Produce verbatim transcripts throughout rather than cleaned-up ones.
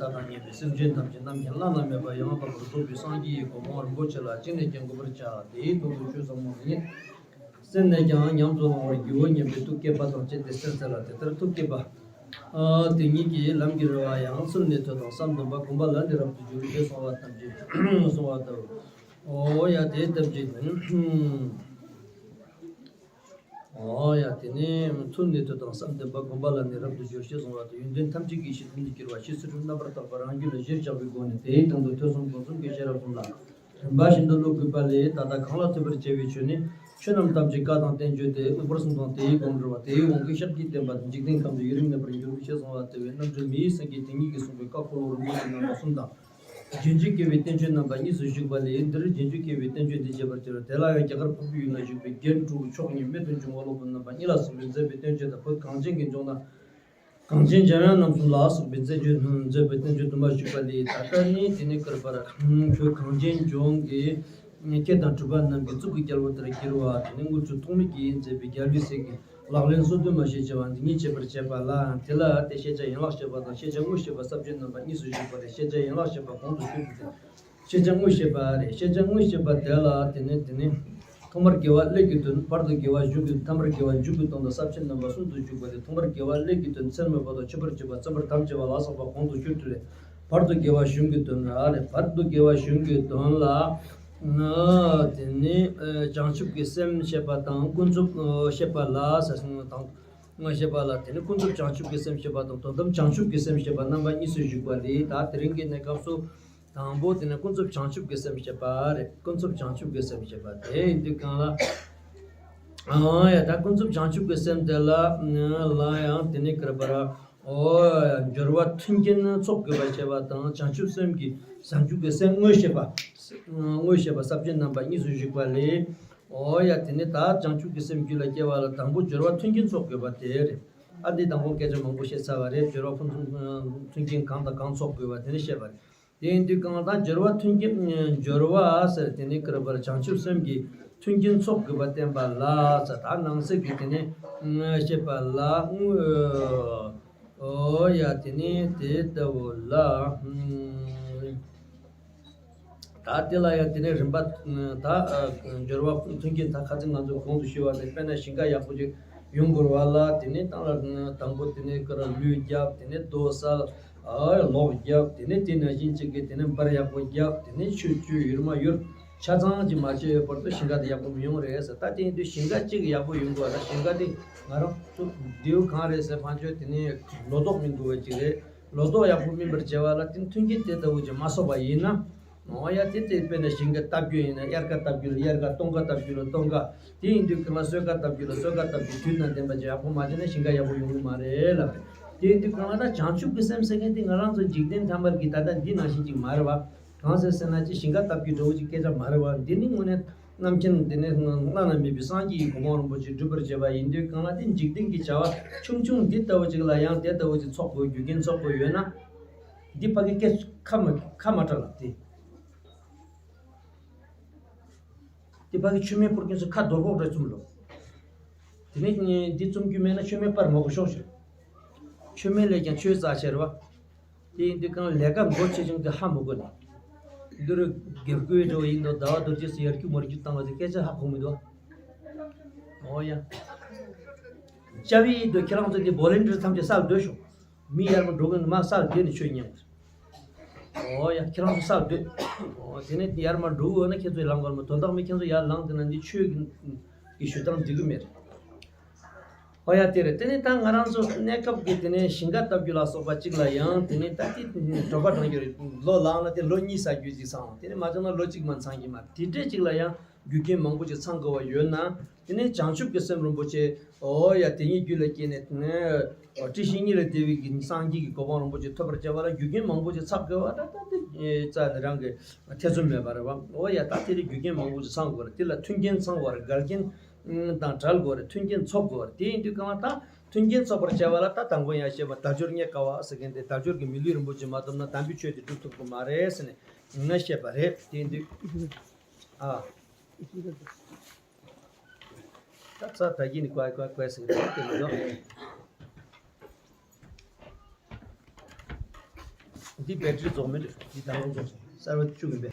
དག་དང་མཉམ་པའི་སེམས་ཅན་ཐམས་ཅད་རྣམ་མཁྱེན་བླ་ན་མེད་པ་ཡང་དག་པར་རྫོགས་པའི་སངས་རྒྱས་ཀྱི་གོ་འཕང་རིན་པོ་ཆེ་ལ་ཅི་ནས་ཀྱང་འགོད་པར་བྱ། དེའི་དོན་དུ་ཆོས་ཟབ་མོ་འདི་ཉིད་སེམས་ནས་ཀྱང་ཉམས་སུ་བླང་བར་བགྱིའོ་སྙམ་པའི་ཐུགས་བསྐྱེད་པ་དང་བཅས་ཏེ་གསན་འཚལ་ལ། དེ་ལྟར་ཐུགས་བསྐྱེད་པ། ཨ། དེ་ཉིད་ཀྱིས་ལམ་གྱི་རེ་བ་ཡང་། ཚུལ་ནི་ཐོས་དང་བསམ་སྟོན་པ། གོམས་པ་ལ་ནི་རབ་ཏུ་འགྱུར་ཞེས་གསུངས་པ་ཐམས་ཅད་གསུངས་པ་ལྟ་བུ། ཨོ་ཡ་དེ་ཐམས་ཅད་ནི། ཨོ་ཡ་དེ་ནི་ཚུལ་ནི་ཐོས་དང་བསམ་སྟོན་པ། གོམས་པ་ལ་ནི་རབ་ཏུ་འགྱུར་ཞེས་གསུངས་པ་ལྟ་བུ། ཡོན་ཏན་ཐམས་ཅད་ཀྱི་གཞི་དོན་དུ་གྱུར་པ་ཞེས་ཚུལ་ཁྲིམས་རྣམ་པར་དག་པ་རང་རྒྱུད་ལ་གཞིར་བཞག་པའི་སྒོ་ནས་དེའི་དོན་དུ་ཐོས་བསམ་སྒོམ་གསུམ་གྱི་ཤེས་རབ་གསུམ་ལ། རིམ་པ་བཞིན་དུ་བློ་གུས་པ་ལས། ད་ལྟ་གང་ལ་ཐོས་པར་བྱ་བའི་ཆོས་ནི། ཆོས་རྣམས་ཐམས་ཅད་བཀའ་དང་བསྟན་བཅོས་ཏེ། དབུལ་པོར་གསུངས་དང་དེའི་སྒོམ་འགྲོ་བ། དེའི་དབང་གིས་ཤཱཀྱའི་བསྟན་པ་འཇིག་རྟེན་ཁམས་སུ་ཡུན་རིང་གནས་པར་འགྱུར་ཞེས་གསུངས་པ་ལྟ་བུའི་རྣམ་འཕྲུལ་མི་ཡི་སེང་གེ་དེ་ཉིད་ཀྱིས་གསུངས་པའི་བཀའ་འཁོར་ལོ་རིན་པོ་ཆེ་རྣམ་པ་གསུམ་དང་། རྗེས་འཇུག་དགེ་བའི་བསྟན་བཅོས་རྣམ་པ་གཉིས་སུ་བཞུགས་པ་ལས། འདིར་རྗེས་འཇུག་དགེ་བའི་བསྟན་བཅོས་འདི་བྱེད་པར་བྱ་བ་དེ་ལ་ཡང་རྒྱ་གར་འཕགས་པའི་ཡུལ་ན་བཞུགས་པའི་རྒྱན་དྲུག་མཆོག་གཉིས་རྨད་དུ་བྱུང་བ་སློབ་དཔོན་རྣམ་པ་གཉིས་ལ་སོགས་པས་མཛད་པའི་བསྟན་བཅོས་དང་། བོད་གངས་ཅན་གྱི་ལྗོངས་ན། གངས་ཅན་འཇམ་དབྱངས་རྣམ་གསུམ་ལ་སོགས་པའི་མཛད་བརྗོད་མཛད་པའི་བསྟན་བཅོས་དུ་མ་བཞུགས་པ་ལས། ད་ལྟ་ནི་དེ་ནི་བཀུར་པར་བོད་གངས་ཅན་ལྗོངས་ཀྱི་སྐྱེས་དང་གྲུབ་པ་རྣམས་ཀྱི་གཙུག་གི་རྒྱལ་པོ་ལྟར་གྱུར་པ། དེ་ནི་དངུལ་ཆུ་ཐོགས་མེད་ཀྱིས་མཛད་པའི་རྒྱལ་བའི་སྲས་ཀྱི་ལག་ལེན་སོ་བདུན་མ་ཞེས་བྱ་བ་འདི་ཉིད་བྱེད་པར་བྱེད་པ་ལ། དེ་ལ་དེ་ཤེས་བྱ་ཡན་ལག་བཞི་པ་དང་ཤེས་བྱ་དངོས་བཤད་པ་ས་བཅད་རྣམ་པ་གཉིས་སུ་བཞུགས་པ་ལས། ཤེས་བྱ་ཡན་ལག་བཞི་པ་གོང་དུ་ཞུས་པ་སྟེ། ཤེས་བྱ་དངོས་བཤད་པ་རེད། ཤེས་བྱ་དངོས་བཤད་པ་དེ་ལ་དེ་ནི་དེ་ནི། ཐོག་མར་དགེ་བ་ཀླད་ཀྱི་དོན། བར་དུ་དགེ་བ་གཞུང་གི། ཐ་མར་དགེ་བ་མཇུག་གི་དོན་དང་ས་བཅད་རྣམ་པ་གསུམ་དུ་བཞུགས་པ་སྟེ། ཐོག་མར་དགེ་བ་ཀླད་ཀྱི་དོན། མཚན་སྨོད་པ་དང་མཆོད་པར་བྱེད་པ། བརྩམ་པར་དམ་བཅས་པ་ལ་སོགས་པ་གོང་དུ་ཞུས་ཏེ། བར་དུ་དགེ་བ་གཞུང་གི་དོན་ར་རེད། བར་དུ་དགེ་བ་གཞུང་གི་དོན་ལ། དེ་ནི་བྱང་ཆུབ་ཀྱི་སེམས་བཤད་པ་དང་། ཀུན་རྫོབ་བཤད་པ་ལ་ཟེར་སོང་དང་། བཤད་པ་ལ་དེ་ནི་ཀུན་རྫོབ་བྱང་ཆུབ་ཀྱི་སེམས་བཤད་པ་དང་། དོན་དམ་བྱང་ཆུབ་ཀྱི་སེམས་བཤད་པ་རྣམ་པ་གཉིས་སུ་བཞུགས་པ་ལས། ད་དེ་རིང་གི་གནས་སྐབས་སུ། དང་པོ་དེ་ནི་ཀུན་རྫོབ་བྱང་ཆུབ་ཀྱི་སེམས་བཤད་པ་རེད། ཀུན་རྫོབ་བྱང་ཆུབ་ཀྱི་སེམས་བཤད་པ་དེ་ཡིན་དུས་གང་ལ། ཨ་ཡ་ད་ཀུན་རྫོབ་བྱང་ཆུབ་ཀྱི་སེམས་དེ་ལ་ལ་ཡང་དེ་ནི་བཀུར་པར། ཨོ་ཡ་སྦྱོར་བ་མཐུན་རྐྱེན་ཚོགས་དགོས་པ་བཤད་པ་དང་། བྱང་ཆུབ་སེམས་ཀྱི་བྱང་ཆུབ་ཀྱི་སེམས་དངོས་བཤད་པ། དངོས་བཤད་པ་ས་བཅད་རྣམ་པ་གཉིས་སུ་བཞུགས་པ་ལས། ཨོ་ཡ་དེ་ནི་ད་བྱང་ཆུབ་ཀྱི་སེམས་རྒྱུད་ལ་སྐྱེ་བ་ལ་དང་པོ་སྦྱོར་བ་མཐུན་རྐྱེན་ཚོགས་དགོས་པ་དེ་རེད། ཨ་འདི་དང་པོ་སྐད་ཆ་མང་པོ་བཤད་ཚར་བ་རེད། སྦྱོར་བ་ཕུན་སུམ་མཐུན་རྐྱེན་གང་དང་གང་ཚོགས་དགོས་པ་དེ་ནི་བཤད་པ་རེད། དེ་ཡིན་དུས་གང་ལྟར་སྦྱོར་བ་མཐུན་རྐྱེན། སྦྱོར་བ་ཟེར་དེ་ནི་བཀུར་པར་བྱང་ཆུབ་སེམས་ཀྱི་མཐུན་རྐྱེན་ཚོགས་དགོས་པ་བསྟན་པ་ལ་ཟེར། ད་ནང་གསེས་ཀྱི་དེ་ནི་བཤད་པ་ལ་དངོས། ཨོ་ཡ་དེ་ནི་དེ་ལྟ་བུ་ལ། ད་དེ་ལ་ཡང་དེ་ནས་རིམ་པ། ད་སྦྱོར་བ་མཐུན་རྐྱེན་ད་ཁ་ཚིག་ང་ཚོས་གོང་དུ་ཞུས་པ་ནས། དཔེར་ན་ཞིང་ཁ་ཡག་པོ་ཅིག་ཡོང་དགོས་པ་ལ། དེ་ནས་ད་དང་པོ་དེ་ནས་ཀ་ར་ལུད་བརྒྱབ། དེ་ནས་རྡོ་སལ། ཨ་ལོག་བརྒྱབ། དེ་ནས་དེ་ནང་བཞིན་ཅིག་གི་དེ་ནས་འབར་ཡག་པོ་བརྒྱབ། དེ་ནས་ཆུ་བཅུ་ཡུར་མ་ཡུར་ཆ་ཚང་ཅིག་མ་བྱས་བར་དུ་ཞིང་ཁ་དེ་ཡག་པོ་མི་ཡོང་རེད་ཟེར། ད་དེ་ཡིན་དུས་ཞིང་ཁ་གཅིག་ཡག་པོ་ཡོང་དགོས་པ་ད་ཞིང་ཁ་དེ་ང་རང་ཚོ་མདེའུ་གང་རེད་ཟེར་ཕན་ཆོད་དེ་ནས་ལོ་ཏོག་སྨིན་དགོས་པ་ཅིག་རེད། ལོ་ཏོག་ཡག་པོ་སྨིན་པར་བྱ་བ་ལ་དེ་མཐུན་རྐྱེན་དེ་ལྟ་བུ་ཅིག་མ་གསོག་པ་ཡིན་ན། འོ་ཡ་དེ་དེ་དཔེར་ན་ཞིང་ཁ་བཏབ་རྒྱུ་ཡིན་ན་དབྱར་ཁ་བཏབ་རྒྱུ་ལ་དབྱར་ཁ། སྟོན་ཁ་བཏབ་རྒྱུ་ལ་སྟོན་ཁ། དེ་ཡིན་དུས་གང་ལ་གསོལ་ཁ་བཏབ་རྒྱུ་ལ་གསོལ་ཁ་བཏབ་རྒྱུ། དུས་དང་ལྡན་པ་ཅིག་ཡག་པོ་མ་བྱས་ན་ཞིང་ཁ་ཡག་པོ་ཡོང་གི་མ་རེད་ལབ་རེད། དེ་ཡིན་དུས་གང་ལ་ད་བྱང་ཆུབ་ཀྱི་སེམས་ཟེར་མཁན་དེ་ང་རང་ཚོ་འཇིག་རྟེན་ཐ་མལ་གྱི་ད་ལྟ་འདི་ནང་བཞིན་ཅིག་མ་རེད་བ། གང་ཟེར་ཟེར་ན་ཅིག་ཞིང་ཁ་བཏབ་རྒྱུ་འདྲ་བོ་ཅིག་སྐད་ཆ་མ་རེད་བ། འདི་ནི་དངོས་གནས་རྣམ་མཁྱེན་དེ་ནས་བླ་ན་མེད་པའི་སངས་རྒྱས་ཀྱི་གོ་འཕང་རིན་པོ་ཆེ་སྒྲུབ་པར་བྱེད་པ་ཡིན་དུས་གང་ལ་དེ་འཇིག་རྟེན་གྱི་བྱ་བ་ཆུང་ཆུང་འདི་ལྟ་བུ་ཅིག་ལ་ཡང་དེ་ལྟ་བུ་ཅིག་ཚོགས་དགོས་རྒྱུ་རྐྱེན་ཚོགས་དགོས་ཡོད་ན། འདི་ཕ་གི་སྐད་ཁ་མ་ཁ་མ་གྲག་ལ་དེ། འདི་ཕ་གི་མཆོད་མེ་ཕུར་མཁན་ཚོ་ཁ་རྡོར་ཕོག་འདྲ་བཙུམ་ལོ། དེ་ནས་འདི་བཙུམ་རྒྱུ་མེད་ན་མཆོད་མེ་སྤར་མ་དགོས་ཤོག་ཞེས། མཆོད་མེ་ལས་ཀྱང་ཆོས་རྩ་ཆེ་རེད་བ། དེ་ཡིན་དུས་གང་ལས་ཀ་མགོ་ཆེ་ཆུང་དེ་ཧ་མི་གོ་ནས། འདི་རུ་དགེ་བསྐོས་འགྲོ་བ་ཡིན་དོ། ཟླ་བ་རྡོ་རྗེ་སུ་ཡར་རྒྱུག་མར་རྒྱུག་བཏང་བ་དེ་སྐད་ཆ་ཧ་གོ་མི་འདུག་བ། ཨོ་ཡ། ཅ་བི་ཡིན་དོ་ཁྱེད་རང་ཚོ་འདི་བོ་ལན་ཊི་ཡར་ཐམས་ཅད་སར་སྡོད་ཤོག་མི་ཡར་མར་འགྲོ་གི་མ་སར་སྡོད་ནས་ཆོས་ཉན་དགོས། ཨོ་ཡ་ཁྱེད་རང་ཚོ་སར་སྡོད། ཨོ་དེ་ནས་ཡར་མར་འགྲོ་འོས་ན་ཁྱེད་ཚོས་ལངས་དགོས་མ། དོན་དག་མི་ཁྱེད་ཚོ་ཡར་ལངས་དེ་ན་འདི་ཆོས་ཀྱི་ཞུ་སྟངས་འགྲིག་གི་མེད། ཨོ་ཡ་དེ་རེད། དེ་ནས་ད་ང་རང་ཚོ་གནས་སྐབས་ཀྱི་དེ་ནས་ཞིང་ཁ་བཏབ་རྒྱུ་ལ་སོགས་པ་གཅིག་ལ་ཡང་དེ་ནས་ད་དེ་དྲོ་པ་དྲང་རྒྱུ་རེད། ལོ་ལངས་ན་དེ་ལོ་གཉིས་ཟ་རྒྱུ་ཅིག་ཚང་། དེ་ནས་མ་བྱུང་ན་ལོ་གཅིག་མ་ཚང་གི་མ་དེ་འདྲས་གཅིག་ལ་ཡང་རྒྱུ་རྐྱེན་མང་པོ་ཅིག་ཚང་དགོས་པ་ཡོད་ན། དེ་ནས་བྱང་ཆུབ་ཀྱི་སེམས་རིན་པོ་ཆེ། ཨོ་ཡ་དེ་ཉིད་རྒྱུད་ལ་སྐྱེས་ནས་དེ་ནས་ཨོ་དྲི་ཞིམ་གཉིས་ལས་འདས་པའི་གི་སངས་རྒྱས་ཀྱི་གོ་འཕང་རིན་པོ་ཆེ་ཐོབ་པར་བྱ་བ་ལ་རྒྱུ་རྐྱེན་མང་པོ་ཅིག་ཚང་དགོས་པ་ད་ད་དེ་རྩ་ནས་རང་གི་ཐེ་ཚོམ་མེད་པ་རེད་བ། ཨོ་ཡ་ད་དེ་རིགས་རྒྱུ་རྐྱེན་མང་པོ་ཅིག་ཚང་དགོས་རེད། དེ་ལ་མཐུན་རྐྱེན་ཚང་བ་རེད། འགལ་རྐྱེན་དང་བྲལ་དགོས་རེད། མཐུན་རྐྱེན་ཚོགས་དགོས་རེད། དེ་ཡིན་དུས་གང་ལ་ད་མཐུན་རྐྱེན་ཚོགས་པར་བྱ་བ་ལ་ད་དང་པོ་ཡང་བཤད་པ་དལ་འབྱོར་རྙེད་དཀའ་བ་ཟེར་མཁན་དེ་དལ་འབྱོར་གྱི་མི་ལུས་རིན་པོ་ཆེ་མ་ཐོབ་ན་དམ་པའི་ཆོས་དེ་སྒྲུབ་ཐུབ་ཀྱི་མ་རེད་ཟེར་ནས་ངས་བཤད་པ་རེད། དེ་ཡིན་དུས་ཨ། ད་ཚ་ད་གིན་ནི་ཀོའི་ཀོའི་ཀོའི་ཟེར་གི་དེ་མི་འདུག་འདི་བེ་ཏྲི་རྫོགས་མེད་རེད། འདི་ད་རུང་རྫོགས་སོང་། གསར་པ་བཅུག་གིན་པས།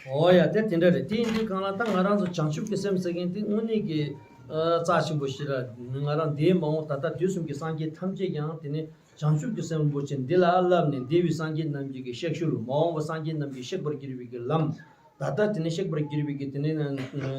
ཨོ་ཡ། དེ་དེ་འདྲ་རེད། དེ་ཡིན་དུས་གང་ལ་ད་ང་རང་ཚོ་བྱང་ཆུབ་ཀྱི་སེམས་ཟེར་མཁན་དེ་དངོས་གནས་ཀྱི་ཨ་རྩ་ཆེན་པོ་ཞིག་ར། ང་རང་འདས་མ་འོངས་ད་ལྟ་དུས་གསུམ་གྱི་སངས་རྒྱས་ཐམས་ཅད་ཀྱང་དེ་ནི་བྱང་ཆུབ་ཀྱི་སེམས་རིན་པོ་ཆེ་འདི་ལ་བསླབས་ནས། འདས་པའི་སངས་རྒྱས་རྣམས་ཀྱི་གི་གཤེགས་ཤུལ། མ་འོངས་པ་སངས་རྒྱས་རྣམས་ཀྱི་གཤེགས་པར་གྱུར་པའི་གི་ལམ། ད་ལྟ་དེ་ནས་གཤེགས་པར་གྱུར་པའི་གི་དེ་ནས་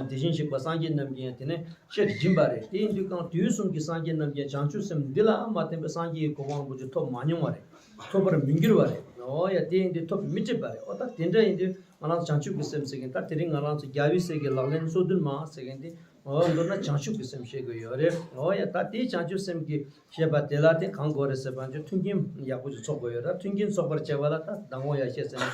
དེ་བཞིན་གཤེགས་པ་སངས་རྒྱས་རྣམས་ཀྱིས་ཡང་དེ་ནས་གཤེགས་བཞིན་པ་རེད། དེ་ཡིན་དུས་གང་དུས་གསུམ་གྱི་སངས་རྒྱས་རྣམས་ཀྱིས་བྱང་ཆུབ་སེམས་འདི་ལ་མ་བརྟེན་པའི་སངས་རྒྱས་ཀྱི་གོ་འཕང་རིན་པོ་ཆེ་ཐོབ་མ་མྱོང་བ་རེད། ཐོབ་པར་མི་འགྱུར་བ་རེད། འོ་ཡ། དེ་ཡིན་དུས་ཐོབ་མི་སྲིད་པ་རེད། འོ་ད་དེ་འདྲ་ཡིན་དུས་ང་རང་ཚོ་བྱང་ཆུབ་ཀྱི་སེམས་ཟེར་མཁན། ད་དེ་རིང་ང་རང་ཚོ་རྒྱལ་བའི་སྲས་ཀྱི་ལག་ལེན་སོ་བདུན་མ་ཟེར་མཁན་དེ། འོ་མདོར་ན་བྱང་ཆུབ་ཀྱི་སེམས་བཤད་དགོས་ཡོད་རེད། འོ་ཡ། ད་དེའི་བྱང་ཆུབ་སེམས་ཀྱི་བཤད་པ་དེ་ལ་དེ་གང་དགོས་རེད་ཟེར་བ་ཅིག་མཐུན་རྐྱེན་ཡག་པོ་ཅིག་ཚོགས་དགོས་ཡོད་རེད། མཐུན་རྐྱེན་ཚོགས་པར་བྱེད་པ་ལ་ད་མདང་དགོང་ཡ་བཤད་ཟེར་ན།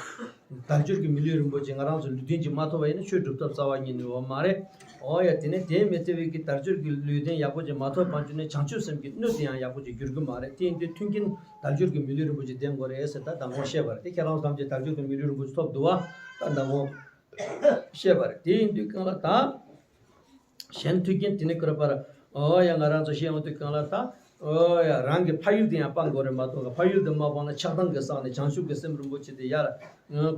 དལ་འབྱོར་གྱི་མི་ལུས་རིན་པོ་ཆེ་ང་རང་ཚོ་ལུས་རྟེན་གྱིས་མ་ཐོབ་པ་ཡིན་ན་ཆོས་སྒྲུབ་ཐབས་རྩ་བ་ཉིད་ནས་ཡོད་མ་རེད། འོ་ཡ། དེ་ནས་དེ་མི་ཐེ་བའི་གི་དལ་འབྱོར་གྱི་ལུས་རྟེན་ཡག་པོ་ཅིག་མ་ཐོབ་པ་ཅིག་ནས་བྱང་ཆུབ་སེམས་ཀྱི་སྣོད་དེ་ཡང་ཡག་པོ་ཅིག་འགྱུར་གྱི་མ་རེད། དེ་ཡིན་དུས་མཐུན་རྐྱེན་དལ་འབྱོར་གྱི་མི་ལུས་རིན་པོ་ཆེ་ལྡན་དགོས་རེད་ཟེར་ད་མདང་དགོང་བཤད་པ་རེད། དེ་ཁྱེད་རང་ཚོ་ཐམས་ཅད་དལ་འབྱོར་གྱི་མི་ལུས་རིན་པོ་ཆེ་ཐོབ་འདུག་བ། ད་མདང་དགོང་བཤད་པ་རེད། དེ་ཡིན་དུས་གང་ལ་ད། གཞན་མཐུན་རྐྱེན་དེ་ནི་བསྐུར་བར། འོ་ཡ། ང་རང་ཚོ་བཤད་ཡོང་དུས་གང་ལ་ད། འོ་ཡ། རང་གི་ཕ་ཡུལ་དེ་ཡང་སྤང་དགོས་རེད་མ་གཏོགས། ཕ་ཡུལ་དེ་མ་སྤངས་ན་ཆགས་སྡང་གིས་བསགས་ནས་བྱང་ཆུབ་ཀྱི་སེམས་རིན་པོ་ཆེ་དེ་ཡར་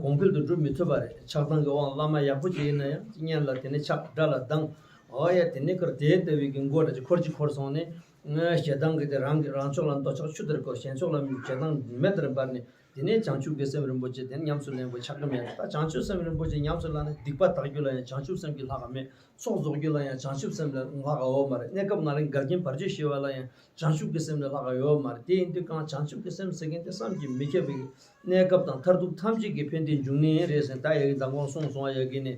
གོང་འཕེལ་དུ་འགྲོ་མི་ཐུབ་པ་རེད། ཆགས་སྡང་གི་དབང་བླ་མ་ཡག་པོ་ཅིག་ཡིན་ན་ཡང་གཉེན་ལ་དེ་ནི་ཆགས། དགྲ་ལ་སྡང་། འོ་ཡ། དེ་ནི་ཁར་དེ་ལྟ་བུའི་གི་མགོ་འདྲ་ཅིག་འཁོར་གཅིག་འཁོར་སོང་ནས། ཞེ་སྡང་གིས་དེ་རང་གི་རང་ཕྱོགས་ལ་འདོད་ཆགས་ཆུ་ལྟར་བསྐོལ། གཞན་ཕྱོགས་ལ་ཞེ་སྡང་མེ་ལྟར་འབར་ནས། དེ་ནས་བྱང་ཆུབ་ཀྱི་སེམས་རིན་པོ་ཆེ་དེ་ཉམས་སུ་ལེན་དགོས་ཆགས་ཀྱི་མེད། ད་བྱང་ཆུབ་སེམས་རིན་པོ་ཆེ་ཉམས་སུ་བླངས་ནས་སྡིག་པ་དག་རྒྱུ་ལ་ཡང་བྱང་ཆུབ་སེམས་ཀྱིས་ལྷག་ག་མེད། ཚོགས་རྫོགས་རྒྱུ་ལ་ཡང་བྱང་ཆུབ་སེམས་ལས་ལྷག་ག་ཡོད་མ་རེད། གནས་སྐབས་ང་རང་འགལ་རྐྱེན་བར་ཆད་ཞི་བ་ལ་ཡང་བྱང་ཆུབ་ཀྱི་སེམས་ལས་ལྷག་ག་ཡོད་མ་རེད། དེ་ཡིན་དུས་གང་བྱང་ཆུབ་ཀྱི་སེམས་ཟེར་མཁན་དེ་བསམ་གྱིས་མི་ཁྱབ་པའི་གནས་སྐབས་དང་མཐར་ཐུག་ཐམས་ཅད་ཀྱི་ཕན་བདེའི་འབྱུང་གནས་རེད་ཟེར། ད་ཡ་གི་མདང་དགོང་གསུངས་སོང་བ། ཡ་གི་ནི་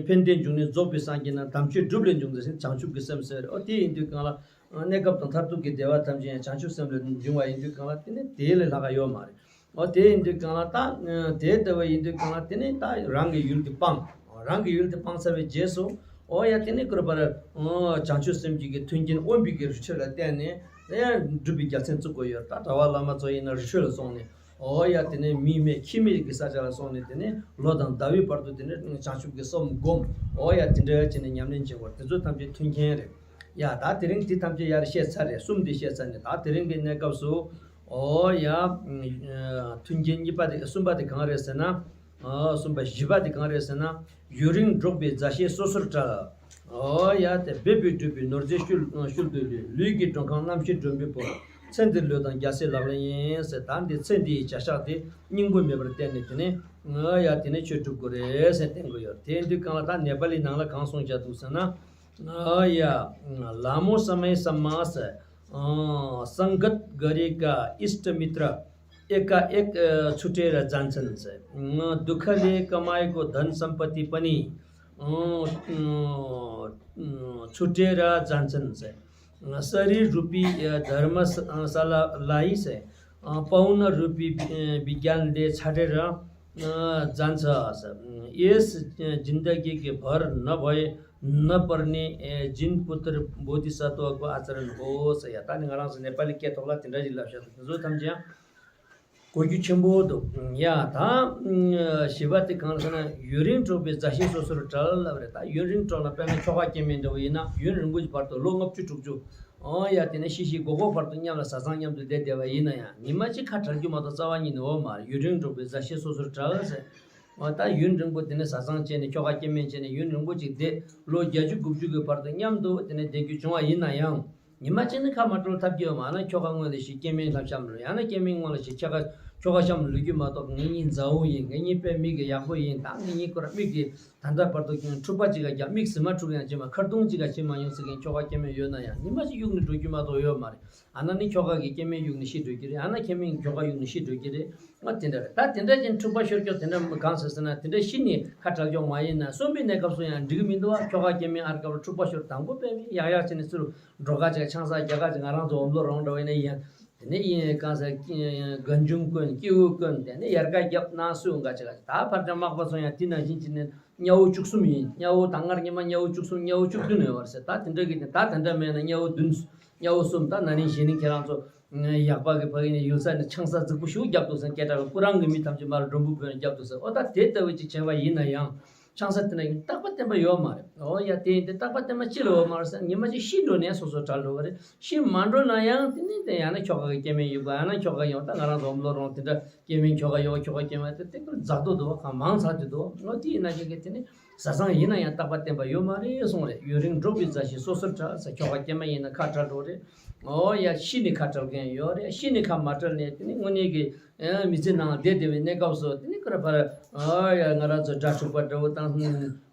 ཕན་བདེའི་འབྱུང་གནས་རྫོགས་པའི་སངས་རྒྱས་རྣམས། དམ་ཆོས་སྒྲུབ་ལས་འབྱུང་ཟེར་བྱང་ཆུབ་ཀྱི་སེམས་ཟེར། ཨོ་དེ་ཡིན་དུས་གང་ལ། གནས་སྐབས་དང་མཐར་ཐུག་གི་བདེ་བ་ཐམས་ཅད་ཡང་བྱང་ཆུབ་སེམས་ལས་འབྱུང་བ་ཡིན་དུས་གང་ལ་དེ་ནི་དེ་ལས་ལྷག་ག་ཡོད་མ་རེད། འོ་དེ་ཡིན་དུས་གང་ལ་ད། དེ་ལྟ་བུ་ཡིན་དུས་གང་ལ་དེ་ནི་ད་རང་གི་ཡུལ་དེ་སྤངས། རང་གི་ཡུལ་དེ་སྤངས་ཚར་བའི་རྗེས་སུ། འོ་ཡ། དེ་ནི་བསྐུར་བར། བྱང་ཆུབ་སེམས་ཀྱི་གི་མཐུན་རྐྱེན་དབེན་པའི་གི་རི་ཁྲོད་ལ་བརྟེན་ནས་ཡང་སྒྲུབ་པའི་རྒྱལ་མཚན་བཙུགས་དགོས་ཡོད། ད་གྲྭ་པ་བླ་མ་ཚོ་ཡིན་ན་རི་ཁྲོད་ལ་སོང་ནས། འོ་ཡ། དེ་ནས་མིག་མེད་ཁྱི་མེད་ཀྱི་ས་ཆ་ལ་སོང་ནས་དེ་ནས་ལོ་དང་ཟླ་བའི་བར་དུ་དེ་ནས་བྱང་ཆུབ་ཀྱི་སེམས་བསྒོམ། འོ་ཡ། དེ་འདྲ་བྱས་ནས་ཉམས་ལེན་བྱེད་དགོས། དེ་ཚོ་ཐམས་ཅད་མཐུན་རྐྱེན་རེད། ཡ། ད་དེ་རིང་དེ་ཐམས་ཅད་ཡར་བཤད་ཚར་རེད། གསུམ་དེ་བཤད་ཚར་ནས། ད་དེ་རིང་གི་གནས་སྐབས་སུ། འོ་ཡ། མཐུན་རྐྱེན་གཉིས་པ་དེ། གསུམ་པ་དེ་གང་རེད་ཟེར་ན། གསུམ་པ། བཞི་པ་དེ་གང་རེད་ཟེར་ན། ཡུན་རིང་འགྲོགས་པའི་མཛའ་བཤེས་སོ་སོར་བྲལ། འོ་ཡ། དེ་འབད་པས་བསྒྲུབས་པའི་ནོར་རྫས་ཤུལ་ཤུལ་དུ་ལུས། ལུས་ཀྱི་མགྲོན་ཁང་རྣམ་ཤེས་སྒྲོན་མེ་བོར། ཚེ་འདིར་ལུས་དང་རྒྱལ་སྲས་ལག་ལེན་ཡིན་ཟེར། ད་འདི་ཚེ་འདིའི་བྱ་གཞག་དེ་སྙིང་པོ་མེད་པར་བསྟན་ནས་དེ་ནས། འོ་ཡ། དེ་ནས་ཆོས་སྒྲུབ་དགོས་རེད་ཟེར་བསྟན་དགོས་ཡོད། དེ་འདི་གང་ལ་ད་ནེ་པ་ལི་ནང་ལ་གང་གསུངས་བཞག་འདུག་ཟེར་ན། ཨ་ཡ། ལྷ་མོ་ས་མའི་ས་མ་ས། ཨ། སངྒ་ཏ་ག་རི་ཀ་ཨིཥྚ་མི་ཏྲ། ཨེ་ཀ་ཨེ་ཀ་ཚུ་ཏྲེ་ར་ཛཱན་ཚན་ས། དུ་ཁ་ལེ་ཀ་མའི་ཀོ་དྷན་སམ་པ་ཏི་པ་ནི། ཨ། ཚུ་ཏྲེ་ར་ཛཱན་ཚན་ས། ས་རི་རུ་པི་དྷརྨ་ས་ལ་ལ་ཡི་ས། ཨ། པའུ་ན་རུ་པི་བི་གྱཱན་ལེ་ཚ་ཏྲེ་ར། ཛཱན་ཚ་ས། ཨེས་ཛིན་ད་གི་གི་བར་ན་བའི་ན་པར་ནི་ཨེ་ཛིན་པུ་ཏར་བོ་དྷི་ས་ཏྭ་ཀོ་ཨ་ཙ་རན་ཧོ་ས། ཡ། ད་ནི་ང་རང་ཚོ་ནེ་པ་ལི་སྐད་ཐོག་ལ་དེ་འདྲ་ཞིག་ལབ་བཞག་འདུག་དེ་ཚོ་ཐམས་ཅད་ཡང་གོ་རྒྱུ་ཆེན་པོ་འདུག་ཡ། ད་བཞི་པ་དེ་གང་ཟེར་ན། ཡུན་རིང་འགྲོགས་པའི་མཛའ་བཤེས་སོ་སོར་བྲལ་ལབ་རེད། ད་ཡུན་རིང་འགྲོགས་ན་དཔེར་ན་ཁྱོ་ག་སྐྱེ་དམན་འདྲ་བོ་ཡིན་ན་ཡུན་རིང་པོ་ཞིག་བར་དུ་ལོ་ལྔ་བཅུ་དྲུག་ཅུ། འོ་ཡ། དེ་ནས་ཤི་ཤི་མགོ་སྐོར་བར་དུ་མཉམ་ལ་བཟའ་ཚང་མཉམ་དུ་བསྡད་བསྡད་པ་ཡིན་ན་ཡང་ཉི་མ་གཅིག་ཁ་བྲལ་རྒྱུ་མ་གཏོགས་རྩ་བ་ཉིད་ནས་ཡོད་མ་རེད། ཡུན་རིང་འགྲོགས་པའི་མཛའ་བཤེས་སོ་སོར་བྲལ་ཟེར། འོ་ད་ཡུན་རིང་པོ་དེ་ནས་བཟའ་ཚང་བྱས་ནས་ཁྱོ་ག་སྐྱེ་དམན་བྱས་ནས་ཡུན་རིང་པོ་ཅིག་བསྡད། ལོ་བརྒྱད་ཅུ་དགུ་བཅུ་གི་བར་དུ་མཉམ་དུ་དེ་ནས་བསྡད་རྒྱུ་བྱུང་བ་ཡིན་ན་ཡང་། ཉི་མ་གཅིག་ནི་ཁ་མ་བྲལ་ཐབས་ཀྱི་ཡོད་མ་རེད། ཁྱོ་ག་སྔོན་ལ་ཤི་སྐྱེ་དམན་ལ་བཤམས་ལ། ཡང་ན་སྐྱེ་དམན་སྔོན་ལ་ཤི་ཁྱོ་ག་ཁྱོ་ག་བཤམས་ལ་ལུས་རྒྱུ་མ་གཏོགས། ངེད་གཉིས་མཛའ་བོ་ཡིན། ངེད་གཉིས་དཔེ་མི་གི་ཡག་པོ་ཡིན། ད་ངེད་གཉིས་ཁོ་ར་མིག་གིས་ད་ལྟ་བར་དུ་འཁྲུག་པ་གཅིག་ག་རྒྱག་མིག་ཟི་མ་འཁྲུག་ཡང་བྱེད་མ། ཁ་རྡུང་གཅིག་ག་བྱེད་མ་མྱོང་ཟེར་མཁན་ཁྱོ་ག་སྐྱེ་དམན་ཡོད་ན་ཡང་ཉི་མ་གཅིག་གཡུག་ནས་འགྲོ་རྒྱུ་མ་གཏོགས་ཡོད་མ་རེད། ཨ་ན་ནི་ཁྱོ་ག་གིས་སྐྱེ་དམན་གཡུག་ནས་ཤི་འགྲོ་གི་རེད། ཨ་ན་སྐྱེ་དམན་ཁྱོ་ག་གཡུག་ནས་ཤི་འགྲོ་གི་རེད། ང་དེ་འདྲ་རེད། ད་དེ་འདྲ་ཅན་འཁྲུག་པ་ཤོར་ཀྱོག་དེ་འདྲ་གང་ཟེར་ཟེར་ན། དེ་འདྲ་ཤི་ནས་ཁ་བྲལ་ཀྱོག་མ་ཡིན་ན། གསོན་པའི་གནས་སྐབས་སུ་ཡང་འགྲིག་གི་མི་འདུག་བ། ཁྱོ་ག་སྐྱེ་དམན་ཨར་སྐབས་ལ་འཁྲུག་པ་ཤོར། དང་པོ་དཔེ་མི་ཡག་ཡག་བྱས་ནས་ཚུར་འགྲོ་ཁ་ཅིག་ཆང་ས་རྒྱག་ཁ་ཅིག་ང་རང་ཚོ་འོམ་ལོ་རོང་འདྲ་བ་ཡིན་ན་ཡིན། དེ་ནས་ཡིན་གང་ཟེར་རྒན་གཞོན་དཀོན་སྐྱེ་བོ་དཀོན། དེ་ནས་ཡར་ཀ་རྒྱབ་ན་སུ་འགའ་ཅིག་ག་ཅིག་ད་ཕར་ཅང་མག་པ་ཚོ་ཡང་དེ་ནང་བཞིན་བྱས་ནས་དམྱལ་བ་བཅུ་གསུམ་ཡིན། དམྱལ་བ་ད་སྔར་སྔོན་མ་དམྱལ་བ་བཅུ་གསུམ་དམྱལ་བ་བཅུ་བདུན་ཡོད་པ་རེད་ཟེར། ད་དེ་འདྲ་གི་ནི་ད་དེ་འདྲ་མེད་ན་དམྱལ་བ་བདུན། དམྱལ་བ་གསུམ། ད་ན་ནིང་གཞེས་ནིང་ཁྱེད་རང་ཚོ་ཡག་པ་གི་ཕ་གི་ནས་ཡུལ་ས་ནས་ཆང་ས་རྫིག་པོ་ཞིག་བརྒྱབ་འདུག་ཟེར། སྐད་གྲགས་ཀྱི་སྐུ་རང་གི་མི་ཐམས་ཅད་མར་མགྲོན་པོ་བོས་ནས་བརྒྱབ་འདུག་ཟེར། ཨོ་ད་དེ་ལྟ་བུ་ཅིག་བྱས་པ་ཡིན་ན་ཡང་ཆང་ས་དེ་ན་ཡང་རྟག་པ་བརྟན་པ་ཡོད་མ་རེད། ཨོ་ཡ་དེ་ཡིན་དེ་རྟག་པ་བརྟན་པ་ཅི་ལ་ཡོད་མ་རེད་ཟེར། ཉི་མ་གཅིག་ཤི་འགྲོ་ནས་སོ་སོ་བྲལ་འགྲོ་གི་རེད། ཤི་མ་འགྲོ་ན་ཡང་དེ་ནི་དེ་ཡང་ན་ཁྱོ་ག་གི་སྐྱེ་དམན་ཡོད་པ། ཡང་ན་ཁྱོ་ག་ཡོད་ད་ང་རང་ཚོ་འོམ་ལོ་རོང་དེ་འདྲ་སྐྱེ་དམན་ཁྱོ་ག་ཡོད་ཁྱོ་ག་སྐྱེ་དམན་དེ་དེ་ཀར་འཛག་སྡོད་འདུག་བ། གང་མང་ཚར་དུ་འདུག་བ། ཨོ་དེ་ཡིན་ན་ཁྱེད་ཀྱི་དེ་ནི་བཟའ་ཚང་ཡིན་ན་ཡང་རྟག་པ་བརྟན་པ་ཡོད་མ་རེད་གསུངས་རེད། ཡུན་རིང་འགྲོགས་པའི་མཛའ་བཤེས་སོ་སོར་བྲལ་ཟེར། ཁྱོ་ག་སྐྱེ་དམན་ཡིན་ན་ཁ་བྲལ་འགྲོ་རེད། ཨོ་ཡ་ཤི་ནི་ཁ་བྲལ་མཁན་ཡོད་རེད། ཤི་ནི་ཁ་མ་བྲལ་ནས་དེ་ནི་དངོས་གནས་ཀྱི་མི་ཚེ་ནང་བསྡད་བསྡད་པའི་གནས་སྐབས་སུ་དེ་ནི་ཁ་ར་ཕར་ཨོ་ཡ་ང་རང་ཚོ་དགྲ་འཁྲུག་པ་འདྲ་བོ་དང་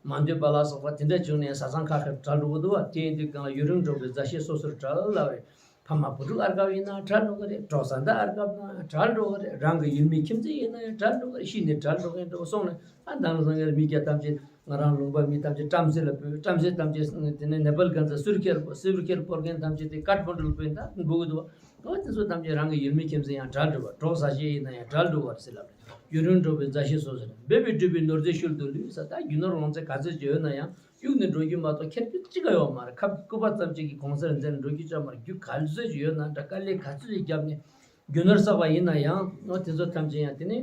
མ་འདོད་པ་ལ་སོགས་པ་དེ་འདྲ་བྱུང་ནས་བཟའ་ཚང་ཁ་ཁ་བྲལ་འགྲོ་གི་འདུག་བ། དེ་ཡིན་དུས་གང་ལ་ཡུན་རིང་འགྲོགས་པའི་མཛའ་བཤེས་སོ་སོར་བྲལ་ལབ་རེད། ཕ་མ་བུ་ཕྲུག་ཨར་ཁབ་ཡིན་ན་བྲལ་འགྲོ་གི་རེད། གྲོགས་བཟའ་ཟླ་ཨར་ཁབ་ན་བྲལ་འགྲོ་གི་རེད། རང་གི་ཡུལ་མི་ཁྱིམ་མཚེས་ཡིན་ན་ཡང་བྲལ་འགྲོ་གི་རེད། ཤི་ནས་བྲལ་འགྲོ་མཁན་འདྲ་བོ་སོང་ནས་ཨ་དང་སང་ངེར་མི་སྐྱ་ཐམས་ཅད་ང་རང་ལུང་པ་མི་ཐམས་ཅད་བྲམ་ཟེ་ལ་འབོད། བྲམ་ཟེ་ཐམས་ཅད་དེ་ནས་ནེ་པལ་གན་ས་སུར་ཁེར་སྤོ། སུར་ཁེར་སྤོར་མཁན་ཐམས་ཅད་དེ་ཀཊ་མན་ཌུ་ལ་འབོད་ད་འབོད་གི་འདུག་བ། ཨོ་དེ་ཚོ་ཐམས་ཅད་རང་གི་ཡུལ་མི་ཁྱིམ་མཚེས་ཡང་བྲལ་འགྲོ་བ། གྲོགས་བཟའ་བཤེས་ཡིན་ན་ཡང་བྲལ་འགྲོ་བ་ཟེར་ལབ་རེད། ཡུན་རིང་འགྲོགས་པའི་མཛའ་བཤེས་སོ་སོར། འབད་པས་བསྒྲུབས་པའི་ནོར་རྫས་ཤུལ་དུ་ལུས་ཟེར། ད་རྒྱུ་ནོར་ལོངས་སྤྱོད་ག་ཚོད་ཅིག་ཡོད་ན་ཡང་གཡུག་ནས་འགྲོ་རྒྱུ་མ་གཏོགས་ཁྱེར་རྒྱུ་ཅི་ག་ཡོད་མ་རེད། ཁབ་སྐུད་པ་ཙམ་ཅིག་གི་གོང་ཚད་འཛིན་འགྲོ་རྒྱུ་ཅང་མ་རེད། རྒྱུ་ག་ཚོད་ཅིག་ཡོད་ན་འདྲ། དཀའ་ལས་ག་ཚོད་ཅིག་བརྒྱབ་ནས་རྒྱུ་ནོར་བསགས་པ་ཡིན་ན་ཡང་ཨོ་དེ་ཚོ་ཐམས་ཅད་ཡང་དེ་ནི་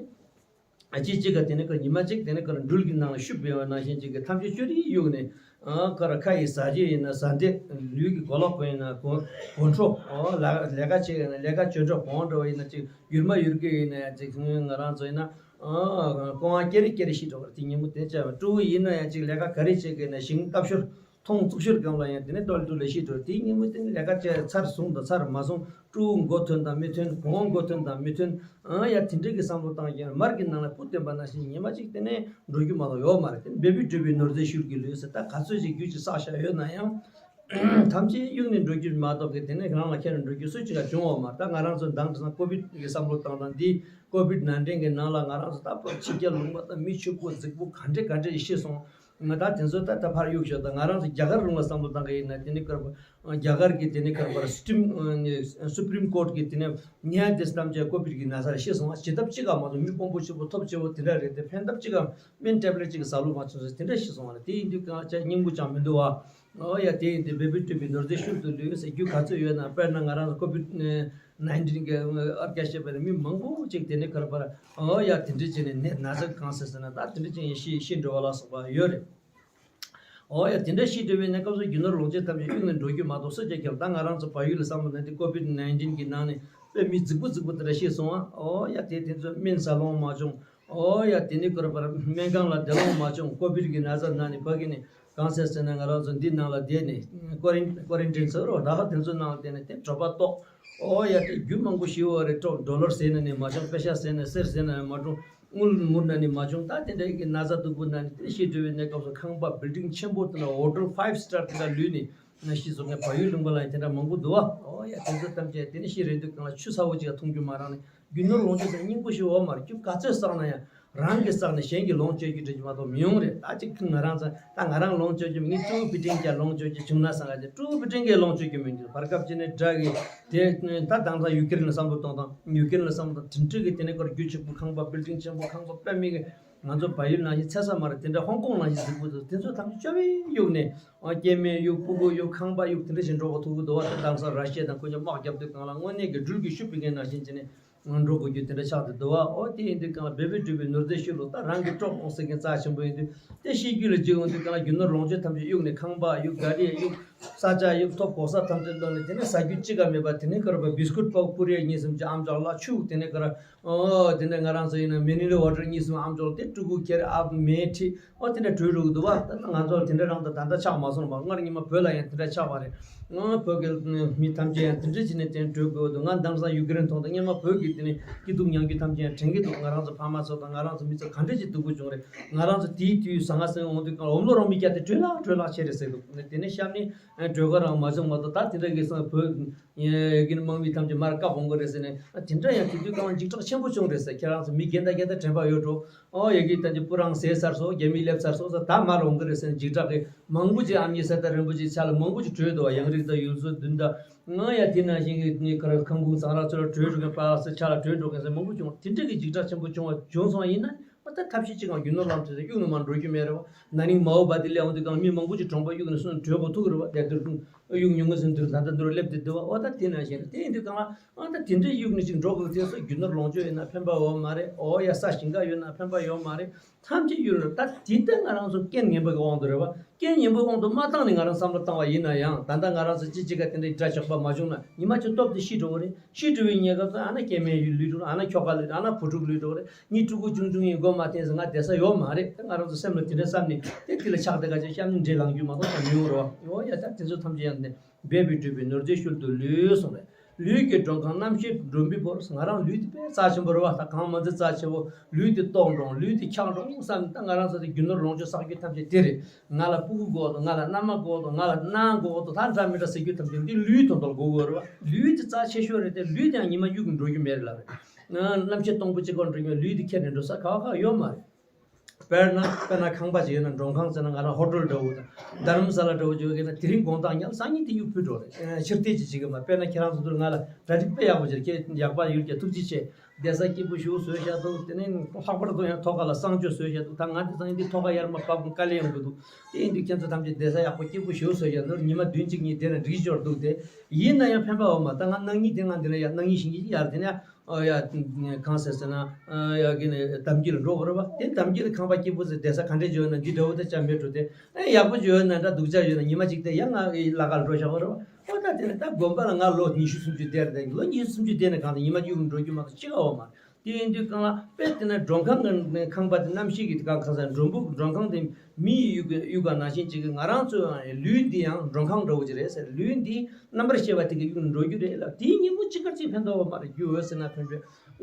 ཨ་ཅེ་གཅིག་ག་དེ་ནི་ཁ་ཉི་མ་གཅིག་དེ་ནི་ཁ་འགྲུལ་གྱི་ནང་ལ་ཤུབ་པའི་ནང་བཞིན་གཅིག་གི་ཐམས་ཅད་ཅོ་རིའི་གཡུག་ནས་ཨ་ཁ་ར་ཁ་ཡི་ཟ་རྒྱུ་ཡིན་ན་ཟ་འདེབས། ལུས་ཀྱི་གོ་ལོག་པ་ཡིན་ན་གོ་གོ་འཕྲོ། ཨོ་ལ་ལས་ཀ་བྱེད་ཡིན་ན་ལས་ཀ་བྱེད་འགྲོ་གོང་འགྲོ་བ་ཡིན་ན་གཅིག་ཡུར་མ་ཡུར་གི་ཡིན་ན་ཡང་གཅིག་ང་རང་ཚོ་ཡིན་ན་ཨ་ཀོང་བ་ཀེ་རེ་ཀེ་རེ་ཤི་འགྲོ་གི་རེད། དེ་ཉིན་མོ་དེ་བྱས་པ་སྤྲོ་བོ་ཡིན་ན་ཡང་གཅིག་ལས་ཀ་ག་རེ་བྱེད་གི་ཡིན་ན་ཞིང་བཏབ་ཤོར། ཐོང་བཙུགས་ཤོར་གང་ལ་ཡང་དེ་ནས་ཏོལ་ཏོལ་ལ་ཤི་འགྲོ། དེའི་ཉིན་མོ་དེ་ནས་ལས་ཀ་བྱས་ཚར་སོང་དང་ཚར་མ་སོང་། སྤྲོ་བོ་མགོ་ཐོན་དང་མི་ཐོན། གོང་མགོ་ཐོན་དང་མི་ཐོན། ཨང་ཡ་དེ་འདྲ་གི་བསམ་བློ་བཏང་ཀྱང་མར་གྱི་ནང་ལ་སྤུ་བཏོན་པ་ནང་བཞིན་ཉི་མ་གཅིག་དེ་ནས་འགྲོ་རྒྱུ་མ་གཏོགས་ཡོད་མ་རེད། དེ་འབད་པས་བསྒྲུབས་པའི་ནོར་རྫས་ཤུལ་གྱི་ལུས་ཟེར། ད་ག་ཚོད་ཅིག་རྒྱུ་ཅིག་བསགས་བཞག་ཡོད་ན་ཡང་ཐམས་ཅད་གཡུག་ནས་འགྲོ་རྒྱུ་མ་གཏོགས་གི་དེ་ནས་རང་ལ་ཁྱེར་ནས་འགྲོ་རྒྱུ་སུ་ཅིག་ལ་བྱུང་ཡོད་མ་རེད། ད་ང་རང་ཚོ་མདང་དེ་སང་ཀོ་བིད་ཀྱི་བསམ་བློ་བཏང་དང་འདི་ཀོ་བིད་ནན་ཏིན་གྱི་ནང་ལ་ང་རང་ཚོ་ད་ཕྱི་རྒྱལ་ལུང་པ་དང་མི་ཕྱུག་པོ་རྫིག་པོ་ག་འདྲས་ག་འདྲས་ཤི་སོང་། ང་ད་དེ་ཚོ་ད་ད་ཕར་གཡུག་ཞོག་ད་ང་རང་ཚོ་རྒྱ་གར་ལུང་ལ་བསམ་བློ་བཏང་གི་ཡིན་ན་དེ་ནི་ཀར་རྒྱ་གར་གྱི་དེ་ནི་ཀར་པར་སུ་པྲིམ་སུ་པྲིམ་ཀོར་གྱི་དེ་ནི་ཉེ་ཡ་དེ་ཐམས་ཅད་ཀོ་བིད་ཀྱི་ན་ཚ་ལ་ཤི་སོང་བ། བྱེད་ཐབས་ཅི་ག་མ་གཏོགས་མི་དཔོན་པོ་ཆེ་པོ་ཐོབ་ཆེ་པོ་དེ་འདྲ་རེད་དེ། ཕན་ཐབས་ཅི་ག་སྨན་ཊེབ་ལེཊ་ཅིག་གི་ཟ་ལུགས་མ་བྱུང་ཟེར་དེ་འདྲ་ཤི་སོང་བ་རེད། དེ་ཡིན་དུས་གང་ལ་ཅག་སྙིང་པོ་ཅང་མི་འདུག་བ། ཨོ་ཡ་དེ་ཡིན་དུས་འབད་པས་བསྒྲུབས་པའི་ནོར་རྫས་ཤུལ་དུ་ལུས་ཟེར་རྒྱུ་ག་ཚོད་ཡོད་ན། དཔེར་ན་ང་རང་ཚོ་ཀོ་བིད་ནན་ཏིན་གྱི་ཨར་ཀ་ཤེས་པའི་མི་མང་པོ་ཅིག་དེ་ནི་ཀར་པར་ཨོ་ཡ་དེ་འདྲ་བྱས་ནས་ནད་ན་ཚ་གང་ཟེར་ཟེར་ན་ད་དེ་འདྲ་བྱས་ནས་ཤི་ཤི་འགྲོ་བ་ལ་སོགས་པ་ཡོད་རེད། ཨོ་ཡ་དེ་འདྲ་ཤི་འགྲོ་བའི་གནས་སྐབས་སུ་རྒྱུ་ནོར་ལོངས་སྤྱོད་ཐམས་ཅད་གཡུག་ནས་འགྲོ་རྒྱུ་མ་གཏོགས་སུ་ཅག་ཀྱང་ད་ང་རང་ཚོ་བལ་ཡུལ་ལ་བསམ་བློ་ནན་ཏིན་ཀོ་བིད་ནན་ཏིན་གྱི་ནང་ནས་དཔེ་མི་རྫིག་པོ་རྫིག་པོ་དེ་འདྲ་ཤི་སོང་ཨ། ཨོ་ཡ་དེ་དེ་ཚོ་སྨན་ཟ་ལོང་མ་བྱུང་། ཨོ་ཡ་དེ་ནི་ཀར་པར་སྨན་ཁང་ལ་བསྡད་ལོང་མ་བྱུང་། ཀོ་བིད་ཀྱི་ན་ཚ་ན་ནི་ཕ་གི་ནི་གང་ཟེར་ཟེར་ན་ང་རང་ཚོ་འདི་ནང་ལ་བསྡད་ནས་ཀོ་རིན་ཀོ་རིན་ཊིན་ཟེར་རོ་ད་ག་དེ་ཚོ་ནང་ལ་བསྡད་ནས་དེ་གྲོད་པ་ལྟོགས། ཨོ་ཡ་དེ་རྒྱུ་མང་པོ་ཞིག་ཡོད་རེད། ཀྲོ་ཌོ་ལར་ཟེར་ན་ནི་མ་བྱུང་། པེ་ཤ་ཟེར་ན་གསེར་ཟེར་ན་ནི་མ་བྱུང་། དངུལ་དངུལ་ན་ནི་མ་བྱུང་། ད་དེ་འདྲའི་གི་ན་ཚ་སྡུག་པོ་ན་ནི་དེ་ཤི་འགྲོ་བའི་གནས་སྐབས་སུ་ཁང་པ་བིལ་ཌིང་ཆེན་པོ་དེ་ན་ཧོ་ཊེལ་ཕའིབ་སི་ཊར་དེ་ན་ལུས་ནས་ཤི་སོང་ངས་བལ་ཡུལ་ལུང་པ་ལ་ཡང་དེ་འདྲ་མང་པོ་འདུག་བ། ཨོ་ཡ་དེ་ཚོ་ཐམས་ཅད་དེ་ནི་ཤི་རན་དུས་གང་ལ་ཆུ་ཚ་བོ་ཅིག་ལ་འཐུང་རྒྱུ་མ་རག་ནས། རྒྱུ་ནོར་ལོངས་སྤྱོད་ཟེར་སྙིང་པོ་ཞིག་ཡོད་མ་རེད། རྒྱུ་ག་ཚོད་བསགས་ན་ཡང་རང་གིས་བསགས་ནས་གཞན་གྱིས་ལོངས་སྤྱོད་རྒྱུ་འདྲ་ཅིག་མ་གཏོགས་མི་ཡོང་རེད། ད་ཅིག་ང་རང་ཚོ་ད་ང་རང་ལོངས་སྤྱོད་རྒྱུ་མིན་ཀྲུའུ་པི་ཏྲིན་གྱིས་ལོངས་སྤྱོད་རྒྱུ་བྱུང་ན་བསམ་ག་ཅིག་ཀྲུའུ་པི་ཏྲིན་གྱིས་ལོངས་སྤྱོད་རྒྱུ་མི་འདུག་བར་སྐབས་ཅིག་ནས་དགྲ་གིས་དེ་ད་དེང་སང་ཡུ་ཀེ་རེན་ལ་བསམ་བློ་གཏོང་དང་ཡུ་ཀེ་རེན་ལ་བསམ་བློ་གཏོང་དེ་འདྲ་གི་དེ་ནས་ཀར་རྒྱུ་གཅིག་པུ་ཁང་པ་བིལ་ཌིང་ཆེན་པོ་ཁང་པ་དཔེ་མི་གི་ང་ཚོ་བལ་ཡུལ་ནང་བཞིན་ཚད་ས་མ་རེད། དེ་འདྲ་ཧོང་ཀོང་ནང་བཞིན་གཟིགས་པོ་འདུག་དེ་ཚོ་ཐམས་ཅད་ཅོ་བའི་གཡུག་ནས་ཨ་སྐྱེ་དམན་གཡུག་སྤུ་གུ་གཡུག་ཁང་པ་གཡུག་དེ་འདྲ་ཞིག་འགྲོ་དགོས་ཐུག་གི་འདུག་བ། ད་དེང་སང་ར་ཤི་ཡ་དང་ཁོ་ཚོ་དམག་རྒྱབ་དུས་གང་ལ་དངོས་གནས་ཀྱི་སྦྲུལ་གྱི་ཤུབས་པའི་ངན་ནང་བཞིན་བྱས་ནས། འགྲོ་དགོས་རྒྱུ་དེ་འདྲ་ཆགས་བསྡད་འདུག་བ། ཨོ་དེ་ཡིན་དུས་གང་ལ་འབད་པས་བསྒྲུབས་པའི་ནོར་རྫས་ཤུལ་ལུས། ད་རང་གི་གྲོགས་འོང་ཟེར་མཁན་རྩ་ཆེན་པོ་ཡིན་དུས་དེ་ཤེས་རྒྱུད་ལ་འཇུག་ཡོང་དུས་གང་ལ་རྒྱུ་ནོར་ལོངས་སྤྱོད་ཐམས་ཅད་གཡུག་ནས་ཁང་པ་གཡུག་ག་རི་གཡུག་ས་ཆ་གཡུག་ཐོབ་གོ་ས་ཐམས་ཅད་བླངས་ནས་དེ་ནས་ཟ་རྒྱུ་ཅི་ག་མེད་པ་དེ་ནས་ཁ་ར་བ་བིས་ཀུད་པ་ཀུ་རེ་གཉིས་གསུམ་ཅིག་ཨམ་ཅོག་ལ་ཆུ་དེ་ནས་ཁ་ར་ཨོ་དེ་ནས་ང་རང་ཚོ་ཡིན་ན་མི་ནི་རལ་ཝ་ཊར་གཉིས་གསུམ་ཨམ་ཅོག་དེ་ཕྲུ་གུ་ཁྱེར་ཨ་མེ་ཁྲིད། ཨོ་དེ་འདྲ་བྲོས་འགྲོ་གི་འདུག་བ། ད་ང་ཚོར་དེ་འདྲ་རང་དང་ད་ལྟ་ཆགས་མ་སོང་བ། སྔར་སྔོན་མ་བོད་ལ་ཡང་དེ་འདྲ་ཆགས་པ་རེད། ང་བོད་ཀྱི་མི་ཐམས་ཅད་ཡང་དེ་འདྲ་བྱས་ནས་དེ་འདྲ་བྲོས་དགོས་འདུག་ང་དེང་སང་ཡུ་ཀེ་རེན་མཐོང་དང་སྔོན་མ་བོད་ཀྱི་དེ་ནས་སྐྱིད་སྡུག་མྱང་རྒྱུ་ཐམས་ཅད་ཡང་དྲན་གྱི་འདུག་ང་རང་ཚོ་ཕ་མ་ཚོ་དང་ང་རང་ཚོ་མི་ཚོ་ག་འདྲ་ཅིག་སྡུག་པོ་བྱུང་རེད། ང་རང་ཚོ་དེའི་དུས་ཟང་ངེ་ཟིང་འོང་དུས་གང་འོམ་ལོ་རང་མི་སྐྱ་དེ་བྲོས་ལྷག་བྲོས་ལྷག་བྱས་རེད་ཟེར་འདུག་དེ་ནས་གཤམ་ནས་བྲོས་ཁ་རང་མ་བྱུང་མ་གཏོགས་ད་དེ་འདྲ་གི་སང་བོད་ཡ་གི་ནི་དམག་མི་ཐམས་ཅད་མར་བཀག་འོང་གི་རེད་ཟེར་ནས་དེ་འདྲ་ཡང་དེ་དུས་གང་འཇིགས་སྐྲག་ཆེན་པོ་བྱུང་རེད་ཟེར། ཁྱེད་རང་ཚོ་མི་རྒན་དང་རྒན་དང་དྲན་པ་ཡོད་འགྲོ། ཨོ་ཡ་གི་ད་ཅི་སྤུ་རང་ཟད་ཚར་སོང་། རྒྱ་མི་སླེབས་ཚར་སོང་ཟེར་ད་མར་འོང་གི་རེད་ཟེར་ནས་འཇིགས་སྐྲག་གི་མང་པོ་ཅིག་ཨ་མྱེས་གསེར་རྟ་རིན་པོ་ཆེའི་ཕྱག་ལ་མང་པོ་ཅིག་བྲོས་འདུག་བ། ཡང་རིགས་དང་ཡུལ་སྲོལ་བདུན་དང་ང་ཡ་དེ་ནང་བཞིན་གྱི་ངའི་ཁ་ར་ཁང་ཁུང་ཟངས་རག་ཚོ་ལ་བྲོས་འགྲོ་མཁན་པཱ་ལགས་ཚོའི་ཕྱག་ལ་བྲོས་འགྲོ་མཁན་ཟེར་མང་པོ་བྱུང་བ། དེ་འདྲ་གི་འཇིགས་སྐྲག་ཆེན་པོ་བྱུང་བ་བྱུང་སོང་བ་ཡིན་ན་ཨོ་ད་ཐབས་ཤེས་ཅིག་གང་རྒྱུ་ནོར་ལོངས་སྤྱོད་ཟེར་གཡུག་ནས་མར་འགྲོ་རྒྱུ་མེད་རེད་བ། ན་ནིང་མའོ་བ་དེ་སླེབས་འོང་དུས་གང་མི་མང་པོ་ཅིག་གྲོང་པ་གཡུག་ནས་སོང་ནས་བྲོས་དགོས་ཐུག་གི་རེད་བ། དེ་དུས་གཡུག་མྱོང་གི་ཟེར་དུས་ད་ལྟ་འདི་རུ་སླེབས་བསྡད་འདུག་བ། ཨོ་ད་དེ་ནང་བཞིན་རེད། དེ་ཡིན་དུས་གང་ལ། ཨ་ད་དེ་འདྲའི་གཡུག་ནས་ཅིག་འགྲོ་དགོས་དུས་སུ་རྒྱུ་ནོར་ལོངས་སྤྱོད་ཡིན་ན་ཕན་པ་ཡོད་མ་རེད། ཨོ་ཡ་ས་ཞིང་ཁ་ཡོད་ན་ཕན་པ་ཡོད་མ་རེད། ཐམས་ཅད་གཡུག་ནས་ད་དེ་ལྟ་ང་རང་ཚོ་རྐྱེན་ངན་པ་གི་དབང་དུ་རེད་བ། རྐྱེན་ངན་པའི་དབང་དུ་མ་བཏང་ནས་ང་རང་བསམ་བློ་བཏང་བ་ཡིན་ན་ཡང་། ད་ལྟ་ང་རང་ཚོ་ཅི་ཅི་ག་དེ་འདྲའི་དགྲ་ཇག་པ་མ་བྱུང་ན་ཉི་མ་གཅིག་སྟོབས་དེ་ཤི་འགྲོ་གི་རེད། ཤི་འགྲོ་བའི་ཉེན་ཁ་ཚོ་ཨ་ན་སྐྱེ་དམན་ཡུལ་ལུས་འགྲོ་རེད། ཨ་ན་ཁྱོ་ག་ལུས་རེད། ཨ་ན་བུ་ཕྲུག་ལུས་འགྲོ་རེད། ངའི་ཕྲུ་གུ་ཆུང་ཆུང་ཡིན་མགོ་མ་བསྟན་ཟེར་ང་བསྡད་ས་ཡོད་མ་རེད། ད་ང་རང་ཚོ་སེམས་ལ་དེ་འདྲ་བསམ་ནས་དེ་དེ་ལ་ཆགས་བསྡད་ག་ཅིག་གཤམ་ནས་འདྲེ་ལངས་རྒྱུ་མ་གཏོགས་ད་མི་ཡོང་རོགས། འོ་ཡ། ད་དེ་ཚོ་ཐམས་ཅད་ཡང་ནས་འབད་པས་གྲུབ་པའི་ནོར་རྫས་ཤུལ་དུ་ལུས་གསུངས་རེད། ལུས་ཀྱི་མགྲོན་ཁང་རྣམ་ཤེས་མགྲོན་པོའི་བོར། ང་རང་ལུས་དེ་དཔེ་རྩ་ཆེན་པོ་རེད་བ། ད་གང་མ་ཚད་རྩ་ཆེ་བོ། ལུས་དེ་ལྟོགས་འགྲོ། ལུས་དེ་འཁྱག་འགྲོ་བསམ་ནས། ད་ང་རང་ཚོ་དེ་རྒྱུ་ནོར་ལོངས་སྤྱོད་བསགས་རྒྱུ་ཐམས་ཅད་དེ་རེད། ང་ལ་སྤུ་གུ་དགོས་འདུག་ང་ལ་མནའ་མ་དགོས་འདུག་ང་ལ་ནང་དགོས་འདུག་ད་འདྲ་མི་འདྲ་ཟེར་རྒྱུ་ཐམས་ཅད་འདི་ལུས་དོན་དག་ལ་དགོས་དགོས་རེད་བ། ལུས་དེ་རྩ་ཆེ་ཤོས་རེད་དེ། ལུས་དེ་ཡང་ཉི་མ་གཡུག་གི་འགྲོ་རྒྱུ་མེད་རེད་ལབ་རེད། རྣམ་ཤེས་སྟོང་པོ་གཅིག་པོ་འགྲོ་རྒྱུ་ལུས་དེ་ཁྱེར་ནས་འགྲོ་ས་ག་བ་ག་ཡོད་མ་རེད། དཔེར་ན་དཔེར་ན་ཁང་པ་ཅིག་ཡོད་ན། མགྲོན་ཁང་ཟེར་ན་ང་རང་ཧོ་ཊེལ་འདྲ་བོ་དང་རྡ་རམ་ས་ལ་འདྲ་བོ་ཅིག་ཡོད་ན། དེ་རིང་དགོང་དག་ཉལ་སང་ཉིན་དེ་གཡུག་ཕུད་འགྲོ་རེད། ཕྱིར་འཐེན་ཅིག་བྱེད་གི་མ། དཔེར་ན་ཁྱེད་རང་ཚོ་ཚུར་ང་ལ་གྲ་སྒྲིག་དཔེ་ཡག་པོ་བྱེད། ཁྱེད་ཡག་པ་ཡོད་ཀྱང་ཐུགས་རྗེ་ཆེ། བསྡད་ས་སྐྱིད་པོ་ཞིག་བཟོས་བཞག་འདུག་དེ་ནས་ལྷག་པར་དུ་ཡང་ཐོག་ཁ་ལ་གསང་སྤྱོད་བཟོས་བཞག་འདུག་ད་ང་དེ་སང་ཉིན་དེ་ཐོག་ཁ་གཡར་མ་བབས་དཀའ་ལས་ཡོང་གི་འདུག་དེ་ཡིན་དུས་ཁྱེད་ཚོ་ཐམས་ཅད་བསྡད་ས་ཡག་པོ་སྐྱིད་པོ་ཞིག་བཟོས་བཞག་འདུག་ཉི་མ་བདུན་གཅིག་གཉིས་བསྡད་ན་འགྲིག་ཞོར་འདུག་དེ་ཡིན་ན་ཡང་ཕན་པ་འོ་མ། ད་ང་གནངས་ཉིན་དེ་ང་འདི་ལ་ཡ། གནངས་ཉིན་གཞེས་ཉིན་ཡར་དེ་ནས། ཨ་ཡ། གང་ཟེར་ཟེར་ན། ཨ་ཡ། གི་ནས་གཏམ་རྒྱུད་ལ་འགྲོ་དགོས་རེད་བ། དེ་གཏམ་རྒྱུད་ལ་ཁང་པ་སྐྱིད་པོ་ཟེར་བསྡད་ས་ག་འདྲས་ཡོད་ན་འདི་འདྲ་བོ་དེ་ཅང་མེད་འགྲོ་དེ། ཨ་ཡག་པོ་ཡོད་ན་འདྲ་སྡུག་ཅག་ཡོད་ན་ཉི་མ་གཅིག་དེ་ཡང་ང་ལ་ཁར་འགྲོ་བཞག་གི་རེད་བ། ཨོ་ད་དེ་ནས་ད་དགོན་པ་ལ་ང་ལོ་ཉི་ཤུ་སུམ་ཅུ་བསྡད་རེད། ལོ་ཉི་ཤུ་སུམ་ཅུ་བསྡད་ནས་གང་དུ་ཉི་མ་གཡུག་འགྲོ་རྒྱུ་མ་གཏོགས་ཅི་ག་འོང་མ་རེད། དེ་ཡིན་དུས་གང་ལ་དཔེ་དེ་ན་མགྲོན་ཁང་གི་ཁང་པ་དེ་རྣམ་ཤེས་ཀྱི་གང་གང་ཟེར་མགྲོན་པོ་མགྲོན་ཁང་དེ་མི་ཡི་གཡུ་ག་གཡུ་ག་ནང་བཞིན་ཅིག་གི། ང་རང་ཚོའི་ལུས་འདི་ཡང་མགྲོན་ཁང་འདྲ་བོ་ཅིག་རེད་ཟེར། ལུས་འདི་རྣམ་པར་ཤེས་པ་དེ་གི་གཡུག་འགྲོ་རྒྱུ་རེད་ལ། དེའི་སྙིང་པོ་ཅི་ག་ཅིག་ཕན་ཐོགས་པ་མ་རེད། རྒྱུ་འོད་ཟེར་ན་ཕན་པའི།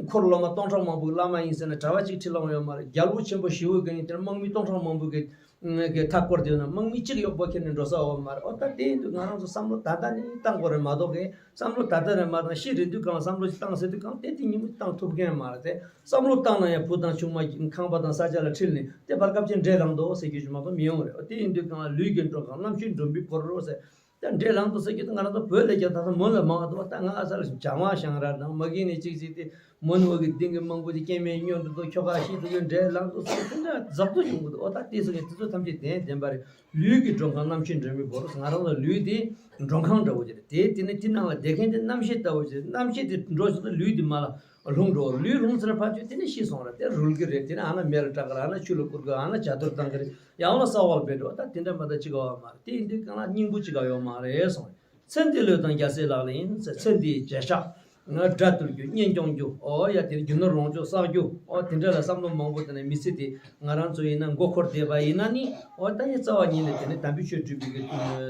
འཁོར་སློབ་མ་སྟོང་ཕྲག་མང་པོའི་བླ་མ་ཡིན་ཟེར་ན་གྲྭ་པ་གཅིག་ཁྲིད་ལོང་ཡོད་མ་རེད། རྒྱལ་པོ་ཆེན་པོ་ཞི་བའི་གི་ཡིན་དེར་དམག་མི་སྟོང་ཕྲག་མང་པོ་གི་གི་མཐའ་བསྐོར་དེ་ཡོད་ན་དམག་མི་གཅིག་གཡོག་པོ་ཁྱེར་ནས་འགྲོ་ས་འོག་མ་རེད། ཨོ་ད་དེ་ཡིན་དུས་ང་རང་ཚོ་བསམ་བློ་ད་ལྟ་ནས་བཏང་དགོས་རེད་མ་གཏོགས་གི། བསམ་བློ་ད་ལྟ་རེད་མ་བཏང་། ཤི་རན་དུས་གང་བསམ་བློ་ཞིག་བཏང་ཟེར་དུས་གང་དེ་དེ་ཉིན་མོ་བཏང་ཐུབ་མཁན་མ་རེད་དེ། བསམ་བློ་བཏང་ན་ཡང་བུ་དང་ཆུང་མ་ཁང་པ་དང་ས་ཆ་ལ་ཁྲིད་ནས་དེ་བར་སྐབས་ཀྱི་འདྲེ་ལངས་འདུག་ཟེར་རྒྱུ་ཞིག་མ་གཏོགས་མི་ཡོང་རེད། ཨོ་དེ་ཡིན་དུས་གང་ལུས་ཀྱི་མགྲོན་ཁང་རྣམ་ཤེས་མགྲོན་པོའི་བོར་རོ་ཟེར། ད་འདྲེ་ལངས་འདུག་ཟེར་རྒྱུ་དེ་ང་རང་ཚོ་བོད་ལ་ཀྱང་ད་ལྟ་མོན་ལ་མང་བ་འདུག་བ། ད་ང་ཨ་ས་ལ་བྱང་བ་ཞང་ར་དང་མ་གི་ནས་གཅིག་གཅིག་དེ། མོན་བོད་ཀྱི་སྡིངས་ཀྱི་མང་པོ་དེ་སྐྱེ་དམན་སྨྱོ་འདུག་འདུག་ཁྱོ་ག་ཤི་འདུག་ཡོད། འདྲེ་ལངས་འདུག་ཟེར་དེ་འདྲ་ཛབ་ཏུ་ཡོང་གི་འདུག་ཨོ་ད་དེ་ཚོ་གི་དེ་ཚོ་ཐམས་ཅད་བདེན་བདེན་པ་རེད། ལུས་ཀྱི་མགྲོན་ཁང་རྣམ་ཤེས་མགྲོན་པོའི་བོར། ང་རང་ལ་ལུས་དེ་མགྲོན་ཁང་འདྲ་བོ་ཅིག་རེད། དེ་དེ་ནས་དེ་ནང་ལ་བསྡད་མཁན་དེ་རྣམ་ཤེས་ལྟ་བུ་ཅིག་རེད། རྣམ་ཤེས་དེ་འགྲོ་བཞིན་དུ་ལུས་དེ་མར་ལ་ལྷུང་འགྲོ། ལུས་ལྷུང་ཚར་ཕར་ཚུར་དེ་ནས་ཤི་སོང་རེད། དེ་རུལ་གི་རེད། དེ་ནས་ཨ་ན་མེ་ལ་སྐྲག་གི་རེད། ཨ་ན་ཆུ་ལ་བསྐུར་གི་རེད། ཨ་ན་བྱ་དུར་བཏང་གི་རེད། ཡང་ལ་ས་འོག་ལ་སྦས་འགྲོ། ད་དེ་འདྲ་མ་གཏོགས་ཅི་ག་ཡོད་མ་རེད། དེ་ཡིན་དུས་གང་ལ་སྙིང་པོ་ཅི་ག་ཡོད་མ་རེད་གསུངས་རེད། ཚེ་འདི་བློས་བཏང་རྒྱལ་སྲས་ལག་ལེན་ཡིན་ཟེར། ཚེ་འདིའི་བྱ་གཞག་ང་དགྲ་བཏུལ་རྒྱུ་གཉེན་སྐྱོང་རྒྱུ། ཨོ་ཡ་དེ་རྒྱུ་ནོར་ལོངས་སྤྱོད་བསགས་རྒྱུ། ཨོ་དེ་འདྲ་ལ་བསམ་བློ་མང་པོ་བཏང་ནས་མི་ཚེ་དེ་ང་རང་ཚོ་ཡིན་ན་མགོ་འཁོར་བསྡད་པ་ཡིན་ན་ནི། ཨོ་ད་ནི་རྩ་བ་ཉིད་ནས་དེ་ནི་དམ་པའི་ཆོས་སྒྲུབ་པའི་གི་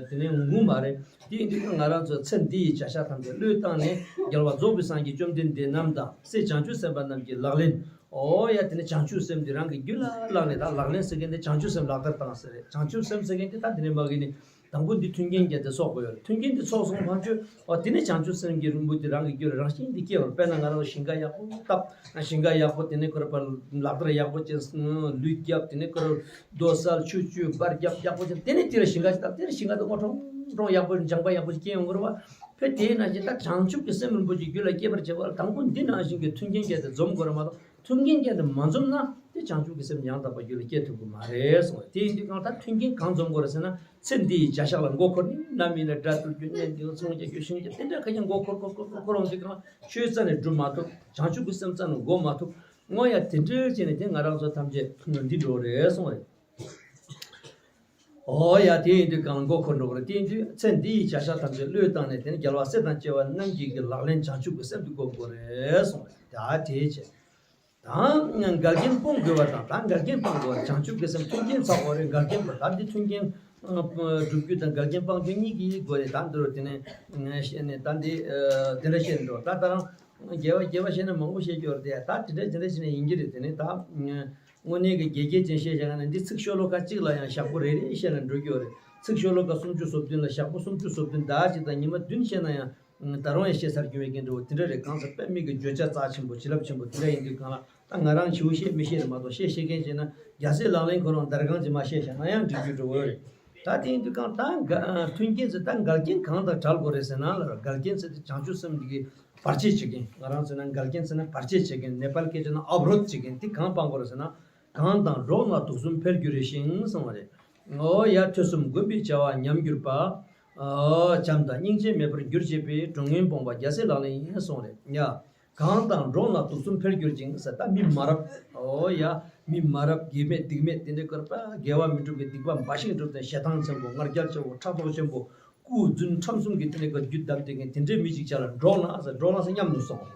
དེ་ནི་ངུ་མ་རེད། དེ་ཡིན་དུས་ང་རང་ཚོ་ཚེ་འདི་ཡི་བྱ་གཞག་ཐམས་ཅད་བློས་བཏང་ནས་རྒྱལ་བ་རྫོགས་པའི་སངས་རྒྱས་བཅོམ་ལྡན་འདས་རྣམས་དང་སྲས་བྱང་ཆུབ་སེམས་དཔའ་རྣམས་ཀྱི་ལག་ལེན། ཨོ་ཡ་དེ་ནི་བྱང་ཆུབ་སེམས་འདི་རང་གི་རྒྱུད་ལ་བླངས་ནས། ད་ལག་ལེན་ཟེར་མཁན་དེ་བྱང་ཆུབ་སེམས་ལག་བསྟར་བཏང་ཟེར་རེད། བྱང་ཆུབ་སེམས་ཟེར་མཁན་དེ་ད་དེ་ནི་མ་གི་ནི། དང་པོ་འདི་མཐུན་རྐྱེན་བརྒྱད་དེ་ཚོགས་དགོས་ཡོད་རེད། མཐུན་རྐྱེན་འདི་ཚོགས་སོང་ཕར་ཚུར། ཨོ་དེ་ནས་བྱང་ཆུབ་སེམས་ཀྱི་རིན་པོ་འདི་རང་གི་རྒྱུད་ལ་རང་བཞིན་གྱིས་སྐྱེ་བར། དཔེར་ན་ང་རང་ཞིང་ཁ་ཡག་པོ་བཏབ། ཞིང་ཁ་ཡག་པོ་དེ་ནས་ཁོ་ར་པར་ལག་བསྟར་ཡག་པོ་བྱས། ལུད་བརྒྱབ། དེ་ནས་ཁོ་ར་རྡོ་སལ་ཆུ་བཅུ་འབར་རྒྱབ་ཡག་པོ་བྱས། དེ་ནས་དེ་ལ་ཞིང་ཁ་ཞིག་བཏབ། དེ་ལ་ཞིང་ཁ་དེ་སྔོ་ཀྲོང་ཀྲོང་ཡག་པོ་ལྗང་པ་ཡག་པོ་ཞིག་སྐྱེ་ཡོང་གི་རེད་བ། ཕེ་དེའི་ནང་བཞིན་ད་བྱང་ཆུབ་ཀྱི་སེམས་རིན་པོ་ཆེ་རྒྱུད་ལ་སྐྱེ་བར་བྱེད་པ་ལ་དང་པོ་འདི་ནང་བཞིན་གྱི་མཐུན་རྐྱེན་བརྒྱད་དེ་འཛོམས་དགོས་རེད་མ་གཏོགས། མཐུན་རྐྱེན་བརྒྱད་དེ་མ་འཛོམས་ན་དེ་བྱང་ཆུབ་ཀྱི་སེམས་ཡང་དག་པ་རྒྱུད་ལ་སྐྱེ་ཐུབ་ཀྱི་མ་རེད་གསུངས་པ་རེད། དེ་ཡིན་དུས་གང་ལྟར་མཐུན་རྐྱེན་གང་འཛོམས་དགོས་རེད་ཟེར་ན། ཚེ་འདི་ཡི་བྱ་གཞག་ལ་མགོ་འཁོར་ནས་ནམ་ཡིན་ན་དགྲ་བཏུལ་རྒྱུ་གཉེན་སྐྱོང་ཚོང་རྒྱག་རྒྱུ་ཞིང་རྒྱག་དེ་འདྲ་ཁ་ཁྱེར་མགོ་འཁོར་འཁོར་འཁོར་འཁོར་འཁོར་འོང་དུས་གང་ཆོས་རྩ་ནས་སྒྲུབ་མ་ཐུབ། བྱང་ཆུབ་ཀྱི་སེམས་རྩ་ནས་སྒོམ་མ་ཐུབ། དངོས་ཡ་དེ་འདྲ་བྱས་ནས་དེ་ང་རང་ཚོ་ཐམས་ཅད་འདི་འགྲོ་རེད་གསུངས་པ་རེད། ཨོ་ཡ་དེ་ཡིན་དུས་གང་མགོ་འཁོར་འགྲོ་གི་རེད། དེ་ཡིན་དུས་ཚེ་འདི་ཡི་བྱ་གཞག་ཐམས་ཅད་བློས་བཏང་ནས་དེ་ནི་རྒྱལ་བ་སྲས་དང་བཅས་པ་རྣམས་ཀྱིས་ཀྱི་ལག་ལེན་བྱང་ཆུབ་ཀྱི་སེམས་དེ་སྒོམ་དགོས་རེད་གསུངས་པ་རེད། ད་དེ་བྱས། ད་འགལ་རྐྱེན་སྤོང་དགོས་པ་དང་། ད་འགལ་རྐྱེན་སྤང་དགོས་པ། བྱང་ཆུབ་ཀྱི་སེམས་མཐུན་རྐྱེན་ཚོགས་དགོས་རེད། འགལ་རྐྱེན་སྤོང་། ད་འདི་མཐུན་རྐྱེན་སྒྲུབ་རྒྱུ་དང་འགལ་རྐྱེན་སྤང་རྒྱུ་གཉིས་ཀྱི་དགོས་རེད། ད་འདི་རུ་དེ་ནས་བཤད་ནས་ད་འདི་དེ་འདྲ་བཤད་འགྲོ། ད་ད་རང་རྒྱས་པ་རྒྱས་པ་བཤད་ན་མང་པོ་བཤད་རྒྱུ་རེད་དེ། ད་དེ་འདྲ་དེ་འདྲ་བཤད་ན་ཡིན་གྱི་རེད། དེ་ནས་ད་དངོས་གནས་ཀྱི་དགེ་རྒྱས་ཅན་བཤད་བཞག་ན་འདི་ཚིག་ཤོ་ལོ་ཀ་གཅིག་ལ་ཡང་ཞག་པོ་རེ་རེ་བཤད་ན་འགྲོ་རྒྱུ་རེད། ཚིག་ཤོ་ལོ་ཀ་སུམ་ཅུ་སོ་བདུན་ལ་ཞག་པོ་སུམ་ཅུ་སོ་བདུན་ཟླ་གཅིག་དང་ཉི་མ་བདུན་བཤད་ན་ཡང་། ད་རུང་ཡང་བཤད་ཚར་རྒྱུ་མེད་མཁན་འདྲ་བོ་དེ་འདྲ་རེད། གང་ཟེར་དཔེ་མི་གི་བརྗོད་བྱ་རྩ་ཆེན་པོ་བྱིན་རླབས་ཆེན་པོ་དེ་འདྲ་ཡིན་དུས་གང་ལ་ད་ང་རང་ཞེ་པོ་བཤད་མི་ཤེས་རེད་མ་གཏོགས། བཤད་ཤེས་མཁན་བྱས་ན་རྒྱལ་སྲས་ལག་ལེན་ཁོ་རང་དར་གང་ཅིག་མ་བཤད་བཞག་ན་ཡང་འགྲིག་རྒྱུ་འདྲ་བོ་རེད། ད་དེ་ཡིན་དུས་གང་ད་འགལ་མཐུན་རྐྱེན་ཟེར་ད་འགལ་རྐྱེན་གང་དང་བྲལ་དགོས་རེད་ཟེར་ན་ལ། འགལ་རྐྱེན་ཟེར་དེ་བྱང་ཆུབ་སེམས་ཀྱི་བར་ཆད་བྱེད་མཁན། ང་རང་ཚོ་ན་འགལ་རྐྱེན་ཟེར་ན་བར་ཆད་བྱེད་མཁན། ནེ་པཱལ་སྐད་ཆ་ན་ཨབ་རོད་བྱེད་མཁན་དེ་གང་སྤང་དགོས་རེད་ཟེར་ན། གང་དང་འགྲོགས་ན་དུག་གསུམ་འཕེལ་འགྱུར་རེ་ཞིང་གསུངས་པ་རེད། ཨོ་ཡ། ཐོས་བསམ་སྒོམ་པའི་བྱ་བ་ཉམས་གྱུར་པ། ཨོ་བྱམས་དང་སྙིང་རྗེ་མེད་པར་འགྱུར་བྱེད་པའི་གྲོགས་ངན་སྤོང་བ་རྒྱལ་སྲས་ལག་ལེན་ཡིན་གསུངས་རེད་ཡ། གང་དང་འགྲོགས་ན་དུག་གསུམ་འཕེལ་འགྱུར་ཅིང་ཟེར། ད་མི་མ་རབས། ཨོ་ཡ། མི་མ་རབས་དགེ་མེད་སྡིག་མེད་དེ་འདྲའི་སྐོར་པ་དགེ་བ་མི་སྒྲུབ་པའི་སྡིག་པ་འབའ་ཞིག་སྒྲུབ་དང་ཞེ་སྡང་ཆེན་པོ་ང་རྒྱལ་ཆེན་པོ་ཕྲག་དོག་ཆེན་པོ་སྐུ་རྫུན་ཁྲམ་གསུམ་གྱི་དེ་འདྲའི་སྐོར་རྒྱུད་བསྡམས་བསྡད་མཁན་དེ་འདྲའི་མི་ཞིག་ཅག་ལ་འགྲོགས་ན་ཟེར། འགྲོགས་ན་ཟེར་སྙམ་དུ་སོང་།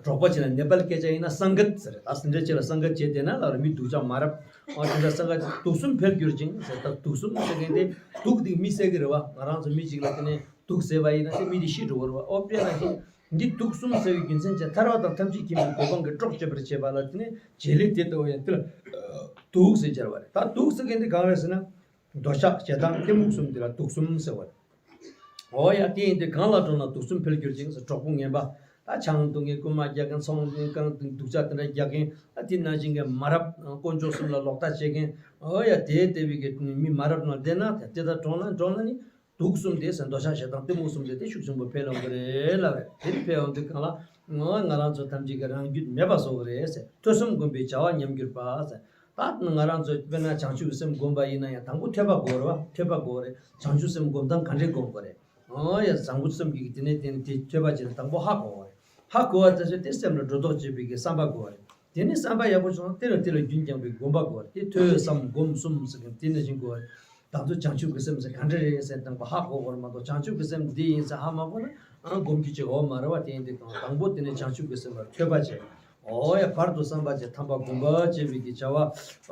འགྲོགས་པ་བྱས་ན་ནེ་པཱལ་སྐད་ཆ་ཡིན་ན་སངྒད་ཟེར། ད་དེ་འདྲའི་ཅིག་ལ་སངྒད་བྱས་བསྡད་ན་ལ་རེ་མི་སྡུག་ཅག་མ་རབས་ཨ་དེ་འདྲ་སངྒད་དུག་གསུམ་འཕེལ་འགྱུར་ཅིང་ཟེར། ད་དུག་གསུམ་ཟེར་མཁན་དེ་དུག་དེ་མི་བསད་ཀྱི་རེད་བ། ང་རང་ཚོ་མི་གཅིག་ལ་དེ་ནས་དུག་བཟས་པ་ཡིན་ན་དེ་མི་དེ་ཤི་འགྲོ་གི་རེད་བ། ཨོ་དཔེར་ན་ཤི་འདི་དུག་གསུམ་ཟེར་བའི་རྒྱུ་མཚན་བྱས་ཐར་པ་དང་ཐམས་ཅད་མཁྱེན་པའི་གོ་འཕང་གི་གྲོགས་བྱེད་པར་བྱེད་པ་ལ་དེ་ནས་བྱེད་ལས་དེ་ལྟ་བུ་ཡང་དེ་ལ་དུག་ཟེར་བྱ་བ་རེད། ད་དུག་ཟེར་མཁན་དེ་གང་རེད་ཟེར་ན། འདོད་ཆགས་ཞེ་སྡང་གཏི་མུག་གསུམ་འདི་ལ་དུག་གསུམ་ཟེར་བ་རེད། འོ་ཡ་དེ་ཡིན་དུས་གང་ལ་འགྲོགས་ན་དུག་གསུམ་འཕེལ་འགྱུར་ཅིང་ཟེར། གྲོགས་པོ་ངན་པ། ད་ཆང་འཐུང་མཁན་རྐུན་མ་རྒྱག་མཁན་ཚོང་བསྡད་མཁན་སྡུག་ཅག་དེ་འདྲ་རྒྱག་མཁན་ད་དེ་ནང་བཞིན་གྱི་མ་རབས་དཀོན་མཆོག་གསུམ་ལ་ལོག་ལྟ་བྱེད་མཁན། འོ་ཡ་དེ་ལྟ་བུའི་གི་མི་མ་རབས་ནང་བསྡད་ན་དེ་ལྟར་འགྲོགས་ན་འགྲོགས་ན་ནི་དུག་གསུམ་དེ་ཟེར་འདོད་ཆགས་ཞེ་སྡང་གཏི་མུག་གསུམ་དེ་དེ་ཤུགས་ཆེན་པོ་འཕེལ་འོང་གི་རེད་ལབ་རེད། དེ་འཕེལ་འོང་དུས་གང་ལ་འོ་ང་རང་ཚོ་ཐམས་ཅད་ཀྱི་རང་རྒྱུད་མེད་པ་བཟོ་གི་རེད་ཟེར། ཐོས་བསམ་སྒོམ་པའི་བྱ་བ་ཉམས་གྱུར་པ་ཟེར། ད་ང་རང་ཚོ་དཔེར་ན་བྱང་ཆུབ་ཀྱི་སེམས་བསྒོམ་པ་ཡིན་ན་ཡང་དང་པོ་ཐོས་པ་དགོས་རེད་བ། ཐོས་པ་དགོས་རེད། བྱང་ཆུབ་སེམས་སྒོམ་སྟངས་ག་འདྲས་སྒོམ་དགོས་རེད། ཨོ་ཡ་བཟང་པོ་བསམ་གྱི་དེ་ནས་དེ་ནས་དེ་ཐོས་པ་བྱས་ནས་དང་པོ་ཧ་གོ་བ་རེད། ཧ་གོ་བ་དེ་ཚོ་དེ་སེམས་ལ་སྒྲོ་འདོགས་གཅོད་པའི་གི་བསམ་པ་དགོས་རེད། དེ་ནས་བསམ་པ་ཡག་པོ་བྱུང་ན་དེ་ལ་དེ་ལ་རྒྱུན་བསྐྱངས་པའི་སྒོམ་པ་དགོས་རེད། དེ་ཐོས་བསམ་སྒོམ་གསུམ་ཟེར་གི་དེ་ནང་བཞིན་དགོས་རེད། དང་པོ་བྱང་ཆུབ་ཀྱི་སེམས་ཟེར་ག་འདྲ་རེད་ཟེར་དང་པོ་ཧ་གོ་དགོས་རེད་མ་གཏོགས་བྱང་ཆུབ་ཀྱི་སེམས་འདི་ཡིན་ཟེར་ཧ་མ་གོ་ན་ཨང་སྒོམ་རྒྱུ་ཅིག་འོ་མ་རེད་བ། དེ་ཡིན་དུས་དང་པོ་དེ་ནས་བྱང་ཆུབ་ཀྱི་སེམས་ལ་ཐོས་པ་བྱས། ཨོ་ཡ་བར་དུ་བསམ་པ་བྱས་ཐམས་པ་སྒོམ་པ་བྱེད་པའི་གི་བྱ་བ།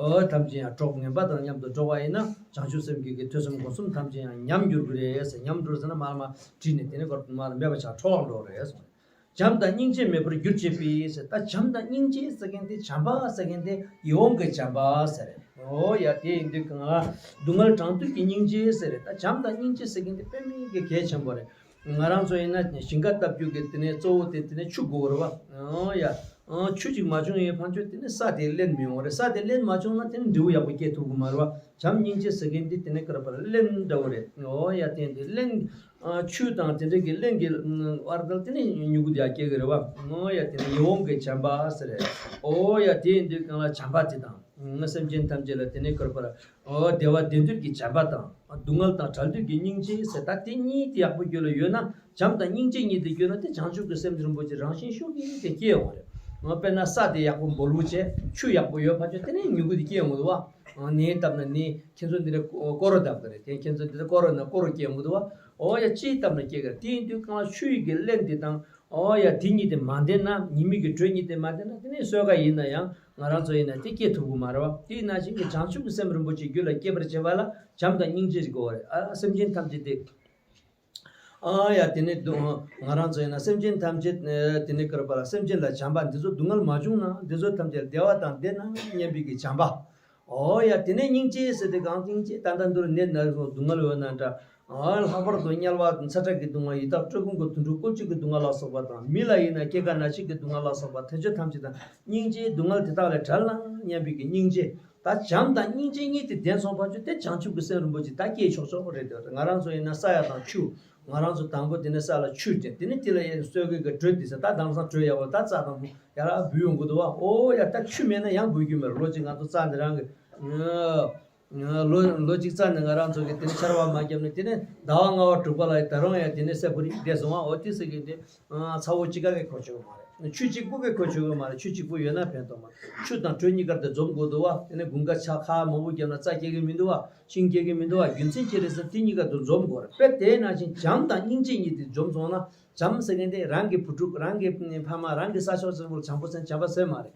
ཨོ་ཐམས་ཅད་ཡང་གྲོགས་ངན་པ་དང་མཉམ་དུ་འགྲོགས་པ་ཡིན་ན་བྱང་ཆུབ་སེམས་ཀྱི་གི་ཐོས་བསམ་སྒོམ་གསུམ་ཐམས་ཅད་ཡང་ཉམས་འགྱུར་གི་རེད་ཟེར། ཉམས་འགྲོ་ཟེར་ན་མར་མར་བྲིས་ནས་དེ་ནས་གོ་མར་མེད་པ་ཆགས་འཕྲོ་བརླག་འགྲོ་རེད་གསུངས། བྱམས་དང་སྙིང་རྗེ་མེད་པར་འགྱུར་བྱེད་པའི་ཟེར། ད་བྱམས་དང་སྙིང་རྗེ་ཟེར་མཁན་དེ་བྱམས་པ་ཟེར་མཁན་དེ་ཡིད་འོང་གི་བྱམས་པ་ཟེར་རེད། ཨོ་ཡ་དེ་ཡིན་དུས་གང་ལ་སྡུག་བསྔལ་དྲང་དུས་ཀྱི་སྙིང་རྗེ་ཟེར་རེད། ད་བྱམས་དང་སྙིང་རྗེ་ཟེར་མཁན་དེ་དཔེ་མེད་ཀྱི་གལ་ཆེན་པོ་རེད། ང་རང་ཚོ་ཡིན་ན་ཞིང་ཁ་བཏབ་རྒྱུ་གི་དེ་ནས་གཙོ་བོ་དེ་དེ་ནས་ཆུ་དགོས་རེད་བ། ཨོ་ཡ། ཨོ་ཆུ་ཅིག་མ་བྱུང་ཡས་ཕན་ཆོད་དེ་ནས་ས་དེ་རླན་མི་ཡོང་བ་རེད། ས་དེ་རླན་མ་བྱུང་ན་དེ་ནས་འབྲས་བུ་ཡག་པོ་སྐྱེ་ཐུབ་ཀྱི་མ་རེད་བ། བྱམས་སྙིང་རྗེ་ཟེར་མཁན་འདི་དེ་ནས་ཀར་པར་རླན་འདྲ་བོ་རེད། ཨོ་ཡ་དེ་འདི་རླན། ཨ་ཆུ་དང་དེ་འདྲ་གི་རླན་གྱི་བར་དང་དེ་ནས་མྱུ་གུ་དེ་ཡང་སྐྱེ་གི་རེད་བ། ཨོ་ཡ་དེ་ནས་ཡིད་འོང་གི་བྱམས་པ་ཟེར་རེད། ཨོ་ཡ་དེ་འདི་གང་ལ་བྱམས་པ་དེ་དང་སེམས་ཅན་ཐམས་ཅད་ལ་དེ་ནས་ཀར་པར། ཨོ་བདེ་བ་བདེ་འདོད་ཀྱི་བྱམས་པ་དང་། སྡུག་བསྔལ་དང་བྲལ་འདོད་ཀྱི་སྙིང་རྗེ་ཟེར། ད་དེ་གཉིས་དེ་ཡག་པོ་རྒྱུད་ལ་ཡོད་ན་བྱམས་དང་སྙིང་རྗེ་གཉིས་དེ་རྒྱུད་ན་དེ་བྱང་ཆུབ་ཀྱི་སེམས་རིན་པོ་ཆེ་རང་བཞིན་ཤུགས་ཀྱིས་དེ་སྐྱེ་ཡོང་བ་རེད། དཔེར་ན་ས་དེ་ཡག་པོ་འབོལ་བོ་བྱས་ཆུ་ཡག་པོ་ཡོད་ཕར་ཆོད་དེ་ནས་མྱུ་གུ་དེ་སྐྱེ་ཡོང་གི་འདུག་བ། ནས་བཏབ་ན་ནས་ཁྱེད་ཚོ་འདི་འདྲ་ཀོ་རོ་བཏབ་གི་རེད། དེ་ཁྱེད་ཚོ་འདི་འདྲ་ཀོ་རོ་ན་ཀོ་རོ་སྐྱེ་ཡོང་གི་འདུག་བ། ཨོ་ཡ་ཅི་བཏབ་ན་སྐྱེ་གི་རེད། དེ་ཡིན་དུས་གང་ལ་ཆུ་ཡི་གི་རླན་དེ་དང་། ཨོ་ཡ་དེ་གཉིས་དེ་མ་ལྡན་ན་ཉི་མའི་གི་དྲོད་གཉིས་དེ་མ་ལྡན་ན་དེ་ནས་སོས་ཀ་ཡིན་ན་ཡང་ང་རང་ཚོ་ཡིན་ན་དེ་སྐྱེ་ཐུབ་ཀྱི་མ་རེད་བ། དེ་ཡིན་ན་ཞིག་གི་བྱང་ཆུབ་ཀྱི་སེམས་རིན་པོ་ཆེ་རྒྱུད་ལ་སྐྱེ་བར་བྱེད་པ་ལ་བྱམས་དང་སྙིང་རྗེ་ཞིག་དགོས་པ་རེད། ཨ་སེམས་ཅན་ཐམས་ཅད་དེ། ཨ་ཡ་དེ་ནས་སྡུག་ང་རང་ཚོ་ཡིན་ན་སེམས་ཅན་ཐམས་ཅད་དེ་ནས་ཀར་པ་ལ་སེམས་ཅན་ལ་བྱམས་པ་འདི་ཚོ་སྡུག་བསྔལ་མ་བྱུང་ན་འདི་ཚོ་ཐམས་ཅད་བདེ་བ་དང་ལྡན་ན་སྙམ་པའི་གི་བྱམས་པ། ཨོ་ཡ་དེ་ནས་སྙིང་རྗེ་ཟེར་ཏེ་གང་སྙིང་རྗེ་ད་ལྟ་འདིར་ནད་ན་རེ་སོང་སྡུག་བསྔལ་ཡོད་ན་འདྲ། ཨ་ལྷག་པར་དུ་དམྱལ་བ་ཚ་དྲག་གི་སྡུག་བསྔལ་ཡི་དྭགས་བཀྲེས་སྐོམ་གྱི་དུད་འགྲོ་བཀོལ་སྤྱོད་ཀྱི་སྡུག་བསྔལ་ལ་སོགས་པ་དང་མི་ལ་ཡིན་ན་སྐྱེ་རྒ་ན་འཆི་གི་སྡུག་བསྔལ་ལ་སོགས་པ་དེ་ཚོ་ཐམས་ཅད་དང་སྙིང་རྗེའི་སྡུག་བསྔལ་དེ་དག་ལས་བྲལ་ན་སྙམ་པའི་གི་སྙིང་རྗེ། ད་བྱམས་དང་སྙིང་རྗེ་གཉིས་དེ་ལྡན་སོང་ཕར་ཆོད་དེ་བྱང་ཆུབ་ཀྱི་སེམས་རིན་པོ་ཆེ་ད་སྐྱེས་ཆོག་ཆོག་རེད་དེ། ང་རང་ཚོ་ཡིན་ན་ས་ཡ་དང་ཆུ། ང་རང་ཚོ་དང་པོ་དེ་ནས་ས་ལ་ཆུ་སྤྲད་དེ་ནས་དེ་ལ་ཡན་སོས་ཀའི་གི་དྲོད་དེ་ཟེར། ད་དེང་སང་དྲོད་ཡག་པོ་ད་རྩྭ་དང་པོ་ཡར་འབུ་ཡོང་གི་འདུག་བ། ཨོ་ཡ་ད་ཆུ་མེད་ན་ཡང་འབུ་རྒྱུ་མེད། ལོ་གཅིག་ང་ཚོ་རྩྭ་འདི་རང་གི་ལོ་ལོ་གཅིག་རྩྭ་ནས་ང་རང་ཚོ་གི་དེ་ནས་ཆར་པ་མ་བརྒྱབ་ནས་དེ་ནས་ཟླ་བ་ལྔ་པ་དྲུག་པ་ལ་ཡི་ད་རུང་ཡང་དེ་ནས་སྲད་བུ་རིགས་བསྡད་སོང་བ། ཨོ་དེ་ཟེར་གི་དེ། ཚ་བོ་གཅིག་ག་གི་གོ་ཆོད་གི་མ་རེད། ཆུ་གཅིག་པུ་གི་གོ་ཆོད་གི་མ་རེད། ཆུ་གཅིག་པུ་ཡོད་ན་ཕན་ཐོགས་མ་རེད། ཆུ་དང་དྲོད་གཉིས་ཀར་དེ་འཛོམས་དགོས་འདུག་བ། དེ་ནས་དགུན་ཁ་ཆར་ཁ་མང་པོ་བརྒྱབ་ན་རྩྭ་སྐྱེ་གི་མི་འདུག་བ། ཤིང་སྐྱེ་གི་མི་འདུག་བ། རྒྱུ་མཚན་ཅི་རེད་ཟེར་དེ་གཉིས་ཀ་དེ་འཛོམས་དགོས་རེད། དཔེ་དེ་ནང་བཞིན་བྱམས་དང་སྙིང་རྗེ་གཉིས་དེ་འཛོམས་སོང་ན། བྱམས་ཟེར་མཁན་དེ་རང་གི་བུ་ཕྲུག་རང་གི་ཕ་མ་རང་གི་ས་ཕྱོགས་གཅིག་པུར་བྱམས་པོ་ཟེར་བྱམས་པ་ཟེར་མ་རེད།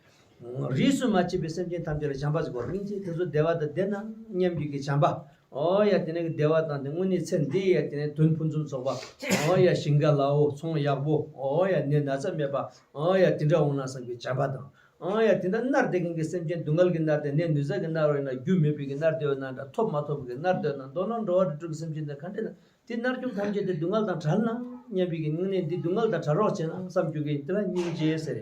རིས་སུ་མ་ཆད་པའི་སེམས་ཅན་ཐམས་ཅད་ལ་བྱམས་པ་ཟེར་དགོས་རེད། སྙིང་རྗེ་དེ་ཚོ་བདེ་བ་དང་ལྡན་ན་སྙམ་བརྗོད་ཀྱི་བྱམས་པ། ཨོ་ཡ་དེ་ནས་བདེ་བ་དང་དེ་དངོས་གནས་ཚེ་འདི་ཡ་དེ་ནས་དོན་ཕུན་སུམ་ཚོགས་པ། ཨོ་ཡ་ཞིང་ཁ་ལའོ་ཚོང་ཡག་པོ། ཨོ་ཡ་ནད་ན་ཚ་མེད་པ། ཨོ་ཡ་དེ་འདྲ་འོང་ན་བསམ་གྱི་བྱམས་པ་དང་། ཨོ་ཡ་དེ་འདྲ་མནར་བསྡད་མཁན་གྱི་སེམས་ཅན་སྡུག་བསྔལ་གྱི་མནར་དེ་ནད་ནུས་ཟ་གི་མནར་བ་ཡིན་ན་རྒྱུ་མེད་པའི་གི་མནར་དེ་ཡོད་ན་འདྲ། ཐོབ་མ་ཐོབ་གི་མནར་དེ་ཡོད་ན་འདྲ། འདོད་ན་འགྲོ་བ་རིགས་དྲུག་གི་སེམས་ཅན་དེ་ག་འདྲ་ན། དེ་མནར་གཅོད་ཐམས་ཅད་དེ་སྡུག་བསྔལ་དང་བྲལ་ན་སྙམ་པའི་གི་དངོས་གནས་འདི་སྡུག་བསྔལ་དང་བྲལ་རོགས་བྱས་ན་བསམ་རྒྱུ་གི་དེ་ལ་སྙིང་རྗེ་ཟེར།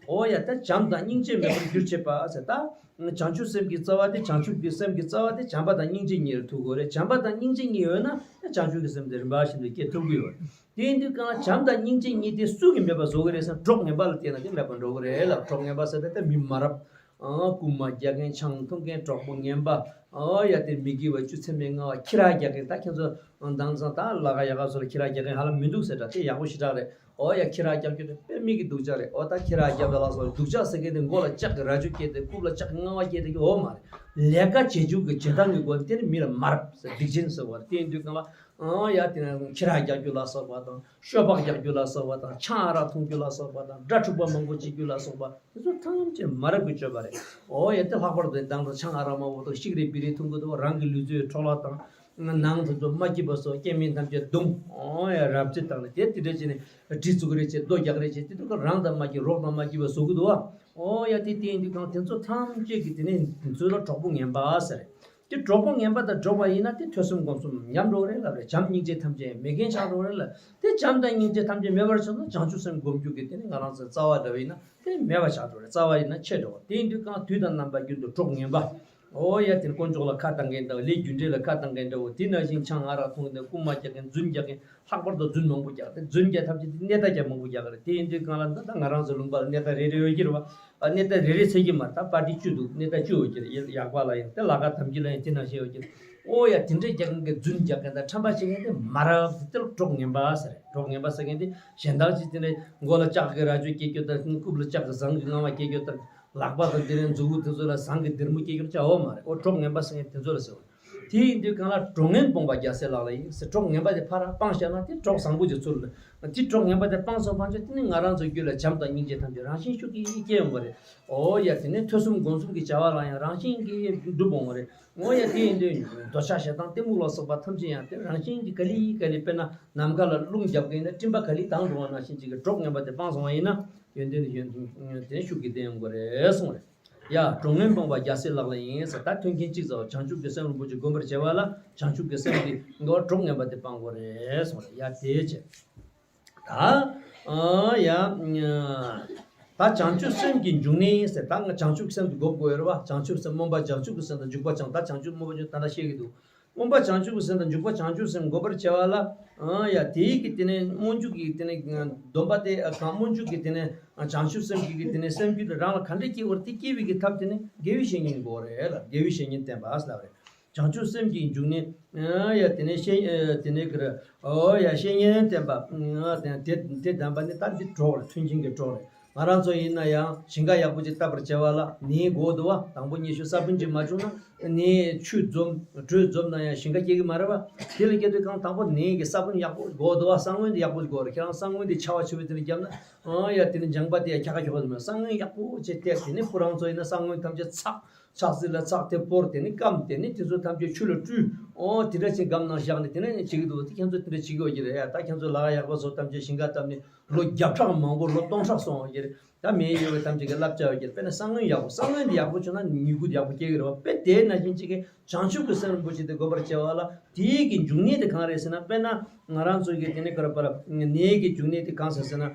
ཨོ་ཡ་ད་བྱམས་དང་སྙིང་རྗེ་མེད་པར་འགྱུར་བྱེད་པ་ཟེར། ད་བྱང་ཆུབ་སེམས་ཀྱི་རྩ་བ་དེ་བྱང་ཆུབ་ཀྱི་སེམས་ཀྱི་རྩ་བ་དེ་བྱམས་པ་དང་སྙིང་རྗེ་གཉིས་ལ་ཐུག་དགོས་རེད། བྱམས་པ་དང་སྙིང་རྗེ་གཉིས་ཡོད་ན་ད་བྱང་ཆུབ་ཀྱི་སེམས་དེ་རིམ་པ་བཞིན་དུ་སྐྱེ་ཐུབ་ཀྱི་ཡོད་རེད། དེ་ཡིན་དུས་གང་ལ་བྱམས་དང་སྙིང་རྗེ་གཉིས་དེ་སུ་གིས་མེད་པ་བཟོ་གི་རེད་ཟེར་ན་གྲོགས་ངན་པ་ལ་བརྟེན་ན་དེ་མེད་པར་འགྲོ་གི་རེད་ལ། གྲོགས་ངན་པ་ཟེར་ད་ལྟ་མི་མ་རབས། ཨང་རྐུན་མ་རྒྱག་མཁན་ཆང་འཐུང་མཁན་གྲོགས་པོ་ངན་པ། ཨོ་ཡ་དེ་མི་དགེ་བ་བཅུ་ཚད་མེད་ལྔ་བ་ཁྱི་ར་རྒྱག་མཁན། ད་ཁྱེད་ཚོ་དེང་སང་ད་ལ་ག་ཡག་ག་སོ་ལ་ཁྱི་ར་རྒྱག་མཁན་ཧ་ལམ་མི་འདུག་ཟེར་འདྲ། དེ་ཡག་པོ་ཞེ་དྲག་རེད། ཨོ་ཡ་ཁྱི་ར་རྒྱག་རྒྱུ་དེ་དཔེ་མི་གི་སྡུག་ཅག་རེད། ཨོ་ད་ཁྱི་ར་རྒྱབ་ད་ལ་སོ་སྡུག་ཅག་ཟེར་མཁན་དེ་མགོ་ལ་ལྕགས་ཀྱི་རྭ་ཅོ་བཀལ་ཏེ་རྐུབ་ལ་ལྕགས་ཀྱི་རྔ་བ་བཀལ་ཏེ་གི་ཨོ་མ་རེད། ལས་ཀ་བྱེད་རྒྱུ་གི་བྱེད་སྟངས་ཀྱི་སྒོ་ནས་དེ་ནི་མི་ལ་མར་སྡིག་ཅན་ཟེར་བ་རེད། དེ་ཡིན་དུས་གང་ལ་ཨོ་ཡ་དེ་ནས་ཁྱི་ར་རྒྱག་རྒྱུ་ལ་སོགས་པ་དང་། ཤོ་སྦག་རྒྱག་རྒྱུ་ལ་སོགས་པ་དང་། ཆང་ཨ་རག་འཐུང་རྒྱུ་ལ་སོགས་པ་དང་། སྒྲ་འཁྲུག་པ་མང་པོ་བྱེད་རྒྱུ་ལ་སོགས་པ་དེ་ཚོ་ཐམས་ཅད་མ་རབས་ཀྱི་སྤྱོད་པ་རེད། ཨོ་ཡ་དེ་ལྷག་པར་དུ་དང་དུ་ཆང་ཨ་རག་མང་པོ་དང་ཤིག་རེ་བི་རེ་འཐུང་གི་འདུག་རང་གི་ལུས་རྩལ་འཕྲོ་བརླག་དང་། ནང་དུ་ཚོ་མ་སྐྱིད་པ་སོགས་སྐྱེ་དམན་ཐམས་ཅད་རྡུང་། ཨོ་ཡ་རབ་རྩིས་བཏང་ནས་དེ་དེ་འདྲ་བྱས་ནས་གྲི་བཙུགས་རེ་བྱས། རྡོ་རྒྱག་རེ་བྱས། དེ་དུས་ཀ་རང་དང་མ་སྐྱིད། རོགས་དང་མ་སྐྱིད་པ་བཟོ་གི་འདུག་བ། ཨོ་ཡ་དེ་དེ་ཡིན་དུས་གང་དེ་ཚོ་ཐམས་ཅད་ཀྱི་དེ་ནས་དེ་ཚོ་ལ་གྲོགས་པོ་ངན་པ་ཟེར། དེ་གྲོགས་པོ་ངན་པ་དང་འགྲོགས་པ་ཡིན་ན་དེ་ཐོས་བསམ་སྒོམ་གསུམ་ཉམས་འགྲོ་རེད་ལབ་རེད། བྱམས་སྙིང་རྗེ་ཐམས་ཅད་མེད་མཁན་ཆགས་འགྲོ་རེད་ལ། དེ་བྱམས་དང་སྙིང་རྗེ་ཐམས་ཅད་མེད་པར་སོང་ན་བྱང་ཆུབ་སེམས་སྒོམ་རྒྱུ་གི་དེ་ནི་ང་རང་ཚོའི་རྩ་བ་འདྲ་བ་ཡིན་ན་དེ་མེད་པ་ཆགས་འགྲོ་རེད། རྩ་བ་ཡིན་ན་ཆད་འགྲོ་བ། དེ་ཡིན་དུས་གང་དུས་དང་རྣམ་པ་ཀུན་ཏུ་གྲོགས་ངན་པ། ཨོ་ཡ་དེ་ནི་དཀོན་མཆོག་ལ་ཁ་བཏང་མཁན་འདྲ་བོ། ལས་རྒྱུ་འབྲས་ལ་ཁ་བཏང་མཁན་འདྲ་བོ། དེ་ནང་བཞིན་ཆང་ཨ་རག་འཐུང་མཁན་དང་རྐུན་མ་རྒྱག་མཁན། རྫུན་རྒྱག་མཁན། ལྷག་པར་དུ་རྫུན་མང་པོ་རྒྱག་སྟེ། རྫུན་རྒྱག་ཐབས་ཅིག་དེ་གནས་ད་རྒྱག་མང་པོ་རྒྱག་གི་རེད། དེ་ཡིན་དུས་གང་ལ་འདི་ད་ང་རང་ཚོ་ལུང་པ་ལ་གནས་ད་རེ་རེ་ཡོད་ཀྱི་རེད་བ། ཨ་གནས་ད་རེ་རེ་ཟེར་གྱི་མ་རེད། ད་པར་ཊི་བཅུ་འདུག་གནས་ད་བཅུ་ཡོད་ཀྱི་རེད། ཡག་པ་ལ་ཡང་དེ་ལ་ཁ་དམ་གྱི་ལ་ཡང་དེ་ནང་བཞིན་ཡོད་ཀྱི་རེད། ཨོ་ཡ་དེ་འདྲས་རྒྱག་མཁན་གྱི་རྫུན་རྒྱག་མཁན་དང་ཁྲམ་པ་བྱེད་མཁན་དེ་མ་རབས་དེ་ལ་གྲོགས་ངན་པ་ཟེར་རེད། གྲོགས་ངན་པ་ཟེར་མཁན་དེ་གཞན་དག་ཅིག་དེ་འདྲས་མགོ་ལ་ལྕགས་ཀྱི་རྭ་ཅོ་བཀལ་རྒྱུ་དང་། རྐུབ་ལ་ལྕགས་ཀྱི་ཟངས་ཀྱི་རྔ་བ་བཀལ་རྒྱུ་དང་། ལག་པ་དང་དེ་རིང་མཛུ་གུ་དེ་ཚོ་ལ་ཟངས་ཀྱི་སྡེར་མོ་སྐྱེ་རྒྱུར་བྱའོ་མ་རེད། ཨོ་གྲོགས་ངན་པ་ཟེར་མཁན་དེ་ཚོ་ལ་ཟེར་བ། དེ་ཡིན་དུས་གང་ལ་གྲོགས་ངན་སྤོང་བ་རྒྱལ་སྲས་ལག་ལེན་ཡིན་ཟེར། གྲོགས་ངན་པ་དེ་ཕར་སྤངས་བཞག་ན་དེ་གྲོགས་བཟང་པོ་ཅིག་ཚུར་ལ། དེ་གྲོགས་ངན་པ་དེ་སྤངས་སོང་ཕན་ཆད་དེ་ནི་ང་རང་ཚོའི་རྒྱུད་ལ་བྱམས་དང་སྙིང་རྗེ་ཐམས་ཅད་རང་བཞིན་ཤུགས་ཀྱིས་སྐྱེ་ཡོང་གི་རེད། ཨོ་ཡ་དེ་ནས་ཐོས་བསམ་སྒོམ་གསུམ་གྱི་བྱ་བ་ལ་ཡང་རང་བཞིན་གྱིས་འགྲུབ་འོང་གི་རེད། ཨོ་ཡ་དེ་ཡིན་དུས་འདོད་ཆགས་ཞེ་སྡང་གཏི་མུག་ལ་སོགས་པ་ཐམས་ཅད་ཡང་དེ་རང་བཞིན་གྱིས་ག་ལེ་ག་ལེ། དཔེར་ན་ནམ་མཁའ་ལ་རླུང་རྒྱབ་མཁན་ནི་སྤྲིན་པ་ག་ལེ་ལྡང་འགྲོ་བ་ནང་བཞིན་ཅིག་གི་གྲོགས་ངན་པ་དེ་སྤངས་སོང་བ་ཡིན་ན། ཡོན་ཏན་ཡོན་ཏན་ཤུགས་ཀྱིས་ལྡན་ཡོང་གི་རེད་གསུངས་རེད། ཡ། གྲོགས་ངན་སྤོང་བ་རྒྱལ་སྲས་ལག་ལེན་ཡིན་ཟེར། ད་མཐུན་རྐྱེན་གཅིག་ཙམ་བྱང་ཆུབ་ཀྱི་སེམས་རིན་པོ་ཆེ་བསྒོམ་པར་བྱ་བ་ལ་བྱང་ཆུབ་ཀྱི་སེམས་ཀྱི་གྲོགས་ངན་པ་དེ་སྤང་དགོས་རེད་གསུངས་རེད། ཡ་དེ་བྱས། ད་ཨ་ཡ། ད་བྱང་ཆུབ་སེམས་ཀྱི་འབྱུང་གནས་ཟེར། ད་ང་བྱང་ཆུབ་སེམས་དེ་བསྒོམ་དགོས་ཡོད་རེད་བ། བྱང་ཆུབ་སེམས་སྨོན་པ་བྱང་ཆུབ་ཀྱི་སེམས་དང་འཇུག་པ་བྱང་། ད་བྱང་ཆུབ་སྨོན་པ་བྱང་ད་ལྟ་བཤད་ཀྱི་འདུག་སྨོན་པ་བྱང་ཆུབ་ཀྱི་སེམས་དང་འཇུག་པ་བྱང་ཆུབ་སེམས་བསྒོམ་པར་བྱ་བ་ལ། ཨ་ཡ་དེའི་གི་དེ་ནས་སྨོན་འཇུག་གི་དེ་ནས་སྡོམ་པ་དེ་གང་། སྨོན་འཇུག་གི་དེ་ནས་བྱང་ཆུབ་སེམས་ཀྱི་གི་དེ་ནས་སེམས་རྒྱུད་དེ་རང་ལ་ག་འདྲ་སྐྱེ་བར། དེ་སྐྱེ་བའི་གི་ཐབས་དེ་ནི་དགེ་བའི་བཤེས་གཉེན་དགོས་རེད་ལ། དགེ་བའི་བཤེས་གཉེན་བསྟེན་པ་ལབ་རེད། བྱང་ཆུབ་སེམས་ཀྱི་འབྱུང་གནས། ཨ་ཡ་དེ་ནས་བཤེས་དེ་ནས་གི་ཨོ་ཡ་བཤེས་གཉེན་བསྟེན་པ། དེ་དེ་བསྟེན་པ་ནི་ད་འདི་གྲོགས་རེད། མཐུན་རྐྱེན་གྱི་གྲོགས་རེད། ང་རང་ཚོ་ཡིན་ན་ཡང་ཞིང་ཁ་ཡག་པོ་ཅིག་བཏབ་པར་བྱ་བ་ལ་ནས་དགོས་འདུག་བ། དང་པོ་ཉི་ཤུ་ས་བོན་ཅིག་མ་བྱུང་ན་ནས་ཆུ་འཛོམས་དྲོད་འཛོམས་ན་ཡང་ཞིང་ཁ་སྐྱེ་གི་མ་རེད་བ། དེ་ལ་སྐྱེ་དུས་གང་དང་པོ་ནས་ཀྱི་ས་བོན་ཡག་པོ་དགོས་འདུག་བ། ས་བོན་དེ་ཡག་པོ་དགོས་རེད། ཁྱེད་རང་ས་བོན་དེ་ཆར་པ་ཆེ་བོ་དེ་ལ་བརྒྱབ་ན་ཨ་ཡ་དེ་ནི་ལྗང་པ་དེ་ཡ་འཁྱག་ཁ་ཁྱོག་པ་དེ་མ་རེད། ས་བོན་ཡག་པོ་ཅིག་བལྟས། དེ་ནི་ཁོ་རང་ཚོ་ཡིན་ན་ས་བོན་ཐམས་ཅད་ཚགས། ཕྱག་སྲིད་ལ་ཚགས་དེ་སྤོར། དེ་ནི་སྐམ། དེ་ནི་དེ་ཚོ་ཐམས་ཅད་ཆུ་ལ་བཀྲུས། ཨོ་དེ་འདྲ་ཅིག་སྒམ་ནང་བཞག་ནས་དེ་ནས་བྱེད་ཀྱི་འདུག་དེ་ཁྱེད་ཚོ་དེ་འདྲ་བྱེད་ཀྱི་ཡོད་ཀྱི་རེད། ཡ་ད་ཁྱེད་ཚོ་ལ་ཡག་པ་ཚོ་ཐམས་ཅད་ཞིང་ཁ་བཏབ་ནས་ལོ་བརྒྱ་ཕྲག་མང་པོ་ལོ་སྟོང་ཕྲག་སོང་ཡོད་ཀྱི་རེད། ད་མེད་ཡོད་པའི་ཐམས་ཅད་ཀྱི་བསླབ་བྱ་ཡོད་ཀྱི་རེད། དཔེར་ན་ས་བོན་ཡག་པོ། ས་བོན་དེ་ཡག་པོ་བྱུང་ན་མྱུ་གུ་དེ་ཡག་པོ་སྐྱེ་གི་རེད་བ། དཔེ་དེ་ནང་བཞིན་གཅིག་གི་བྱང་ཆུབ་ཀྱི་སེམས་རིན་པོ་ཆེ་དེ་བསྒོམ་པར་བྱ་བ་ལ་དེའི་གི་འབྱུང་གནས་དེ་གང་རེད་ཟེར་ན། དཔེར་ན་ང་རང་ཚོའི་གི་དེ་ནས་ག་རེ་པར་ནས་ཀྱི་འབྱུང་གནས་དེ་གང་ཟེར་ཟེར་ན།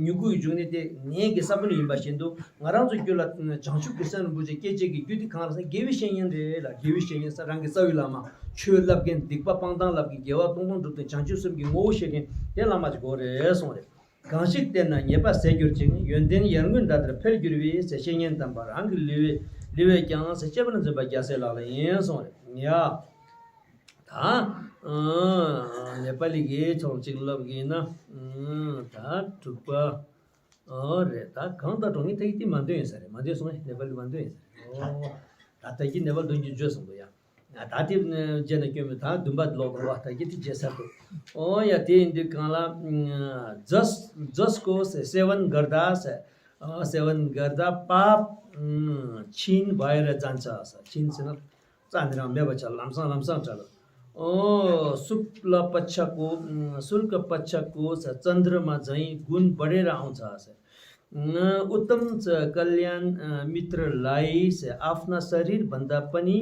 མྱུ་གུ་ཡི་འབྱུང་གནས་དེ་ནས་ཀྱི་ས་བོན་ཡིན་པ་བཞིན་དུ། ང་རང་ཚོ་རྒྱུད་ལ་བྱང་ཆུབ་ཀྱི་སེམས་རིན་པོ་ཆེ་སྐྱེ་བྱེད་ཀྱི་རྒྱུ་དེ་གང་རེད་ཟེར་ན་དགེ་བའི་བཤེས་གཉེན་རེད་ལ། དགེ་བའི་བཤེས་གཉེན་ཟེར་རང་གི་རྩ་བའི་བླ་མ། ཆོས་བསླབ་མཁན། སྡིག་པ་སྤང་ཐང་བསླབ་མཁན། དགེ་བ་སྟོང་སྟོང་སྒྲུབ་མཁན། བྱང་ཆུབ་སེམས་ཀྱི་ངོ་བོ་ཤེས་མཁན་དེ་བླ་མ་ཅིག་དགོས་རེད་གསུངས་རེད། གང་ཞིག་བསྟེན་ན་ཉེས་པ་ཟད་འགྱུར་ཅིང་། ཡོན་ཏན་ཡར་ངོའི་ཟླ་ལྟར་འཕེལ་འགྱུར་བའི་ཟེར། བཤེས་གཉེན་དམ་པ་རང་གི་ལུས་པས་ལུས་པས་ཀྱང་ཟེར། གཅེས་པར་འཛིན་པ་རྒྱལ་སྲས་ལག་ལེན་ཡིན་གསུངས་རེད། ཡ། ད་ཨ་ནེ་པ་ལི་གི་ཆོག་ཅིག་ལབ་གི་ན། ཨ་ད་དྲུག་པ། ཨོ་རེད། ད་གང་ལྟར་འགྲོ་ངེས་ད་གི་དེ་མ་འདོན་ཡིན་ས་རེད། མ་འདོན་སོང་ངས་ནེ་པ་ལི་མ་འདོན་ཡིན་ས་རེད། ཨོ་ད་ད་གི་ནེ་པ་ལི་འདོན་རྒྱུ་བརྗོད་སོང་འདུག་ཡ། ད་དེ་རྗེས་ན་སྐྱོན་མེད། ད་བདུན་པ་ལོག་འགྲོ་བ། ད་གི་དེ་རྗེས་ས་འདུག་ཨོ་ཡ་དེ་ཡིན་དུས་གང་ལ་ཛས་ཛས་ཀོ་ཟེར། སེ་ཝན་གར་ད་ཟེར། ཨོ་སེ་ཝན་གར་ད་པ་ཕ་ཆིན་བྷའི་ར་ཛན་ཆ་ཟེར། ཆིན་ཟེར་ན། རྩ་ནས་རང་མེད་པ་ཆགས། ལམ་སང་ལམ་སང་འདྲ་ལ། ཨོ་སུཀ་ལ་པ་ཆ་ཀོ། སུར་ཀ་པ་ཆ་ཀོ་ཟེར། ཙན་དྲ་མ་ཛ་ཡི་གུན་བ་རེ་ར་ཨང་ཚ་ཟེར། ཨུཏམ་ཙ་ཀལ་ཡན་མི་ཏྲ་ལའི་ཟེར། ཨབ་ན་ས་རིར་བན་ད་པ་ནི་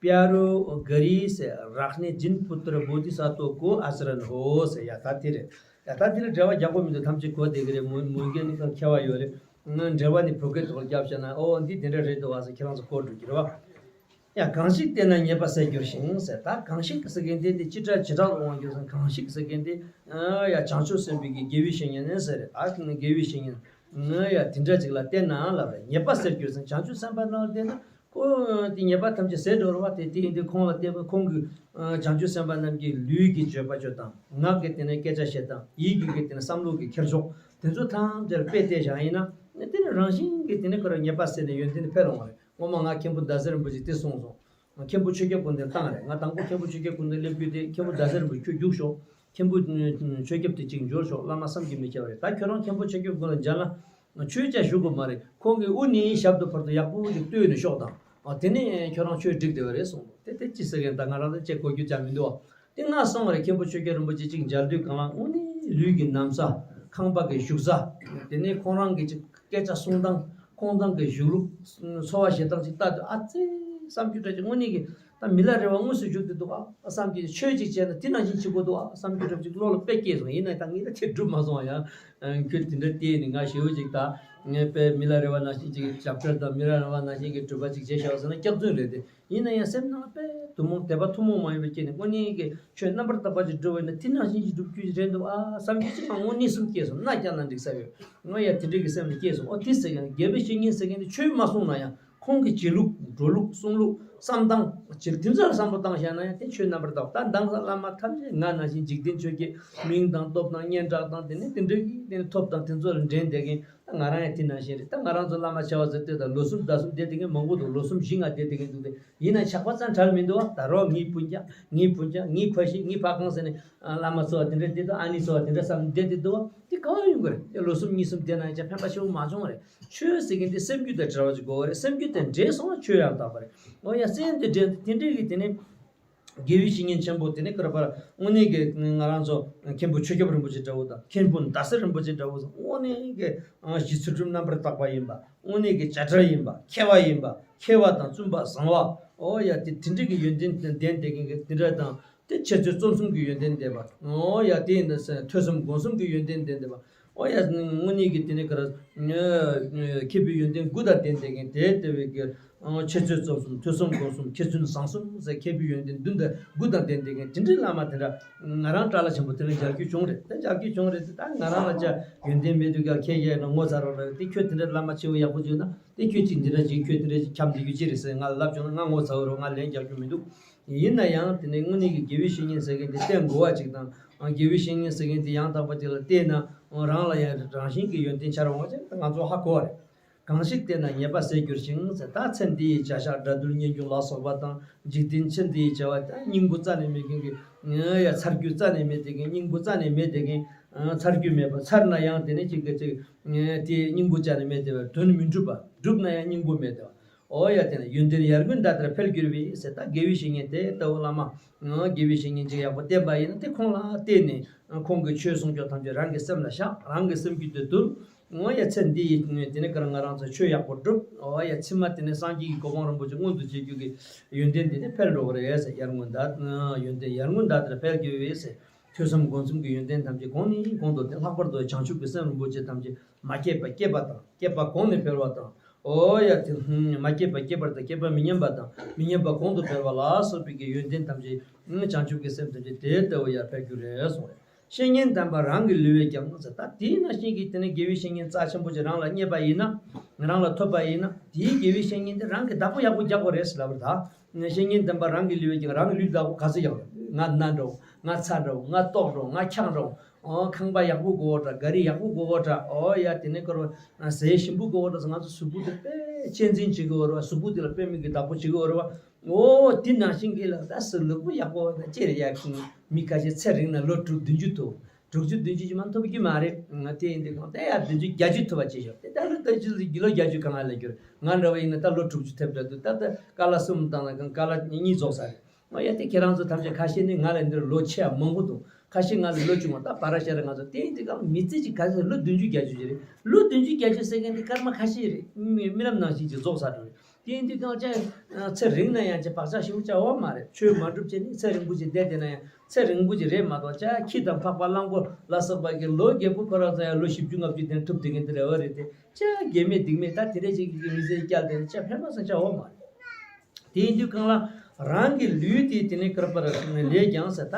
པྱ་རོ་ག་རི་ཟེར། རཀ་ནི་ཇིན་པུ་ཏྲ་བོ་དྷི་ས་ཏྭ་ཀོ་ཨ་ཅ་རན་ཧོ་ཟེར། ཡ་ད་དེ་རེད། ཡ་ད་དེ་ལ་འགྲེལ་བ་རྒྱག་དགོས་མི་འདུག་ཐམས་ཅད་གོ་བསྡད་ཀྱི་རེད། མོ་མོ་རྒན་ནི་ཁ་མཁས་པ་ཡོད་རེད། འགྲེལ་བ་ནི་བོད་སྐད་ཐོག་ལ་བརྒྱབ་བྱས་ན། ཨོ་འདི་དེ་འདྲ་རེད་འདུག་བ་ཟེར་ཁྱེད་རང་ཚོ་གོ་འགྲོ་གི་རེད་བ། ཡང་གང་ཞིག་བསྟེན་ན་ཉེས་པ་ཟད་འགྱུར་ཞིང་ཟེར། ད་གང་ཞིག་ཟེར་མཁན་དེ་འདི་ཅི་འདྲ་ཇི་ལྟར་འོང་བ་འགྱུར་ཟེར། གང་ཞིག་ཟེར་མཁན་དེ་ཡང་བྱང་ཆུབ་སེམས་དཔའི་གི་དགེ་བའི་བཤེས་གཉེན་ནི་ཟེར་རེད། ད་དགེ་བའི་བཤེས་གཉེན་ཡང་དེ་འདྲ་ཅིག་ལ་བསྟེན་ན་ལབ་རེད། ཉེས་པ་ཟད་འགྱུར་ཟེར། བྱང་ཆུབ་སེམས་དཔའ་ནང་ལ་བསྟེན་ན་ ཁོ་དེ་ཉེས་པ་ཐམས་ཅད་ཟད་འགྲོ་རུ་བ་དེ་དེ་ཡིན་དུས་ཁོང་ལ་བལྟས་པ་ཁོང་གི་བྱང་ཆུབ་སེམས་དཔའ་རྣམས་ཀྱི་ལུས་ཀྱི་བརྗོད་པ་བརྗོད་སྟངས། ངག་གི་དེ་ནས་སྐད་ཆ་བཤད་སྟངས། ཡིད་ཀྱི་གི་དེ་ནས་བསམ་བློ་གི་འཁྱེར་ཕྱོགས། དེ་ཚོ་ཐམས་ཅད་དཔེ་བལྟས་བཞག་ཡིན་ན་དེ་ནི་རང་བཞིན་གྱིས་དེ་ནི་ཁོ་རང་ཉེས་པ་ཟད་ནས་ཡོན་ཏན་འཕེལ་འོང་བ་རེད། སྔོན་མ་ང་མཁན་པོ་ཟླ་ཟེར་རིན་པོ་ཆེ་དེ་གསུངས་སོང་། མཁན་པོ་ཆོས་ཁྱབ་སྐུ་མདུན་བཏང་རེད། ང་དང་པོ་མཁན་པོ་ཆོས་ཁྱབ་སྐུ་མདུན་སླེབས་རྒྱུ་དེ་མཁན་པོ་ཟླ་ཟེར་རིན་པོ་ཆེ་ཁྱོད་རྒྱུགས་ཤོག་མཁན་པོ་ཆོས་སྐྱབས་དེ་གཅིག་འབྱོར་ཤོག་བླ་མ་བསམ་གྱིས་མི་ཁྱབ་པ་རེད། ད་ཁྱོད་རང་མཁན་པོ་ཆོས་སྐྱབས་སྐུ་ལ་མཇལ་ན་ཆོས་ཅིག་ཞུ་དགོས་མ་རེད། ཁོང་གིས་དབུ་ནས་ཞབས་ཏོག་བར་དུ་ཡག་པོ་ཅིག་ལྟོས་ནས་ཤོག་དང་། ཨ་དེ་ནས་ཁྱོད་རང་ཆོས་འགྲིག་བསྡད་པ་རེད་གསུངས། དེ་དེ་ཅི་ཟེར་མཁན་ད་ང་རང་ཚོ་ཅེས་གོ་རྒྱུ་ཅང་མི་འདུག་ཨ། དེ་ང་སོང་བ་རེད། མཁན་པོ་ཆོས་རྒྱལ་རིན་པོ་ཆེ་གཅིག་མཇལ་དུས་གང་ལ་དངོས་གནས་ལུས་ཀྱི་ན་བཟའ། ཁང་པ་གི་བཞུགས་ས། དེ་ནས་ཁོང་རང་གི་ཅིག་སྐད་ཆ་གསུང་སྟངས། ཁོང་ཚང་གི་བཞུགས་ལུགས། འཚོ་བ་བྱེད་སྟངས་ཅིག་ལྟ་དུས་ཨ་ཙི་བསམ་རྒྱུ་འདྲ་ཅིག་དངོས་གནས་ཀྱི་ད་མི་ལ་རེ་བ་དངོས་སུ་བཞུགས་བསྡད་འདུག་ཨ་བསམ་གྱི། ཆོས་ཅིག་བྱས་ན་དེ་ནང་བཞིན་བྱེད་དགོས་འདུག་ཨ་བསམ་རྒྱུ་འདྲ་ཅིག་བློ་ལ་དཔེ་སྐྱེས་སོང་། ཡིན་ན་ད་ངས་ད་ཁྱེད་སྒྲུབ་མ་སོང་བ་ཡང་། ཁྱོད་དེ་འདྲ་བལྟས་ནས་ང་ཞེ་པོ་ཅིག་ད་ངས་དཔེ་མི་ལ་རེ་བ་ནང་བཞིན་ཅིག་ཞབས་བྲོ་དང་མི་ལ་རེ་བ་ནང་བཞིན་གྱི་སྒྲུབ་པ་ཅིག་བྱས་ཤག་ཟེར་ན་སྐྱག་རྫུན་རེད་དེ། ཡིན་ན་ཡང་སེམས་ནང་དཔེ་ཐུན་མོང་དད་པ་ཐུན་མོང་མ་ཡིན་པ་སྐྱེས་ནས་དངོས་གནས་ཀྱི་ཆོས་རྣམ་པར་དག་པ་ཅིག་སྒྲུབ་པ་ཡིན་ན་དེ་ནང་བཞིན་ཅིག་སྒྲུབ་རྒྱུ་རེད་འདུག་ཨ་བསམ་རྒྱུ་ཅིག་ང་དངོས་གནས་སུ་སྐྱེས་སོང་། རྣ་བསྐྱངས་ན་འགྲིག་ས་ཡོད། ང་ཡང་དེ་འདྲ་གི་སེམས་ལ་སྐྱེས་སོང་། ཨོ་དེ་ཟེར་ཡང་དགེ་བའི་བཤེས་གཉེན་ཟེར་མཁན་དེ་ཆོས་མ་གསུངས་ན་ཡང་ཁོང་གི་བྱེད་ལུགས་འགྲོ་ལུགས་གསུང་ལུགས་བསམ་སྟངས་བྱེད་དེ་ཚོ་ལ་བསམ་བློ་བཏང་བཞག་ན་ཡང་དེ་ཆོས་རྣམ་པར་དག་པ། ད་མདང་ས་བླ་མ་ཐམས་ཅད་ང་ནང་བཞིན་འཇིག་རྟེན་ཆོས་ཀྱི་མིང་དང་སྟོབས་དང་སྙན་གྲགས་དང་དེ་ནས་དེ་འདྲ་གི་དེ་ནས་ཐོབ་དང་དེ་ཚོ་ལ་འགྲན་བསྡད་མཁན། ད་ང་རང་ཡང་དེ་ནང་བཞིན་རེད། ད་ང་རང་ཚོ་བླ་མ་བྱ་བ་ཟེར་དུས་ད་ལོ་གསུམ་ཟླ་གསུམ་བསྡད་དེ་མཁན་མང་པོ་འདུག་ལོ་གསུམ་བཞི་ལྔ་བསྡད་དེ་མཁན་འདུག་སྟེ། ཡིན་ན་ཇག་པ་ཙམ་བྲལ་མི་འདུག་བ། ད་རོགས་ངའི་སྤུན་ཀྱག་ངའི་སྤུན་ཀྱག་ངའི་ཕ་ཤི་ངའི་ཕ་ཁང་ཟེར་ནས་བླ་མ་ཚོ་བ་དེ་འདྲ་བསྡད་འདུག་ཨ་ནེ་ཚོ་བ་དེ་འདྲ་བསམ་བསྡད་དེ་འདུག་བ། དེ་ག་བ་ཡོང་གི་རེད། དེ་ལོ་གསུམ་གཉིས་གསུམ་བསྡད་ན་ཡང་ཅང་ཕན་པ་ཆེ་བོ་མ་བྱུང་བ་རེད། ཆོས་ཟེར་མཁན་དེ་སེམས་རྒྱུད་དང་འབྲེལ་བ་ཅིག་དགོས་བ་རེད། སེམས་རྒྱུད་དང་འབྲེལ་སོང་ན་ཆོས་ཡང་དག་པ་རེད། འོ་ཡ་སེམས་དེ་འབྲེལ་དེ་འདྲ་གི་དེ་ནས། དགེ་བའི་བཤེས་གཉེན་ཆེན་པོ་དེ་ནི་ཀར་པར་དངོས་གནས་ཀྱི་ང་རང་ཚོ་མཁན་པོ་ཆོས་སྐྱབས་རིན་པོ་ཆེ་འདྲ་བོ་དང་མཁན་པོ་ཟླ་ཟེར་རིན་པོ་ཆེ་འདྲ་བོ་དང་དངོས་གནས་ཀྱི་གཞི་ཚུལ་ཁྲིམས་རྣམ་པར་དག་པ་ཡིན་པ། དངོས་གནས་ཀྱི་བྱ་བྲལ་ཡིན་པ། མཁས་པ་ཡིན་པ། མཁས་པ་དང་བཙུན་པ་བཟང་བ། ཨོ་ཡ་དེ་དེ་འདྲ་གི་ཡོན་ཏན་ལྡན་བསྡད་མཁན་གྱི་དེ་འདྲ་དང་། དེ་འཆད་རྩོད་རྩོམ་གསུམ་གྱི་ཡོན་ཏན་ལྡན་པ། ཨོ་ཡ་དེ་ཡིན་ན་ཐོས་བསམ་སྒོམ་གསུམ་གྱི་ཡོན་ཏན་ལྡན་བསྡད་པ། ཨོ་ཡ་དངོས་གནས་ཀྱི་དེ་ནི་ག་ར་མཁས་པའི་ཡོན་ཏན་དགུ་དང་ལྡན་བསྡད་མཁན་དེ་ལྟ་བུའི་གི། འཆད་རྩོད་རྩོམ་གསུམ། ཐོས་བསམ་སྒོམ་གསུམ། མཁས་བཙུན་བཟང་གསུམ་ཟེར་མཁས་པའི་ཡོན་ཏན་བདུན་དང་དགུ་དང་ལྡན་བསྡད་མཁན་དེ་འདྲའི་བླ་མ་དེ་འདྲ་ང་རང་བཀྲ་ལ་ཆེན་པོ་དེ་ལ་མཇལ་རྒྱུ་བྱུང་རེད། དེ་མཇལ་རྒྱུ་བྱུང་རེད། དེ་ད་ང་རང་ལ་ཅག་ཡོན་ཏན་མེད་དུས་ཀྱང་ཁྱེད་ཡས་ན་ངོ་ཚ་རོགས་རེད། དེ་ཁྱོད་དེ་འདྲའི་བླ་མ་ཆེ་བོ་ཡག་པོ་བྱུང་ན་དེ་ཁྱོད་ཅིག་འདི་འདྲ་ཅིག་ཁྱོད་དེ་འདྲ་ཅིག་འཁྱམས་བསྡད་རྒྱུ་ཅི་རེད་ཟེར་ང་ལ་ལབ་བྱུང་ན་ང་ངོ་ཚ་བོ་རེད། ང་ལན་རྒྱག་རྒྱུ་མི་འདུག་ཡིན་ན་ཡང་དེ་ནས་དངོས་གནས་ཀྱི་དགེ་བའི་བཤེས་གཉེན་ཟེར་མཁན་དེ་བསྟེན་དགོས་པ་ཅིག་དང་། དགེ་བའི་བཤེས་གཉེན་ཟེར་མཁན་དེ་ཡང་དག་པ་ཅིག་ལ་བལྟས་ན་རང་ལ་ཡང་རང་བཞིན་གྱི་ཡོན་ཏན་འཆར་འོང་བ་ཅིག་ང་ཚོ་ཧ་གོ་བ་རེད། གང་ཞིག་བལྟས་ན་ཉེས་པ་ཟད་འགྱུར་ཞིང་ཟེར། ད་ཚེ་འདི་ཡི་བྱ་བཞག་དགྲ་འདུལ་གཉེན་སྐྱོང་ལ་སོགས་པ་དང་། འཇིག་རྟེན་ཕྱི་འདི་ཡི་བྱ་བ་དང་སྙིང་པོ་རྩ་ནས་མེད་མཁན་གྱི་ཡ་ཚར་རྒྱུ་རྩ་ནས་མེད་དེ་མཁན། སྙིང་པོ་རྩ་ནས་མེད་དེ་མཁན། ཚར་རྒྱུ་མེད་པ། ཚར་ན་ཡང་དེ་ནས་ཅིག་གི་ཅིག་དེ་སྙིང་པོ་རྩ་ནས་མེད་དེ་བ། དོན་མི་འགྲུབ་པ། འགྲུབ་ན་ཡང་སྙིང་པོ་མེད་དེ་བ། ཨོ་ཡ་དེ་ནས་ཡོན་ཏན་ཡར་ངོའི་ཟླ་ལྟར་འཕེལ་འགྱུར་བས་ཟེར། ད་དགེ་བའི་བཤེས་གཉེན་དེ་ལྟ་བུ་བླ་མ་དགེ་བའི་བཤེས་གཉེན་ཅིག་ཡག་པོ་བསྟེན་པ་ཡིན་ན་དེ་ཁོང་ལ་བརྟེན་ནས་ཁོང་གི་ཆོས་གསུང་ཆོས་ཐམས་ཅད་རང་གི་སེམས་ལ་བཞག་རང་གི་སེམས་རྒྱུད་དུ་བསྡུ། ཨོ་ཡ་ཚེ་འདི་ཡི་དེ་ནས་ཀར་ང་རང་ཚོ་ཆོས་ཡག་པོ་སྒྲུབ། ཨོ་ཡ་ཕྱི་མ་དེ་ནས་སངས་རྒྱས་ཀྱི་གོ་འཕང་རིན་པོ་ཆེ་མངོན་དུ་བྱེད་རྒྱུ་གི་ཡོན་ཏན་དེ་ནས་འཕེལ་འགྲོ་གི་རེད་ཟེར། ཡར་ངོའི་ཟླ་ཡོན་ཏན་ཡར་ངོའི་ཟླ་ལྟར་འཕེལ་འགྱུར་བས་ཟེར། ཐོས་བསམ་སྒོམ་གསུམ་གྱི་ཡོན་ཏན་ཐམས་ཅད་གོང་ནས་གོང་དུ་ཏེ་ལྷག་པར་དུ་བྱང་ཆུབ་ཀྱི་སེམས་རིན་པོ་ཆེ་ཐམས་ཅད་མ་སྐྱེས་པ་སྐྱེས་པ་དང་། སྐྱེས་པ་གོང་ནས་འཕེལ་བ་དང་། ཨོ་ཡ་དེ་མ་སྐྱེས་པ་སྐྱེས་པ་དང་། སྐྱེས་པ་མི་ཉམས་པ་དང་མི་ཉམས་པ་གོང་དུ་འཕེལ་བ་ལ་སོགས་པའི་གི་ཡོན་ཏན་ཐམས་ཅད་བྱང་ཆུབ་ཀྱི་སེམས་ཐམས་ཅད་དེ་ལྟ་བུ་ཡར་འཕེལ་རྒྱུ་རེད་གསུངས་རེད། བཤེས་གཉེན་དམ་པ་རང་གི་ལུས་པས་ཀྱང་ཟེར། ད་དེའི་ནང་བཞིན་གྱི་དེ་ནས་དགེ་བའི་བཤེས་གཉེན་རྩ་ཆེན་པོ་ཅིག་རང་ལ་རྙེད་པ་ཡིན་ན། རང་ལ་ཐོབ་པ་ཡིན་ན། དེའི་དགེ་བའི་བཤེས་གཉེན་དེ་རང་གི་བདག་པོ་ཡག་པོ་རྒྱག་དགོས་རེད་ཟེར་ལབ་པ་རེད་ད། བཤེས་གཉེན་དམ་པ་རང་གི་ལུས་པས་ཀྱང་། རང་གི་ལུས་བདག་པོ་ག་ཚོད་ཡག་རེད། ང་ན་འདྲ་བོ། ང་ཚ་འདྲ་བོ། ང་ལྟོགས་འདྲ་བོ། ང་འཁྱག་འདྲ་བོ། ཨོ་ཁང་པ་ཡག་པོ་དགོས་འདྲ། ག་རི་ཡག་པོ་དགོས་འདྲ། ཨོ་ཡ་དེ་ནས་ཀར་བ་ཟས་ཞིམ་པོ་དགོས་འདྲ་ཟེར། ང་ཚོ་གཟུགས་པོ་དེ་དཔེ་གཅེས་འཛིན་བྱེད་ཀྱི་ཡོད་རེད་བ། གཟུགས་པོ་དེ་ལ་དཔེ་མི་སྲིད་ཀྱི་བདག་པོ་བྱེད་ཀྱི་ཡོད་རེད་བ། ཨོ་དེ་ནང་བཞིན་གྱི་ལ་ད་སུ་ལུས་པོ་ཡག་པོ་ན་ཅི་རེད་ཡ། མི་ཁ་ཤས་ཚེ་རིང་ན་ལོ་དྲུག་བདུན་ཅུ་ཐུབ། དྲུག་ཅུ་བདུན་ཅུ་ཅིག་མ་ཐུབ་ཀྱི་མ་རེད། ང་དེ་ཡིན་དུས་གང་ལྟར་ཡ་བདུན་ཅུ་བརྒྱད་ཅུ་ཐུབ་པ་བྱེད་ཤོག་དེ་ལྟར་ལོ་བདུན་ཅུ་ལོ་བརྒྱད་ཅུ་གང་ལ་ལས་འགྱུར། ང་འདྲ་བ་ཡིན་ན་ད་ལོ་དྲུག་ཅུ་ཐེབས་འདྲ་འདུག་ད་ལྟ་ཀ་ལ་གསུམ་བཏང་ན་གང་ཀ་ལ་གཉིས་རྫོགས་ས་རེད། ང་ཡ་དེ་ཁྱེད་རང་ཚོ་ཐམས་ཅད་ཁ་ཤས་ནི་ང་ལས་འདིར་ལོ་ཆེ་བ་མང་པོ་འདུག་ཁ་ཤས་ང་ལས་ལོ་ཆུང་བ། ད་བར་ཤ་རེ་ང་ཚོ་དེ་ཡིན་དུས་གང་མི་ཚེ་གཅིག་ག་ཚོད་ལོ་བདུན་ཅུ་བརྒྱད་ཅུ་ཅིག་རེད། ལོ་བདུན་ཅུ་བརྒྱད་ཅུ་ཟེར་མཁན་དེ་སྐར་མ་ཁ་ཤས་རེད། རྨི་རྨི་ལམ་ནང་བཞིན་གྱི་རྫོགས་ཚར་འགྲོ་རེད། དེ་ཡིན་དུས་གང་ཅག་ཚེ་རིང་ན་ཡང་ཅིག་བག་ཆགས་ཞེ་པོ་ཅིག་ཡོད་མ་རེད། ཆོས་མ་སྒྲུབ་བྱས་ནས་ཚེ་རིང་པོ་ཅིག་བསྡད་བསྡད་ན་ཡང་ཚེ་རིང་པོ་ཅིག་རེད་མ་གཏོགས། ཅག་ཁྱི་དང་ཕག་པ་གླང་པོ་ལ་སོགས་པ་གི་ལོ་རྒས་པོ་ཁོ་རང་ཚོ་ཡང་ལོ་བཞི་བཅུ་ལྔ་བཅུ་དེ་ཐུབ་བསྡད་མཁན་དེ་རེད་བ། རེད་དེ་ཅག་རྒས་མེད་སྡིག་མེད་ད་དེ་འདྲ་ཅིག་གི་མི་ཚེ་བསྐྱལ་བསྡད་ན་ཅག་ཕན་པ་སང་ཅག་ཡོད་མ་རེད། དེ་ཡིན་དུས་གང་ལ་རང་གི་ལུས་དེ་དེ་ནས་ཀར་པར་ལས་ཀྱང་ཟེར།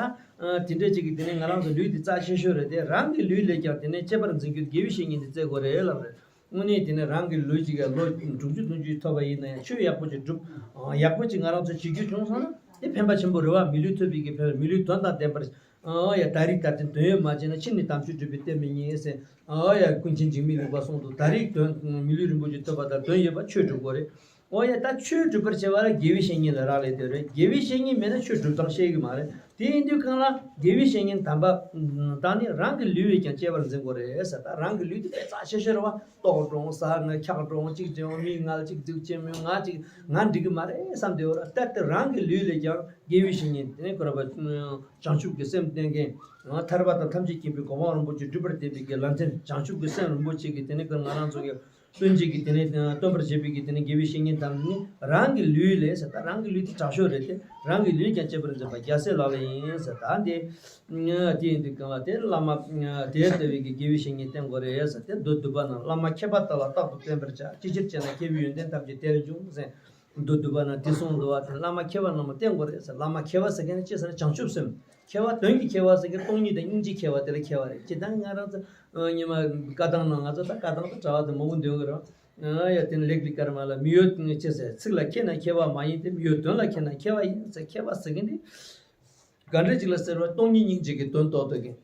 ད་དེ་འདྲ་ཅིག་གི་དེ་ནས་ང་རང་ཚོ་ལུས་དེ་རྩ་ཆེ་ཤོས་རེད་དེ། རང་གི་ལུས་ལས་ཀྱང་དེ་ནས་གཅེས་པར་འཛིན་རྒྱུ་དགེ་བའི་བཤེས་གཉེན་དེ་བཙལ་དགོས་རེད་ལབ་རེད། དངོས་གནས་དེ་ནི་རང་གི་ལུས་ཅིག་ག་ལོ་དྲུག་ཅུ་བདུན་ཅུ་ཐོབ་པ་ཡིན་ན་ཡང་ཆོས་ཡག་པོ་ཅིག་སྒྲུབ། ཡག་པོ་ཅིག་ང་རང་ཚོ་བྱེད་རྒྱུ་བྱུང་སོང་ན་དེ་ཕན་པ་ཆེན་པོ་རེད་བ། མི་ལུས་ཐོབ་པའི་གི་ཕན་པ། མི་ལུས་དོན་དང་ལྡན་པར། ཨ་ཡ། ད་རེས་ད་ལྟའི་དོན་ཡོད་མ་བྱས་ན་ཕྱིས་ནས་དམ་ཆོས་སྒྲུབ་པའི་གཏན་མི་རྙེད་ཟེར། ཨ་ཡ། ཀུན་མཁྱེན་འཇིགས་མེད་གླིང་པ་གསུངས་འདུག། ད་རེས་དོན་མི་ལུས་རིན་པོ་ཆེ་ཐོབ་པ་དང་དོན་ཡོད་པ་ཆོས་སྒྲུབ་དགོས་རེད། འོ་ཡ། ད་ཆོས་སྒྲུབ་པར་བྱེད་པ་ལ་དགེ་བའི་བཤེས་གཉེན་ལ་རག་ལས་དེ་རེད། དགེ་བའི་བཤེས་གཉེན་མེད་ན་ཆོས་སྒྲུབ་སྟངས་ཤེས་གི་མ་རེད། དེ་ཡིན་དུས་གང་ལ་དགེ་བའི་བཤེས་གཉེན་དམ་པ་དང་ནི་རང་གི་ལུས་པས་ཀྱང་གཅེས་པར་འཛིན་དགོས་རེད་ཟེར། ད་རང་གི་ལུས་དེ་དཔེ་རྩ་ཆེ་ཤོས་རེད་བ། ལྟོགས་འགྲོ་འོང་། ཟ་ན་འཁྱག་འགྲོ་འོང་། གཅིག་བྱེད་འོང་། མིའི་མངལ་གཅིག་འཛུགས་བྱེད་མི་འོང་། ང་གཅིག་ང་འགྲིག་གི་མ་རེད་བསམ་བསྡད་ཡོད་ར། ད་དེ་རང་གི་ལུས་ལས་ཀྱང་དགེ་བའི་བཤེས་གཉེན་དེ་ནས་ཁོ་ར་བ་བྱང་ཆུབ་ཀྱི་སེམས་བསྟེན་མཁན། ཐར་པ་དང་ཐམས་ཅད་མཁྱེན་པའི་གོ་འཕང་རིན་པོ་ཆེ་སྒྲུབ་པར་བསྟན་པའི་གི་ལམ་སྟོན། བྱང་ཆུབ་ཀྱི་སེམས་རིན་པོ་ཆེ་གི་དེ་ནས་ཁོ་ང་རང་ཚོ་གི་སྟོན་བྱེད་ཀྱི་དེ་ནས་སྟོན་པར་བྱེད་པའི་གི་དེ་ནས་དགེ་བའི་བཤེས་གཉེན་དམ་ནི་རང་གི་ལུས་ལས་ཟེར། ད་རང་གི་ལུས་དེ་དྲག་ཤོས་རེད་དེ། རང་གི་ལུས་ཀྱང་གཅེས་པར་འཛིན་པ་རྒྱལ་སྲས་ལག་ལེན་ཡིན་ཟེར། ད་འདི་དེ་ཡིན་དུས་གང་ལ་དེ་བླ་མ་དེ་ལྟ་བུའི་གི་དགེ་བའི་བཤེས་གཉེན་བསྟེན་དགོས་རེད་ཟེར། དེ་མདོ་སྡུད་པ་ན་བླ་མ་མཁས་པ་ལྟ་བ་རྟག་ཏུ་བསྟེན་པར་བྱ། ཅི་ཕྱིར་ཅེ་ན། མཁས་པའི་ཡོན་ཏན་ཐམས་ཅད་དེར་འབྱུང་ཟེར། མདོ་སྡུད་པ་ན་དེ་གསུངས་འདུག་བ། དེ་བླ་མ་མཁས་པ་རྣམས་བསྟེན་དགོས་རེད་ཟེར། བླ་མ་མཁས་པ་ཟེར་མཁན་ནི་ཅི་ཟེར་ན་བྱང་ཆུབ་སེམས། མཁས་པ་དོན་གྱི་མཁས་པ་ཟེར་མཁན་སྟོང་ཉིད་དང་སྙིང་རྗེ་མཁས་པ་དེ་ལ་མཁས་པ་རེད། སྤྱིར་བཏང་ང་རང་ཚོ་ཉི་མ་བཀའ་ཐང་ནང་ང་ཚོ་ད་བཀའ་ཐང་དང་གྲྭ་བ་དེ་མང་པོ་འདོན་གི་རེད། ཡ་དེ་ནི་ལེགས་པའི་སྐར་མ་ལ། མི་གཡོ་ཅེས་ཟེར། ཚིག་ལ་མཁས་ན་མཁས་པ་མ་ཡིན་ཏེ། མི་གཡོ་དོན་ལ་མཁས་ན་མཁས་པ་ཡིན་ཟེར། མཁས་པ་ཟེར་མཁན་དེ་ག་འདྲ་ཅིག་ལ་ཟེར་བ། སྟོང་ཉིད་སྙིང་རྗེ་གི་དོན་རྟོགས་ཐུབ་མཁན།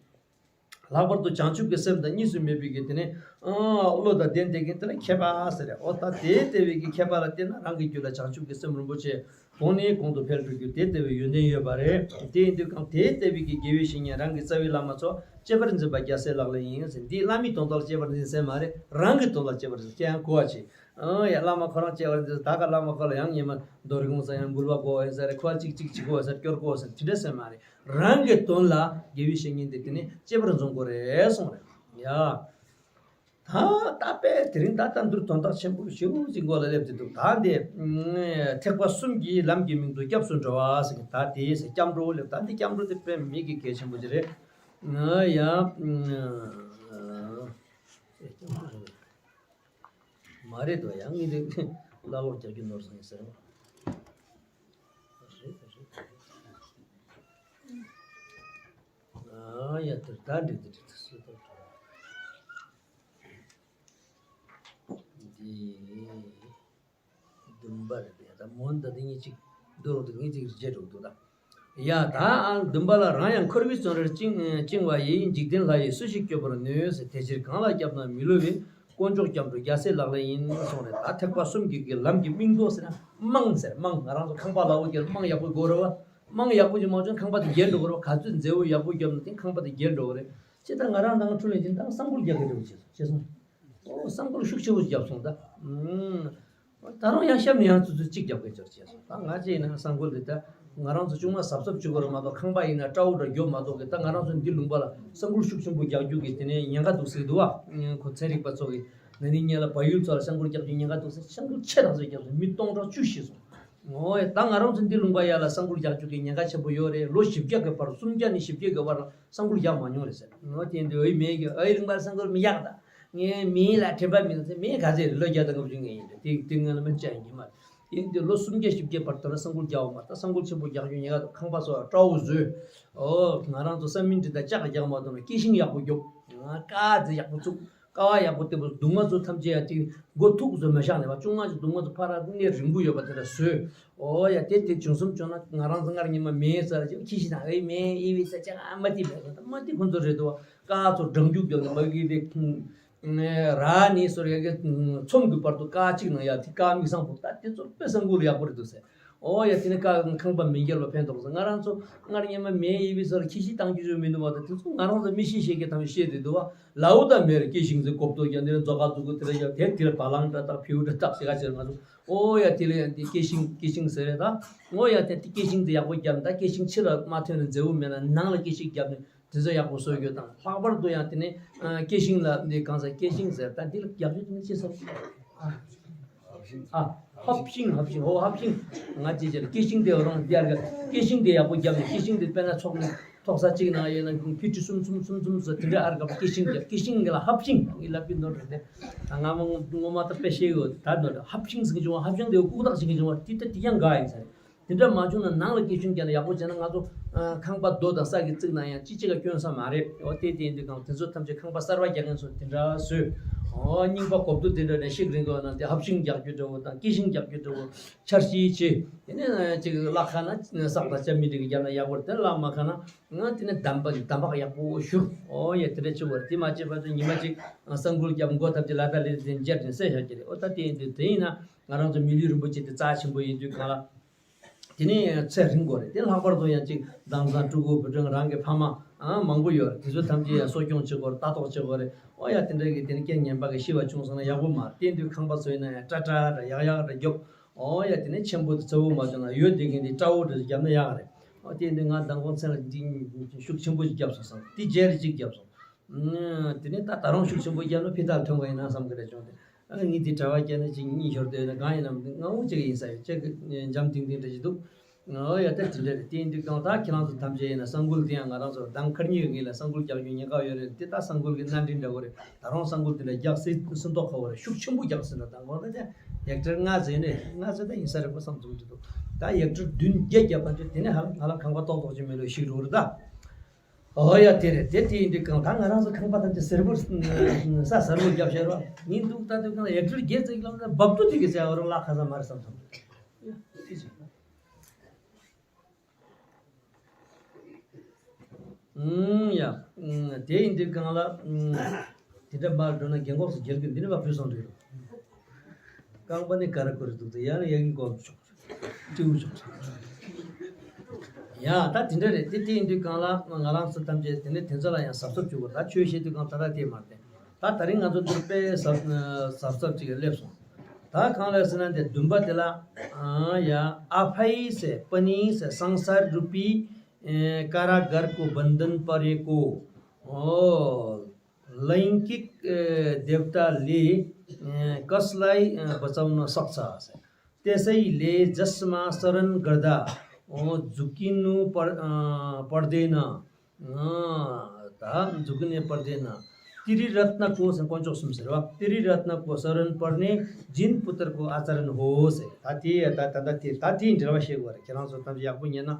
ལྷག་པར་དུ་བྱང་ཆུབ་ཀྱི་སེམས་དང་གཉིས་སུ་མེད་པའི་གི་དེ་ནས་ཨ་བློ་དང་ལྡན་བསྡད་མཁན་དེ་ལ་མཁས་པ་ཟེར་རེད། འོ་ད་དེ་ལྟ་བུའི་གི་མཁས་པ་ལ་བསྟེན་ན་རང་གི་རྒྱུད་ལ་བྱང་ཆུབ་ཀྱི་སེམས་རིན་པོ་ཆེ་གོང་ནས་གོང་དུ་འཕེལ་འགྲོ་རྒྱུ་དེ་ལྟ་བུའི་ཡོན་ཏན་ཡོད་པ་རེད། དེ་ཡིན་དུས་གང་དེ་ལྟ་བུའི་གི་དགེ་བའི་བཤེས་གཉེན་རང་གི་རྩ་བའི་བླ་མ་ཚོ་གཅེས་པར་འཛིན་པ་རྒྱལ་སྲས་ལག་ལེན་ཡིན་ཟེར། འདིས་བླ་མའི་དོན་དག་ལ་གཅེས་པར་འཛིན་ཟེར་མ་རེད། རང་གི་དོན་ལ་གཅེས་པར་འཛིན། ཁྱེད་ཡང་གོ་བ་བྱེད། ཨང་། ཡ་བླ་མ་ཁོ་རང་གཅེས་པར་འཛིན། ད་ག་བླ་མ་ཁོ་ལ་ཡང་ཉི་མ་རྡོ་རིང་གོང་ས་ཡང་འབུལ་བ་དགོས་ཡིན་ཟེར། ཁོ་ལ་ཅིག་ཅིག་བྱེད་དགོས་ཟེར། སྐྱོར་དགོས་ཟེར། དེ་འདྲ་ཟེར་མ་རེད། རང་གི་དོན་ལ་དགེ་བའི་བཤེས་གཉེན་དེ་དེ་ནི་གཅེས་པར་འཛིན་དགོས་རེད་གསུངས་རེད་ཡ། ད་ད་དཔེ་དེ་རིང་ད་ལྟ་འདིར་དོན་དག་ཆེན་པོ་ཞེ་པོ་ཅིག་མགོ་ལ་སླེབས་ཏེ་འདུག། ད་འདི་ཐེག་པ་གསུམ་གྱི་ལམ་གྱི་མིང་དུ་སྐྱབས་སུ་འགྲོ་བ་ཟེར་གྱི། ད་དེའི་ཟེར་སྐྱབས་འགྲོ་སླེབས། ད་འདི་སྐྱབས་འགྲོ་དེ་དཔེ་མི་གི་གལ་ཆེན་པོ་ཅིག་རེད། ཡ། མ་རེད་དོ། ཡང་ངས་དེ་བླ་ལོག་རྒྱག་རྒྱུ་ནོར་སོང་ཡིན་ཟེར་བ། རེད་རེད་རེད། ཨ་ཡ། དེར་ད་འགྲིག་འདི་འགྲིག་ད་སུ་ཏོ། འདི་བདུན་པ་རེད་པས། ད་མོན་ད་འདི་གཉིས་གཅིག་འདུག་རོགས། འདི་གཉིས་གཅིག་རྗེས་འགྲོ་འདུག་ད། ཡ། ད་ཨང་བདུན་པ་ལ། རང་ཡང་འཁོར་བའི་བཙོན་རར་བཅིངས་བཅིངས་པ་ཡིས། འཇིག་རྟེན་ལྷ་ཡིས་སུ་ཞིག་སྐྱོབ་པར་ནུས། དེ་ཕྱིར་གང་ལ་སྐྱབས་ན་མི་བསླུ་བའི། དཀོན་མཆོག་སྐྱབས་འགྲོ་རྒྱལ་སྲས་ལག་ལེན་ཡིན་གསུངས་རེད། ད་ཐེག་པ་གསུམ་གྱི་གི་ལམ་གྱི་མིང་འདོགས་ཟེར་ན་རྨང་ཟེར། རྨང་། ང་རང་ཚོ་ཁང་པ་ལ་འོ་རྒྱག་རྨང་ཡག་པོ་དགོས་རེད་བ། རྨང་ཡག་པོ་ཅིག་མ་བྱུང་ན་ཁང་པ་དེ་འགྱེལ་འགྲོ་གི་རེད་བ། ག་ཚོད་མཛེས་པོ་ཡག་པོ་བརྒྱབ་ན་དེ་ཁང་པ་དེ་འགྱེལ་འགྲོ་གི་རེད། ཅེས་ད་ང་རང་ནང་འཁྲུག་ལེན་གྱིན་ད་ས་འགུལ་རྒྱག་གི་རེད་བ། ཅེས་ཅེས་གསུངས། ཨོ་ས་འགུལ་ཤུགས་ཆེ་བོ་བརྒྱབ་སོང་ད། ཨུམ། ད་རུང་ཡང་གཤམ་ནས་ཡང་ཚུར་ཚུར་གཅིག་རྒྱབ་དགོས་ཅོར་བྱས་སོང་། ད་ང་ཅི་ཡིན་ན་ས་འགུལ་འདི་ད་ང་རང་ཚོ་ཅུང་མ་གཟབ་གཟབ་བྱེད་དགོས་རེད་མ་གཏོགས། ཁང་པ་ཡིན་ན་སྤྲ་བོ་འདྲ་རྒྱོབ་མ་གཏོགས་གི། ད་ང་རང་ཚོ་འདི་ལུང་པ་ལ་ས་འགུལ་ཤུགས་ཆེན་པོ་རྒྱག་རྒྱུ་གི་དེ་ནས་ཉེན་ཁ་འདུག་ཟེར་གི་འདུག་བ། ཁོ་ཚན་རིག་པ་ཚོ་གི་ན་ནིང་སྔོན་ལ་བལ་ཡུལ་ཚོ་ལ་ས་འགུལ་རྒྱག་རྒྱུ་ཉེན་ཁ་འདུག་ཟེར། ས་འགུལ་ཆེ་དྲགས་ཟེར་རྒྱབ་སོང་། མི་སྟོང་ཕྲག་བཅུ་ཤི་སོང་། ཨོ་ཡ། ད་ང་རང་ཚོ་འདི་ལུང་པ་ཡ་ལ་ས་འགུལ་རྒྱག་རྒྱུ་གི་ཉེན་ཁ་ཆེན་པོ་ཡོད་རེད། ལོ་བཞི་བརྒྱ་གི་བར། སུམ་བརྒྱ་ནས་བཞི་བརྒྱ་གི་བར་ས་འགུལ་རྒྱག་མ་མྱོང་རེད་ཟེར། ཨོ་དེ་འདི་ཨོའི་མེས་ཀྱི་ཨོའི་རིང་པར་ས་འགུལ་མི་རྒྱག་ད། ངའི་མི་ལ་དྲན་པ་མི་འདུག་ཟེར། མི་ག་ཚད་རེད། ལོ་བརྒྱ་དང་ལྔ་བཅུ་ངེས་ཡིན་རེད། དེ་དེ་ངོས་ལ་མི་བཅའ་ཡིན་གྱི་མ་རེད། ཡིན་དུས་ལོ་སུམ་བརྒྱ་བཞི་བརྒྱ་བར་དུ་ལ་ས་འགུལ་རྒྱག་འོང་མ། ད་ས་འགུལ་ཆེན་པོ་རྒྱག་རྒྱུ་ཉེན་ཁ་འདུག། ཁང་པ་སོགས་སྤྲ་བོ་བཟོས། ཨོ་ང་རང་ཚོ་ས་མིང་འདི་དག་ལྕགས་རྒྱག་མ་ཐུབ་ན་སྐེ་ཤིང་ཡག་པོ་རྒྱོབ། ང་ཀ་ཙི་ཡག་པོ་བཙུགས། ཀ་བ་ཡག་པོ་བཏེགས་པ། གདུང་མ་ཚོ་ཐམས་ཅད་ཡང་དེ་མགོ་ཐུག་བཟོ་མ་བཞག་ནས་བ། ཅུང་མ་ཅིག་གདུང་མ་ཚོ་ཕར་ར་གནས་རིང་པོ་ཡོད་པ་དེ་འདྲ་བཟོས། ཨོ་ཡ། དེ་དེ་བྱུང་སོང་བྱུང་ན་ང་རང་ཚོ་སྔར་ཉི་མ་མེ་ས་ལ་ཅིག་ཁྱི་ཤི་དང་ཨེ་མེ་ཨེ་བི་ས་ཅག་ཨ་མ་ཏི་མེ་ས་ད་མ་ཏི་ཁོ་ཚོ་རེད་དོ། ཀ་ཚོ་སྦྲང་རྒྱུག་རྒྱག་ནས་མ་གི་དེ་ར་ནི་སོར་ཡ་གི་ཚོམ་གི་བར་དུ་ཀ་གཅིག་ནང་ཡ་དེ་ཀ་མིག་སང་པོ་ད་དེ་ཚོ་དཔེ་ས་འགུལ་ཡག་པོ་རེད་འདུག་ཟེར། ཨོ་ཡ། དེ་ནི་ཀ་ཁང་པ་མི་འགྱེལ་བ་ཕན་ཐོགས་སོང་། ང་རང་ཚོ་སྔར་ཉི་མ་མེ་ཨེ་བི་ས་ལ་ཁྱི་ཤི་བཏང་རྒྱུ་ཞིག་མི་འདུག་བ། ད་དེ་ཚོ་ང་རང་ཚོ་མི་ཤི་ཤེས་ཀྱི་ཐང་ཤེས་དེ་འདུག་བ། ལའུ་ད་མེར་སྐེ་ཤིང་ཟེར་གོབ་ཏོ་རྒྱ་འདིར་མཛོ་ཁ་བཙུགས་གི་དེ་ལ་ཡ་དེ་དེ་ལ་བ་ལང་འདྲ་དང་བེའུ་འདྲ་བཏགས་ཤེས་ག་ཆེར་ང་ཚོ། ཨོ་ཡ། དེ་ལ་ཡང་དེ་སྐེ་ཤིང་སྐེ་ཤིང་ཟེར་རེད་ད། ཨོ་ཡ། དེ་དེ་སྐེ་ཤིང་དེ་ཡག་པོ་བརྒྱབ་ནས། ད་སྐེ་ཤིང་ཕྱི་ལ་མ་ཐོན་ནས་མཛེས་པོ་མེད་ན་ནང་ལ་སྐེ་ཤིང་བརྒྱབ་ནས་དེ་ཚོ་ཡག་པོ་བཟོ་རྒྱུ་དང་། ལྷག་པར་དུ་ཡང་དེ་ནས་ཨ་སྐེ་ཤིང་ལ་འདི་གང་ཟེར། སྐེ་ཤིང་ཟེར་ད་འདི་ལ་རྒྱག་རྒྱུ་དེ་ནི་ཅི་ཟེར། ཨ། ཧབ་ཤིང་། ཧབ་ཤིང་། ཧོ། ཧབ་ཤིང་། ང་ཅི་བྱེད། སྐེ་ཤིང་དེ་རང་དེ་ཡར་ག་སྐེ་ཤིང་དེ་ཡག་པོ་བརྒྱབ་ནས། སྐེ་ཤིང་དེ་དཔེར་ན་ཚོགས་ནས་ཐོག་ས་གཅིག་ནང་ཡོད་ན་ཕི་ཊི་གསུམ་གསུམ་གསུམ་གསུམ་ཟེར་དེ་འདྲ་ཨར་ག་སྐེ་ཤིང་བརྒྱབ། སྐེ་ཤིང་གི་ལ་ཧབ་ཤིང་ངི་ལབ་ཀྱི་ནོར་རེད་དེ། ད་ང་མ་ངོ་མ་ད་དཔེ་ཤེས་ཡོད། ད་ནོར་ཧབ་ཤིང་ཟེར་གྱི་བྱུང་བ། ཧབ་ཤིང་དེ་ལྐུགས་རྟགས་ཤིག་གི་བྱུང་བ། དེ་ད་དེ་ཡང་དགའ་ཡིན་ས་རེད། དེ་འདྲ་མ་བྱུང་ན་ནང་ལ་སྐེ་ཤིང་བརྒྱབ་ནས་ཡག་པོ་བྱས་ན་ང་ཚོ་ཨ་ཁང་པ་རྡོ་དང་ས་གི་བརྩིགས་ན་ཡང་ཅི་ཅི་ག་སྐྱོན་ས་མ་རེད། འོ་དེ་དེ་ཡིན་དུས་གང་དེ་ཚོ་ཐམས་ཅད་ཁང་པ་གསར་པ་རྒྱག་མཁན་ཚོ་དེ་འདྲ་བཟོས། ཨོ་རྙིང་པ་གོབ་ཏོ་དེ་འདྲ་ནས་ཤིག་རིང་གི་ནང་དེ་ཧབ་ཤིང་རྒྱག་རྒྱུ་འདྲ་བོ་དང་སྐེ་ཤིང་རྒྱག་རྒྱུ་འདྲ་བོ་འཆར་གཞི་བྱེད། དེ་ནས་ཅིག་བརླག་ཁ་ན་ཟག་དང་ལྕགས་མི་འགྲིག་གི་རྒྱབ་ན་ཡག་པོ་རེད། དེ་བརླག་མ་ཁ་ན་ང་དེ་ནས་འདམ་བག་འདམ་བག་ཡག་པོ་བཞུར། ཨོ་ཡ་དེ་འདྲ་བྱེད་དགོས་རེད། དེ་མ་བྱས་པ་དུ་ཉི་མ་གཅིག་ས་འགུལ་རྒྱབ་མགོ་ཐབས་ཀྱི་ལ་དྭགས་ལས་དེ་འཇལ་ནས་བསད་བཞག་གི་རེད། ཨོ་ད་དེ་ཡིན་དུས་དེ་ཡིན་ན་ང་རང་ཚོ་མི་ལུས་རིན་པོ་ཆེ་དེ་རྩ་ཆེན་པོ་ཡིན་དུས་གང་ལ། དེ་ནས་ཚེ་རིང་དགོས་རེད། དེ་ལྷག་པར་དུ་ཡང་ཅིག་དྭངས་གཙང་ཕྲུ་གུ་བུ་ཕྲུག་རང་གི་ཕ་མ་ཨ་མང་པོ་ཡོད་རེད། དེ་ཚོ་ཐམས་ཅད་ཡང་གསོ་སྐྱོང་བྱེད་དགོས་རེད། ལྟ་རྟོག་བྱེད་དགོས་རེད། ཨོ་ཡ་དེ་འདྲ་གི་དེ་ནས་རྐྱེན་ངན་པ་གི་ཤི་བ་བྱུང་སོང་ན་ཡག་པོ་མ་རེད། དེ་དུས་ཁང་པ་ཚོ་ཡིན་ན་ཡང་སྐྲ་སྐྲ་རེ་ཡག་ཡག་རེ་རྒྱོབ། ཨོ་ཡ་དེ་ནས་ཆེན་པོ་དེ་ཚ་བོ་མ་བྱུང་ན་ཡོད་དེ་གིན་དེ་སྐྲ་བོ་རེ་བརྒྱབ་ན་ཡག་རེད། ཨོ་དེ་ཡིན་དུས་ང་མདང་དགོང་མཚན་ལ་ཤུགས་ཆེན་པོ་ཞིག་བརྒྱབ་སོང་བསམ། དེ་རྗེས་རེ་གཅིག་བརྒྱབ་སོང་། དེ་ནས་ད་ད་རུང་ཤུགས་ཆེན་པོ་བརྒྱབ་ན་ཕི་ཐག་ཐོན་གི་ཡིན་ན་བསམ་གི་རེད། བྱུང་སྟེ་ཨ་ངས་དེ་གྲྭ་བ་བརྒྱབ་ན་གཅིག་གཉིས་ཤོར་དུས་ན་གང་ཡིན་ནམ་ང་འུ་ཅག་ཡིན་ས་ཡོད་ཅག་གི་འཇམ་ཐིང་ཐིང་འདྲ་ཞིག་འདུག་ཨོ་ཡ་ད་དེ་འདྲ་རེད། དེ་ཡིན་དུས་གང་ལྟར་ཁྱེད་རང་ཚོ་ཐམས་ཅད་ཡིན་ན་ས་འགུལ་དེ་ཡང་ང་རང་ཚོ་མདང་ཁར་གཉིས་ངེས་ལ་ས་འགུལ་རྒྱག་རྒྱུ་ཉེན་ཁ་ཡོད་རེད། དེ་ད་ས་འགུལ་གི་སྣ་འདྲེན་འདྲ་བོ་རེད། ད་རུང་ས་འགུལ་དེ་འདྲ་རྒྱག་སྲིད་སྲིད་མདོག་ཁ་བོ་རེད། ཤུགས་ཆེན་པོ་རྒྱག་སྲིད་ན་ད་གང་ལྟར་ཡེག་ཊར་ལྔ་ཟེར་ནས་ལྔ་ཟེར་ད་ཡིན་ས་རེད་པ་བསམ་ཚུལ་འདུག་ད་ཡེག་ཊར་བདུན་བརྒྱད་བརྒྱབ་པ་འདྲ་དེ་ནས་ཧ་ལམ་ཧ་ལམ་ཁང་པ་ཏོག་ཏོག་ཅིག་མེད་ལོ་ཞིག་རུ་རེད་ད། ཨོ་ཡ་དེ་རེད། དེ་དེ་ཡིན་དུས་གང་ད་ང་རང་ཚོ་ཁང་པ་ཐམས་ཅད་སེར་པོ་ས་སེར་པོ་རྒྱབ་བཤད་རོགས་ཡིན་འདུག་ད་དུས་གང་ཡེག་ཊར་བརྒྱད་ཙམ་ལ་འབབ་ཏུ་དེ་གི་ཟེར་བ་རང་བརླག་ཁ་ས་མ་རེད་བསམ་སོང་། ཨུམ་ཡ། ཨུམ་དེ་ཡིན་དུས་གང་ལ། ཨུམ་དེ་འདྲ་མར་འགྲོ་ན་རྒན་གོག་སུ་རྒྱལ་གི་འདི་ནི་བ་བུད་སོང་འདུག་རྐང་པ་ནི་ག་རེ་ཁོ་རེ་འདུག་ད་ཡང་ཡང་གི་གོ་ཆོག་སྤྲེའུ་ཆོག་ཡ་ད་དེ་འདྲ་རེད། དེ་དེ་ཡིན་དུས་གང་ལ་ང་རང་ཚོ་ཐམས་ཅད་དེ་ནས་དེ་ཚོ་ལ་ཡང་གཟབ་གཟབ་བྱེད་དགོས། ད་ཆོས་བཤད་དུས་གང་ད་ད་དེ་མ་རེད། ད་ད་རིང་ང་ཚོ་འདིར་དཔེ་གཟབ་གཟབ་གཟབ་ཅིག་སླེབས་སོང་། ད་གང་ལ་ཟེར་ན་དེ་བདུན་པ་དེ་ལ་ཨ་ཡ། आफैंसे पनि संसार रूपी कारागारको बन्धन परेको लैङ्गिक देवताले कसलाई बचाउन सक्छ? त्यसैले जसमा शरण गर्दा झुकिनु पर्- पर्दैन। ད་འཛུགས་ནས་པར་དེ་ན། ཏི་རི་རཏྣ་ཀོ་ཟེར་དཀོན་མཆོག་གསུམ་ཟེར་བ། ཏི་རི་རཏྣ་ཀོ་སར་བན་པར་ནེ་ཇིན་པུ་ཏར་ཀོ་ཨ་ཙར་ན་ཧོ་ཟེར། ད་དེ་ཡ་ད་ད་ད་དེ་ད་དེའི་འགྲེལ་བ་བཤད་དགོས་རེད། ཁྱེད་རང་ཚོ་ཐམས་ཅད་ཡག་པོ་ཉན་ན།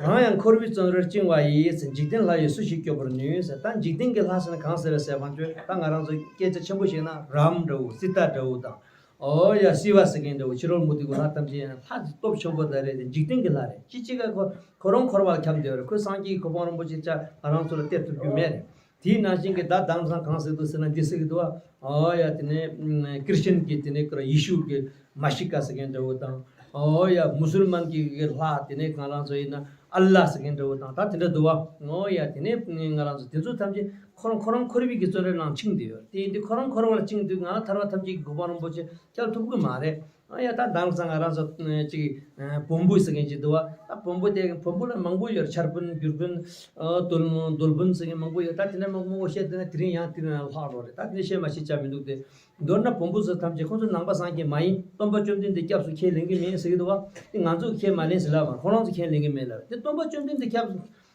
རང་ཡང་འཁོར་བའི་བཙོན་རར་བཅིངས་པ་ཡིས་ཟེར། འཇིག་རྟེན་ལྷ་ཡིས་སུ་ཞིག་སྐྱོབ་པར་ནུས་ཟེར། ད་འཇིག་རྟེན་གྱི་ལྷ་ཟེར་ན་གང་ཟེར་ཟེར་བ་ཚོས་ད་ང་རང་ཚོ་སྐད་ཆ་ཆེན་པོ་བཤད་ན་རམ་འདྲ་བོ་སི་ཏཱ་འདྲ་བོ་དང་། ཨོ་ཡ་སི་བ་ཟེར་མཁན་འདྲ་བོ་ཕྱི་རོལ་མུ་སྟེགས་ཀྱི་ལྷ་ཐམས་ཅད་ཡང་ལྷ་སྟོབས་ཆེན་པོ་ད་རེད་དེ་འཇིག་རྟེན་གྱི་ལྷ་རེད། ཅི་ཅི་ག་ཁོ་ཁོ་རང་འཁོར་བ་ལ་འཁྱམས་བསྡད་པ་རེད། ཁོས་སངས་རྒྱས་ཀྱི་གོ་འཕང་རིན་པོ་ཆེ་ཅག་ང་རང་ཚོ་ལ་སྟེར་ཐུབ་རྒྱུ་མེད་རེད། དེའི་ནང་བཞིན་གྱི་ད་དེང་སང་གང་ཟེར་འདུག་ཟེར་ན་འདི་ཟེར་གྱི་འདུག་བ། ཨོ་ཡ་དེ་ནས་ཀྲི་ཤན་གྱི་དེ་ནས་ཀ་ར་ཡེ་ཤུ་གི་མ་ཤི་ཀ་ཟེར་མཁན་འདྲ་བོ་དང་། ཨོ་ཡ་མུ་སུལ་མན་གྱི་གི་ལྷ་དེ་ནས་གང་རང་ཚོ་ཡིན་ན་ཨལ་ལ་ཟེར་མཁན་འདྲ་བོ་དང་ད་དེ་འདྲ་འདུག་བ། ཨོ་ཡ་དེ་ནས་ང་རང་ཚོ་དེ་ཚོ་ཐམས་ཅད་ཁོ་རང་ཁོ་རང་འཁོར་བའི་གི་བཙོན་རའི་ནང་བཅིངས་བསྡད་ཡོད། དེ་ཡིན་དུས་ཁོ་རང་འཁོར་བ་ལ་བཅིངས་དུས་ང་ལ་ཐར་པ་ཐམས་ཅད་ཀྱི་གོ་འཕང་རིན་པོ་ཆེ་སྐྱབས་ཐུབ་གི་མ་རེད། ཨ་ཡ་ད་དེང་སང་ང་རང་ཚོ་ཅིག་བོན་པོ་ཟེར་མཁན་ཅིག་འདུག་བ། ད་བོན་པོ་དེ་བོན་པོ་ལ་མང་པོ་ཡོད་རེད། ཆར་དཔོན་གུར་དཔོན་རྡོལ་རྡོལ་དཔོན་ཟེར་མཁན་མང་པོ་ཡོད། ད་དེ་འདྲ་མང་པོ་བཤད་དེ་ན་དེ་རིང་ཡང་དེ་ན་ལྷག་འགྲོ་རེད། ད་དེ་འདྲ་བཤད་མ་ཤེས་ཆ་མི་འདུག་སྟེ། མདོར་ན་བོན་པོ་ཚོ་ཐམས་ཅད་ཁོང་ཚོ་ནང་པ་སངས་རྒྱས་མ་ཡིན། སྟོན་པ་བཅོམ་ལྡན་འདས་སྐྱབས་སུ་ཁས་ལེན་གྱི་མིན་ཟེར་གྱི་འདུག་བ། དེ་ང་ཚོས་ཁས་མ་ལེན་ཟེར་ལབ་པ་ཁོ་རང་ཚོ་ཁས་ལེན་གྱི་མེད་ལབ། དེ་སྟོན་པ་བཅོམ་ལྡན་འདས་སྐྱབས་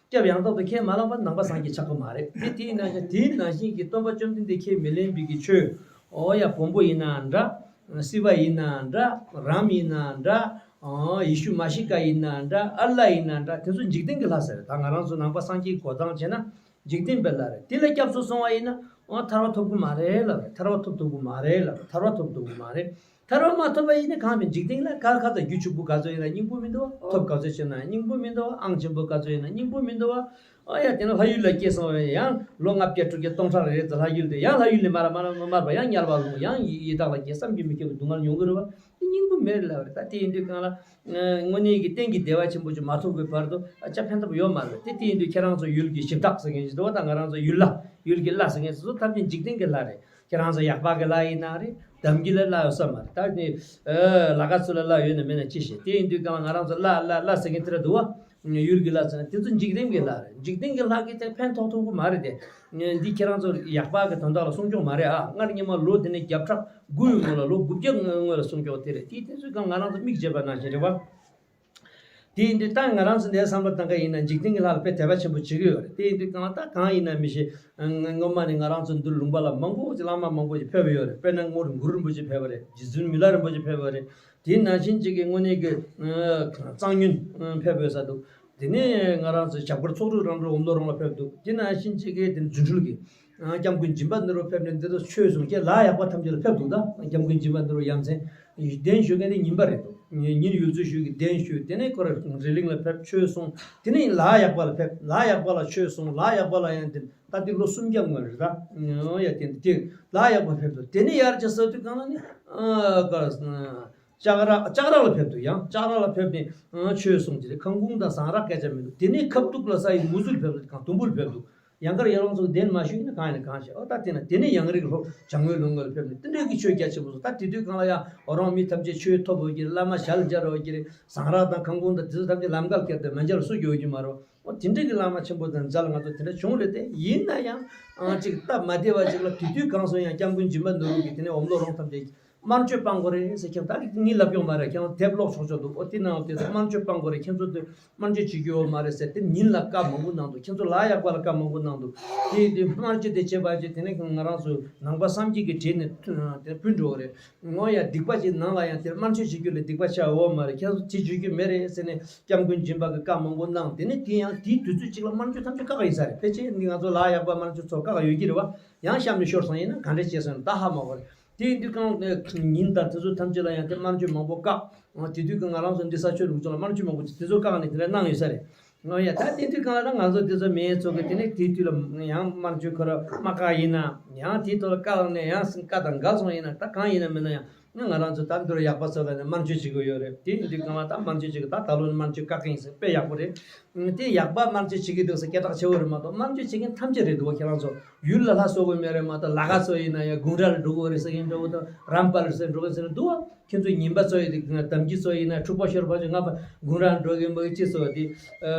སྐྱབས་ཡང་དག་ཏུ་ཁས་མ་བླངས་པར་ནང་པ་སངས་རྒྱས་ཆགས་ཀྱི་མ་རེད། དེ་དེའི་ནང་བཞིན་དེའི་ནང་བཞིན་གྱི་སྟོན་པ་བཅོམ་ལྡན་འདས་ཁས་མི་ལེན་པའི་གི་ཆོས། ཨོ་ཡ་བོན་པོ་ཡིན་ནའང་འདྲ། སི་བ་ཡིན་ནའང་འདྲ། རམ་ཡིན་ནའང་འདྲ། ཨོ་ཡེ་ཤུ་མ་ཤི་ཀ་ཡིན་ནའང་འདྲ། ཨལ་ལ་ཡིན་ནའང་འདྲ། དེ་ཚོ་འཇིག་རྟེན་གྱི་ལྷ་ཟེར། ད་ང་རང་ཚོ་ནང་པ་སངས་རྒྱས་གོ་སྟངས་བྱས་ན་འཇིག་རྟེན་པའི་ལྷ་རེད། དེ་ལ་སྐྱབས་སུ་སོང་བ་ཡིན་ན་ཨོ་ཐར་པ་ཐོབ་གི་མ་རེད་ལབ་རེད། ཐར་པ་ཐོབ་ཐུབ་གི་མ་རེད་ལབ་རེད། ཐར་པ་ཐོབ་ཐུབ་གི་མ་རེད། ཐར་པ་མ་ཐོབ་པ་ཡིན་ན་གང་མིན་འཇིག་རྟེན་ལ་ག་ག་ཚོད་རྒྱུ་ཕྱུག་པོ་ག་ཚོད་ཡིན་ན་སྙིང་པོ་མི་འདུག་བ། ཐོབ་ག་ཚོད་ཆེ་ན་སྙིང་པོ་མི་འདུག་བ། ཨང་ཆེན་པོ་ག་ཚོད་ཡིན་ན་སྙིང་པོ་མི་འདུག་བ། ཨ་ཡ་དེ་ན་ལྷ་ཡུལ་ལ་སྐྱེས་སོང་བས་ཡང་ལོ་ལྔ་བརྒྱ་དྲུག་བརྒྱ་སྟོང་ཕྲག་རེ་རེ་ཙམ་ལྷ་ཡུལ་དེ་ཡང་ལྷ་ཡུལ་ལས་མར་མར་མར་པ་ཡང་དམྱལ་བ་ལྷུང་ཡང་ཡི་ཡི་དྭགས་ལ་སྐྱེས་བསམ་གྱིས་མི་ཁྱབ་པའི་སྡུག་བསྔལ་མྱོང་གི་རེད་བ། དེ་སྙིང་པོ་མེད་ལབ་རེད། ད་དེ་ཡིན་དུས་གང་ལ་དངོས་གནས་ཀྱི་གཏན་གྱི་བདེ་བ་ཆེན་པོ་ཅིག་མ་ཐོབ་པའི་བར་དུ་ཨ་ཅག་ཕན་ཐོགས་ཡོད་མ་རེད། དེ་དེ་ཡིན་དུས་ཁྱེད་རང་ཚོ་ཡུལ་གྱི་གཞི་བདག་ཟེར་མཁན་ཞིག་འདུག་བ། ད་ང་རང་ཚོ་ཡུལ་ལྷ་ཡུལ་གྱི་ལྷ་ཟེར་མཁན་ཚོ་ཐམས་ཅད་འཇིག་རྟེན་གྱི་ལྷ་རེད། ཁྱེད་རང་ཚོ་ཡག་པ་གི་ལྷ་ཡིན་ན་རེད། གཏམ་གྱི་ལྷ་ལྷ་ཡོད་ས་མ་རེད། ད་ནི་ལ་ག་ཚོད་ལ་ལྷ་ཡོད་ན་མེད་ན་ཅི་ཤེས། དེ་ཡིན་དུས་གང་ལ་ང་རང་ཚོ་ལྷ་ལྷ་ལྷ་ཟེར་མཁན་དེ་འདྲ་འདུག་བ། ཡུལ་གྱི་ལྷ་ཟེར་ན་དེ་ཚོ་འཇིག་རྟེན་གྱི་ལྷ་རེད། འཇིག་རྟེན་གྱི་ལྷ་གིས་དེ་ཕན་ཐོགས་ཐུབ་ཀྱི་མ་རེད་དེ། འདི་ཁྱེད་རང་ཚོ་ཡག་པ་གི་དོན་དག་ལ་སྲུང་སྐྱོང་མ་རེད་ཨ། སྔར་ཉི་མ་ལོ་དེ་ནས་བརྒྱ་ཕྲག་དགུའི་སྔོན་ལ་ལོ་དགུ་བརྒྱ་སྔོན་ལ་སྲུང་སྐྱོང་དེ་རེད། དེ་དེ་ཚོས་གང་ང་རང་ཚོ་མིག་བརྗེད་པ་ནང་བཞིན་རེད་བ། དེ་ཡིན་དུས་ད་ང་རང་ཚོ་འདིར་བསམ་བློ་བཏང་ག་ཡིན་ན་འཇིག་རྟེན་གྱི་ལྷ་ལ་དཔེ་དད་པ་ཆེན་པོ་བྱེད་ཀྱི་ཡོད་རེད། དེ་ཡིན་དུས་གང་ལྟར་གང་ཡིན་ན་མི་ཤེས། སྔོན་མ་ནས་ང་རང་ཚོ་འདིར་ལུང་པ་ལ་མང་པོ་ཅིག་བླ་མ་མང་པོ་ཅིག་ཕེབས་པ་ཡོད་རེད། དཔེར་ན་རྔོག་གུ་རུ་རིན་པོ་ཆེ་ཕེབས་པ་རེད། རྗེ་བཙུན་མི་ལ་རིན་པོ་ཆེ་ཕེབས་པ་རེད། དེའི་ནང་བཞིན་ཅིག་གི་དངོས་གནས་ཀྱི་གཙང་སྨྱོན་ཕེབས་པ་ཡོད་ས་འདུག་དེ་ནས་ང་རང་ཚོ་ཞབས་དཀར་ཚོགས་དྲུག་རང་གྲོལ་འོམ་ལོ་རོང་ལ་ཕེབས་འདུག་དེ་ནང་བཞིན་གཅིག་གིས་དེ་རྫུ་འཕྲུལ་གྱི་སྐྱབས་མགོན་སྦྱིན་པ་ནོར་བུ་ཕེབས་ནས་འདི་ལ་ཆོས་གསུངས། ཁྱེད་ལྷ་ཡག་པ་ཐམས་ཅད་ལ་ཕེབས་འདུག་ད་སྐྱབས་མགོན་སྦྱིན་པ་ནོར་བུ་ཡ་མཚན་གདན་ཞུ་མཁན་དེ་ཉིན་པ་རེད་འདུག་ཉིན་ཡུལ་ཚོ་ཞུས་ཀྱི་གདན་ཞུས། དེ་ནས་ཁོ་ར་རི་གླིང་ལ་ཕེབས་ཆོས་གསུངས། དེ་ནས་ལྷ་ཡག་པ་ལ་ཕེབས། ལྷ་ཡག་པ་ལ་ཆོས་གསུངས། ལྷ་ཡག་པ་ལ་ཡང་དེ་ད་འདི་ལོ་སུམ་བརྒྱ་སྔོན་རེད་ད། ཡ་དེ་འདི་ལྷ་ཡག་པ་ཕེབས་འདུག་དེ་ནས་ཡར་ཅིག་ས་དུས་གང་ལ་ནི་ཨ་ཀ་ལྕགས་ར་ལྕགས་ར་ལ་ཕེབས་འདུག་ཡང་ལྕགས་ར་ལ་ཕེབས་ནས་ཆོས་གསུངས་ཀྱི་རེད། ཁང་ཁུང་དང་ཟངས་རག་སྐད་ཆ་མི་འདུག་དེ་ནས་ཁབ་ཏུག་ལ་ས་ཡི་མུ་ཟུར་ཕེབས་འདུག་གང་དུམ་བུར་ཕེབས་འདུག་ཡང་གར་ཡར་ལོངས་སུ་གདན་མ་ཞུས་ན་གང་ཡིན་ན་གང་ཤེས། ཨོ་ད་དེ་ན་དེ་ནས་ཡང་རིག་ལྷོ་བྱང་ངོས་ལུང་ངོས་ལ་ཕེབས་ནས་དེ་འདྲའི་གི་ཆོས་རྒྱ་ཆེན་པོ་སོང་། ད་དེ་དུས་གང་ལ་ཡང་འོ་རང་མི་ཐམས་ཅད་ཆོས་ཐོབ་འོས་ཀྱི་རེད། བླ་མ་ཞལ་མཇལ་འོས་ཀྱི་རེད། ཟངས་རག་དང་ཁང་ཁུང་དང་དེ་ཚོ་ཐམས་ཅད་ལམ་ཁ་ཁྱེར་ཏེ་མ་མཇལ་སུ་འགྱོ་གི་མ་རེད། ཨོ་དེ་འདྲའི་གི་བླ་མ་ཆེན་པོ་དང་མཇལ་ང་ཚོ་དེ་འདྲ་བྱུང་རེད་དེ། ཡིན་ན་ཡང་ཨང་ཅིག་སྟབས་མ་བདེ་བ་ཅིག་ལ་དེ་དུས་གང་སོང་ཡང་སྐྱབས་མགོན་སྦྱིན་པ་ནོར་བུ་གི་དེ་ནས་འོམ་ལོ་རོང་ཐམས་ཅད་དམར་མཆོད་སྤང་དགོས་རེད་ཟེར། ཁྱེད་ད་ངས་ལབ་ཡོང་མ་རེད། ཁྱེད་རང་དེབ་ཀློག་ཆོག་ཆོག་འདུག་ཨོ་དེ་ནང་དེ་དམར་མཆོད་སྤང་དགོས་རེད། ཁྱེད་ཚོ་དེ་དམར་མཆོད་བྱེད་རྒྱུ་ཡོད་མ་རེད་ཟེར། དེ་ཉིན་ལ་བཀའ་མང་པོ་གནང་འདུག་ཁྱེད་ཚོ་ལ་ཡག་པ་ལ་བཀའ་མང་པོ་གནང་འདུག་དེ་དེ་དམར་མཆོད་དེ་བྱེད་པ་བྱེད་དེ་ནས་ང་རང་ཚོ་ནང་པ་བསམ་གྱིས་ཀྱི་བྲིས་ནས་དེ་ཕུལ་འགྲོ་གི་རེད། ངོ་ཡ་སྡིག་པ་ཅིག་ནང་ལ་ཡང་དེར་དམར་མཆོད་བྱེད་རྒྱུ་ལས་སྡིག་པ་ཆེ་བ་ཡོད་མ་རེད། ཁྱེད་ཚོ་དེ་བྱེད་རྒྱུ་མེད་རེད་ཟེར་ནས་སྐྱབས་མགོན་སྦྱིན་པ་གི་བཀའ་མང་པོ་གནང་། དེ་ནས་དེ་ཡང་དེའི་དུས་ཚོད་ཅིག་ལ་དམར་མཆོད་ཐམས་ཅད་བཀག་ཡིན་ས་རེད། ཕལ་ཆེར་འདི་ང་ཚོ་ལ་ཡག་པ་དམར་མཆོད་ཚོ་བཀག་ཡོད་ཀྱི་རེད་བ། ཡང་གཤམ་ནས་ཤོར་སོང་ཡིན་ན་ག་འདྲ་བྱས་སོང་ཡིན་ན་ད་ཧ་མ་གོ་རེད། དེ་ཡིན་དུས་གང་ཉིན་དང་དེ་ཚོ་ཐམས་ཅད་ལ་ཡང་དེ་དམར་མཆོད་མང་པོ་བཀག་དེ་དུས་ཀྱི་ང་རང་ཚོ་འདི་ས་ཆོས་ལུགས་ཚོ་ལ་དམར་མཆོད་མང་པོ་དེ་ཚོ་བཀག་ནས་དེ་འདྲ་གནང་ཡོད་ས་རེད། ང་ཡ་ད་དེ་དུས་གང་ལ་ང་ཚོ་དེ་ཚོ་མེད་ཚོ་གི་དེ་ནས་དེ་དུས་ལ་ཡང་དམར་མཆོད་ཁོ་ར་མ་བཀག་ཡིན་ན་ཡང་དེ་ཐོག་ལ་བཀག་ནས་ཡང་བཀའ་དང་འགལ་སོང་ཡིན་ན་ད་གང་ཡིན་ན་མིན་ན་ཡང་ང་རང་ཚོ་ད་འདུར་ཡག་པ་ཚོ་ལ་ནས་དམར་མཆོད་བྱེད་དགོས་ཡོད་རེད། དེ་དུས་གང་ལ་ད་དམར་མཆོད་བྱེད་གི་ད་ད་ལོ་ནས་དམར་མཆོད་བཀག་གི་ཡིན་ཟེར་དཔེ་ཡག་པོ་རེད། དེ་ཡག་པ་དམར་མཆོད་བྱེད་ཀྱི་འདུག་ཟེར་སྐད་གྲགས་ཆེ་བོ་རེད་མ་གཏོགས་དམར་མཆོད་བྱེད་མཁན་ཐམས་ཅད་རེད་འདུག་བ། ཁྱེད་རང་ཚོ་ཡུལ་ལ་ལྷ་གསོལ་དགོས་མེད་རེད་མ་གཏོགས་ལ་ག་ཚོ་ཡིན་ན་ཡང་དགུང་གྲངས་འགྲོ་དགོས་རེད་ཟེར་མཁན་འདྲ་བོ་དང་རམ་པ་ལ་ཟེར་འགྲོ་གི་ཟེར་འདུག་བ། ཁྱེད་ཚོ་ཉིན་པ་ཚོ་ཡི་དམ་གྱི་ཚོ་ཡིན་ན་འཁྲུག་པ་ཤོར་བ་ཚོ་ང་པ་དགུང་གྲངས་འགྲོ་གི་མ་གི་ཅི་ཚོ་དེ་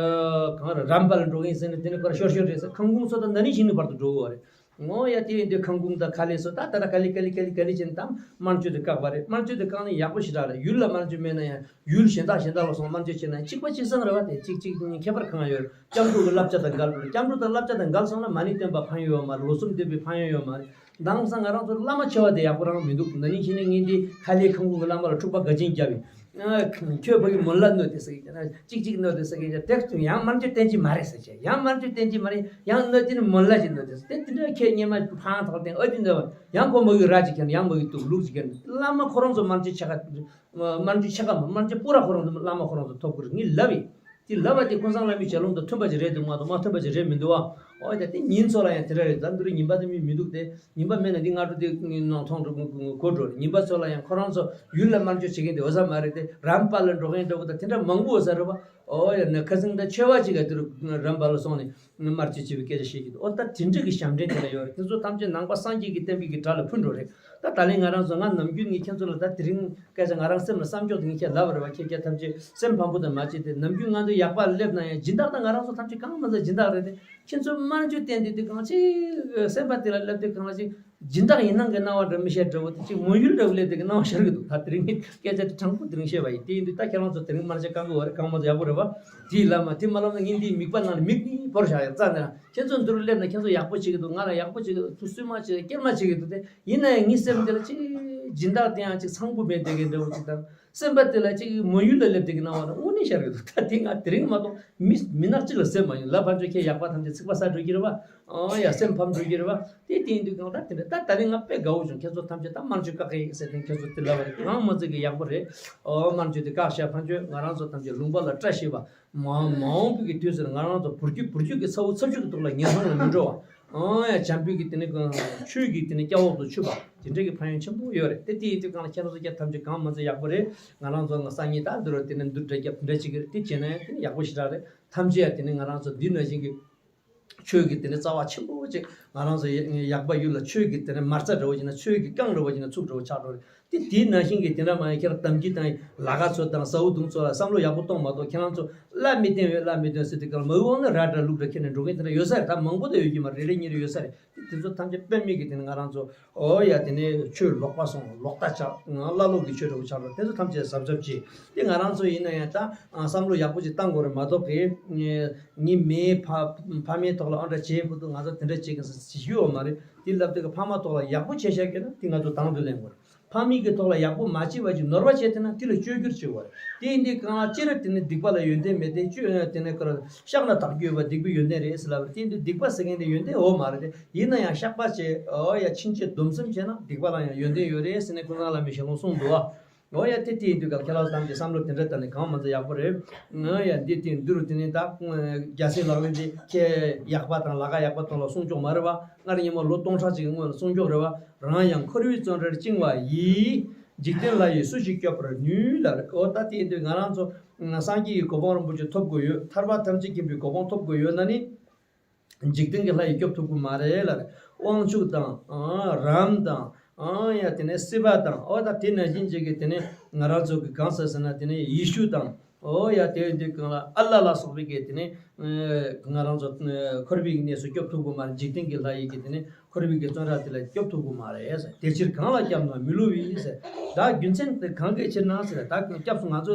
གང་རེད་རམ་པ་ལ་འགྲོ་གི་ཟེར་ན་དེ་ནི་པར་ཤོར་ཤོར་རེད་ཟེར། ཁང་ཁུང་ཚོ་དང་ན་ནིང་བཞིན་ནི་བར་དུ་འགྲོ་གི་བ་རེད། ངོ་ཡ་དེ་ཡིན་དུས་ཁང་ཁུང་དང་ཁ་ལས་སོ་ད་ད་ད་ག་ལི་ག་ལི་ག་ལི་ག་ལི་ཅན་དམ་དམར་མཆོད་དུ་བཀག་པ་རེད། དམར་མཆོད་དུ་བཀག་ན་ཡག་པོ་ཞེ་དྲག་རེད། ཡུལ་ལ་དམར་མཆོད་མེད་ན་ཡང་ཡུལ་གཞན་དག་གཞན་དག་ལ་སོང་དམར་མཆོད་བྱེད་ན་གཅིག་པ་གཅིག་སང་རེད་བ། དེ་གཅིག་གཅིག་ཁྱད་པར་གང་ཡོད། སྐྱབས་འགྲོ་གི་བསླབ་བྱ་དང་འགལ་འགྲོ། སྐྱབས་འགྲོ་དང་བསླབ་བྱ་དང་འགལ་སོང་ན་མ་ཎི་བསྟན་པ་ཕན་ཡོད་མ་རེད། ལོ་གསུམ་བསྟན་པའི་ཕན་ཡོན་ཡོད་མ་རེད། དེང་སང་ང་རང་ཚོ་བླ་མ་ཆེ་བ་དེ་ཡག་པོ་རང་མི་འདུག་ན་ནིང་ཕྱི་ནས་ངས་འདི་ཁ་ལའི་ཁང་ཁུང་གི་བླ་མ་ལ་འཁྲུག་པ་དགའ་ཆེན་བརྒྱབ་ཡིན། ཁྱོད་ཕ་གི་མོན་ལ་གནོད་དེ་ཟེར་གི་ཅག་གཅིག་གཅིག་གནོད་དེ་ཟེར་གི་ཅག་དེ་ཡང་དམར་མཆོད་བསྟན་གྱི་མ་རེད་ཟེར་གྱི་ཡང་དམར་མཆོད་བསྟན་གྱི་མ་རེད། ཡང་གནོད་དེ་ནི་མོན་ལ་ཞིག་གནོད་དེ་ཟེར་དེ་དེ་འདྲ་ཁྱེད་སྙེ་མ་ཕང་ཐོག་སྟེང་ཨ་ཅི་འདྲ་བ་ཡང་ཁོ་མ་གི་ར་ཅིག་ཁྱེར་ཡང་མ་གི་དུག་ལུག་ཅིག་ཁྱེར་བླ་མ་ཁོ་རང་ཚོ་དམར་མཆོད་ཆེ་ཁ་དམར་མཆོད་ཆེ་ཁ་མ་དམར་མཆོད་སྤུ་ར་ཁོ་རང་ཚོ་བླ་མ་ཁོ་རང་ཚོ་ཐོབ་གི་རེད་ངས་ལབ་ཡིན། དེ་ལབ་པ་དེ་ཀུན་བཟང་བླ་མའི་ཞལ་ལུང་དང་མཐུན་པ་ཅིག་རེད་འདུག་མ་གཏོགས་མ་མཐུན་པ་ཅིག་རེད་མི་འདུག་ཨ། ཨོ་ཡ་དེ་ཉིན་ཚོ་ལ་ཡང་དེ་འདྲ་རེད། ད་འདི་རུ་ཉིན་པ་དེ་མི་མི་འདུག་སྟེ་ཉིན་པ་མེད་ན་འདི་སྔ་དྲོ་དེ་ནང་ཐོང་འགྲོ་གོ་འགྲོ་རེད། ཉིན་པ་ཚོ་ལ་ཡང་ཁོ་རང་ཚོ་ཡུལ་ལ་དམར་མཆོད་བྱེད་མཁན་དེ་འོ་ས་མ་རེད་དེ་རམ་པ་ལ་འགྲོ་མཁན་འདྲ་བོ་དང་དེ་འདྲ་མང་པོ་འོ་ས་རེད་བ། ཨོ་ཡ་ན་ཁ་སང་ད་ཆེ་བ་ཅིག་ག་དེ་རུ་རམ་པ་ལ་སོང་ནས་དམར་མཆོད་བྱེད་པའི་སྐད་ཆ་བཤད་ཀྱི་འདུག་ཨོ་ད་དེ་འདྲ་གི་ཞབས་འདྲེན་དེ་འདྲ་ཡོད་རེད། དེ་ཚོ་ཐམས་ཅད་ནང་པ་སངས་རྒྱས་ཀྱི་བསྟན་པའི་གི་དགྲ་ལ་ཕུལ་འགྲོ་རེད། ད་ད་ལན་ང་རང་ཚོ་ང་ནམ་རྒྱུན་ངས་ཁྱེད་ཚོ་ལ་ད་དེ་རིང་སྐད་ཆ་ང་རང་སེམས་ལ་བསམ་འཇོག་དེ་ངས་ཁྱེད་ལབ་རེད་བ། ཁྱེད་ཀྱ་ཐམས་ཅད་སེམས་ཕམ་པོ་དང་མ་བྱེད་དེ་ནམ་རྒྱུན་ང་ཚོ་ཡག་པ་སླེབས་ན་ཡང་སྦྱིན་བདག་དང་ང་རང་ཚོ་ཐམས་ཅད་གང་མ་ཚད་སྦྱིན་བདག་རེད་དེ་ཁྱེད་ཚོ་དམར་མཆོད་བསྟན་དེ་དུས་གང་ཅིག་སེམས་པ་དེ་ལ་སླེབས་དུས་གང་ལ་ཅིག་སྦྱིན་བདག་ཡིན་ནང་གི་སྣང་བ་འདྲ་མི་ཤེས་འདྲ་བོ་དེ་ཅིག་མོས་ཡུལ་འདྲ་བོ་སླེབས་དེ་གི་སྣང་བ་ཤར་གི་འདུག་ད་དེ་རིང་ངས་སྐད་ཆ་དེ་དྲང་པོ་དེ་རིང་བཤད་པ་ཡིན། དེ་ཡིན་དུས་ད་ཁྱེད་རང་ཚོ་དེ་རིང་དམར་མཆོད་བཀག་གི་བ་རེད། གང་མ་ཚད་ཡག་པོ་རེད་བ། དེ་ལབ་མ་དེ་མ་ལབ་ན་ངས་འདིའི་མིག་པ་ནང་ལ་མིག་ནི་བོར་བཞག་ཡོད་རྩ་ནས་ཁྱེད་ཚོ་འདི་རུ་སླེབས་ན་ཁྱེད་ཚོ་ཡག་པོ་བྱེད་གི་འདུག་ང་ལ་ཡག་པོ་བྱེད་གི་འདུག་ཚུར་བསུ་མ་བྱེད་སྐྱེལ་མ་བྱེད་གི་འདུག་དེ་ཡིན་ན་ཡང་ངའི་སེམས་འདི་ལ་ཅིག་སྦྱིན་བདག་དེ་ཡང་ཅིག་ཚང་པོ་མེད་དེ་གི་འདྲ་བོ་ཅིག་དང་སེམས་པ་དེ་ལ་ཅིག་མོས་ཡུལ་ལ་སླེབས་དེ་གི་སྣང་བ་དང་དངོས་གནས་ཤར་གི་འདུག་ད་དེ་ང་དེ་རིང་མ་གཏོགས་མི་མི་ནག་ཅིག་ལ་སེམས་མ་ཡོང་ལབ་ཕར་ཚུར་ཁྱེད་ཡག་པ་ཐམས་ཅད་ཚིག་པ་ས་འགྲོ་གི་རེད་བ། ཨོ་ཡ་སེམས་ཕམ་འགྲོ་གི་རེད་བ། དེ་དེ་ཡིན་དུས་གང་ལྟར་དེ་འདྲ་ད་ད་རིང་ང་དཔེ་དགའ་བོ་བྱུང་། ཁྱེད་ཚོ་ཐམས་ཅད་ད་དམར་མཆོད་བཀག་གི་ཡིན་ཟེར་དེ་ཁྱེད་ཚོ་དེ་ལབ་པ་རེད། གང་མ་ཚད་གི་ཡག་པོ་རེད། ཨོ་དམར་མཆོད་དེ་བཀག་བཞག་ཕར་ཚུར་ང་རང་ཚོ་ཐམས་ཅད་ལུང་པ་ལ་བཀྲ་ཤིས་པ། མ་མ་འོངས་པའི་གི་དུས་སུ་ང་རང་ཚོ་བུ་རྒྱུད་བུ་རྒྱུད་ཀྱི་ཚ་བོ་ཚ་བྱུས་ཀྱི་ཐོག་ལ་ངན་སོང་ལ་མི་འགྲོ་བ། ཨང་ཡ་བྱམས་པའི་གི་དེ་ནི་ཆོས་ཀྱི་དེ་ནི་སྐྱབས་འོག་ཏུ་ཆུད་པ་དེ་འདྲའི་གི་ཕན་ཡོན་ཆེན་པོ་ཡོད་རེད། དེ་དེ་ཡིན་དུས་གང་ལ་ཁྱེད་རང་ཚོ་སྐྱ་ཐམས་ཅད་གང་མ་ཚད་ཡག་པོ་རེད། ང་རང་ཚོ་ང་སང་ཉིན་ད་འདི་རུ་དེ་ནི་འདུ་འདྲ་རྒྱབ་འདྲ་ཅིག་གི་རེད། དེ་བྱས་ན་ཡང་དེ་ནི་ཡག་པོ་ཞེ་དྲག་རེད། ཐམས་ཅད་ཡ་དེ་ནི་ང་རང་ཚོ་འདི་ན་བཞིན་གི་ཆོས་ཀྱི་དེ་ནི་རྩ་བ་ཆེན་པོ་ཅིག་ང་རང་ཚོ་ཡག་པ་ཡུལ་ལ་ཆོས་ཀྱི་དེ་ནི་མ་རྩ་འདྲ་བོ་ཅིག་ན་ཆོས་ཀྱི་རྐང་འདྲ་བོ་ཅིག་ན་ཚུགས་འདྲ་བོ་ཆགས་འགྲོ་རེད། དེ་དེའི་ནང་བཞིན་གྱི་དེ་འདྲ་མ་ཡིན་ཁྱེད་རང་དམ་གྱི་དང་ལ་ཁ་ཚོ་དང་ཟའུ་དུང་ཚོ་ལ་བསམ་བློ་ཡག་པོ་གཏོང་མ་གཏོགས་ཁྱེད་རང་ཚོ་བླ་མི་བསྟེན་བས་བླ་མི་བསྟེན་ཟེར་དུས་སྐབས་མ་འོངས་ན་ར་འདྲ་ལུག་འདྲ་ཁྱེར་ནས་འགྲོ་མཁན་དེ་འདྲ་ཡོད་ས་རེད། ད་མང་པོ་དེ་ཡོད་ཀྱི་མ་རེད། རེ་རེ་གཉིས་རེ་ཡོད་ས་རེད། དེ་དེ་ཚོ་ཐམས་ཅད་དཔེ་མེད་ཀྱི་དེ་ནི་ང་རང་ཚོ་ཨོ་ཡ་དེ་ནི་ཆོས་ལོག་པ་སོང་ལོག་ལྟ་ཆགས་ང་བླ་ལོག་གི་ཆོས་འདྲ་བོ་ཆགས་འགྲོ། དེ་ཚོ་ཐམས་ཅད་གཟབ་གཟབ་བྱེད། དེ་ང་རང་ཚོ་ཡིན་ན་ཡང་ད་བསམ་བློ་ཡག་པོ་ཅིག་བཏང་དགོས་རེད་མ་གཏོགས་གི་ངའི་མིའི་ཕ་ཕ་མའི་ཐོག་ལ་ཨོ་འདྲ་བྱེད་དགོས་འདུག་ང་ཚོ་དེ་འདྲ་བྱེད་གི་ཟེར་ཞུ་ཡོད་མ་རེད། དེ་ལབ་དུས་ཀྱི་ཕ་མ་ཐོག་ལ་ཡག་པོ་བྱས་བཞག་གི་ན་དེ་ང་ཚོ་དང་དུ་ལེན་དགོས་རེད། ཕ་མེས་ཀྱི་ཐོག་ལ་ཡག་པོ་མ་བྱས་པ་ཅིག་ནོར་བ་བྱས་བསྡད་ན་དེ་ལ་བཅོས་བསྒྱུར་བྱེད་དགོས་རེད། དེ་ཡིན་དུས་གང་ལ་ཅི་རེད་དེ་ནི་སྡིག་པ་ལ་ཡོན་ཏན་མེད་དེ་བཅོས་དེ་ནི་ཁོ་རང་བཤགས་ན་དག་རྒྱུ་ཡོད་པ་སྡིག་པའི་ཡོན་ཏན་རེད་ཟེར་ལབ་རེད། དེ་ཡིན་དུས་སྡིག་པ་ཟེར་མཁན་དེ་ཡོན་ཏན་འོ་མ་རེད་དེ། ཡིན་ན་ཡང་བཤགས་པ་བྱས་ཨོ་ཡ་ཕྱིན་ཆད་སྡོམ་གསུམ་བྱས་ན་སྡིག་པ་ལ་ཡང་ཡོན་ཏན་ཡོད་རེད་ཟེར་ནས་ཀུན་བཟང་བླ་མའི་ཞལ་ལུང་གསུངས་འདུག་ཨ། འོ་ཡ་དེ་དེ་ཡིན་དུས་སྐབས་ཁྱེད་རང་ཚོ་ཐམས་ཅད་བསམ་བློ་དེ་འདྲ་བཏང་ནས་གང་མ་ཚོ་ཡག་པོ་རེད། ང་ཡ་འདི་དེ་འདི་རུ་དེ་ནས་ད་རྒྱལ་སྲས་ལག་ལེན་དེ་ཁྱེད་ཡག་པ་དང་ལ་ཁ་ཡག་པ་ཐོག་ལ་གསུང་ཆོག་མ་རེད་བ། སྔར་ཉིན་མོ་ལོ་སྟོང་ཕྲག་གཅིག་གི་སྔོན་ལ་གསུང་ཆོག་རེད་བ། རང་ཡང་འཁོར་བའི་བཙོན་རར་བཅིངས་པ་ཡིས། འཇིག་རྟེན་ལྷ་ཡིས་སུ་ཞིག་སྐྱོབ་པར་ནུས་ལ། འོ་ད་དེ་ཡིན་དུས་ང་རང་ཚོ་སངས་རྒྱས་ཀྱི་གོ་འཕང་རིན་པོ་ཆེ་ཐོབ་དགོས་ཡོད། ཐར་པ་ཐམས་ཅད་མཁྱེན་པའི་གོ་འཕང་ཐོབ་དགོས་ཡོད་ན་ནི། འཇིག་རྟེན་གྱི་ལྷ་ཡིས་སྐྱོབ་ཐུབ་ཀྱི་མ་རེད་ལ། དབང་ཕྱུག་དང་། རམ་དང་། ཡ་དེ་ནས་སྲིད་པ་དང་། འོ་ད་དེ་ནང་བཞིན་ཅིག་གི་དེ་ནས་ང་རང་ཚོ་གི་གང་ཟེར་ཟེར་ན་དེ་ནས་ཡེ་ཤུ་དང་། འོ་ཡ་དེ་དེ་གང་ལ་ཨ་ལ་ལ་སོགས་པའི་གི་དེ་ནས་ང་རང་ཚོ་འཁོར་བའི་གནས་སུ་སྐྱོབ་ཐུབ་ཀྱི་མ་རེད། འཇིག་རྟེན་གྱི་ལྷ་ཡིས་གི་དེ་ནས་འཁོར་བའི་གི་བཙོན་ར་དེ་ལ་སྐྱོབ་ཐུབ་ཀྱི་མ་རེད། དེ་ཕྱིར་གང་ལ་སྐྱབས་ན་མི་བསླུ་བའི་ཟེར། ད་རྒྱུ་མཚན་དེ་གང་གི་ཕྱིར་ན་ཟེར། ད་སྐྱབས་སུ་ང་ཚོ་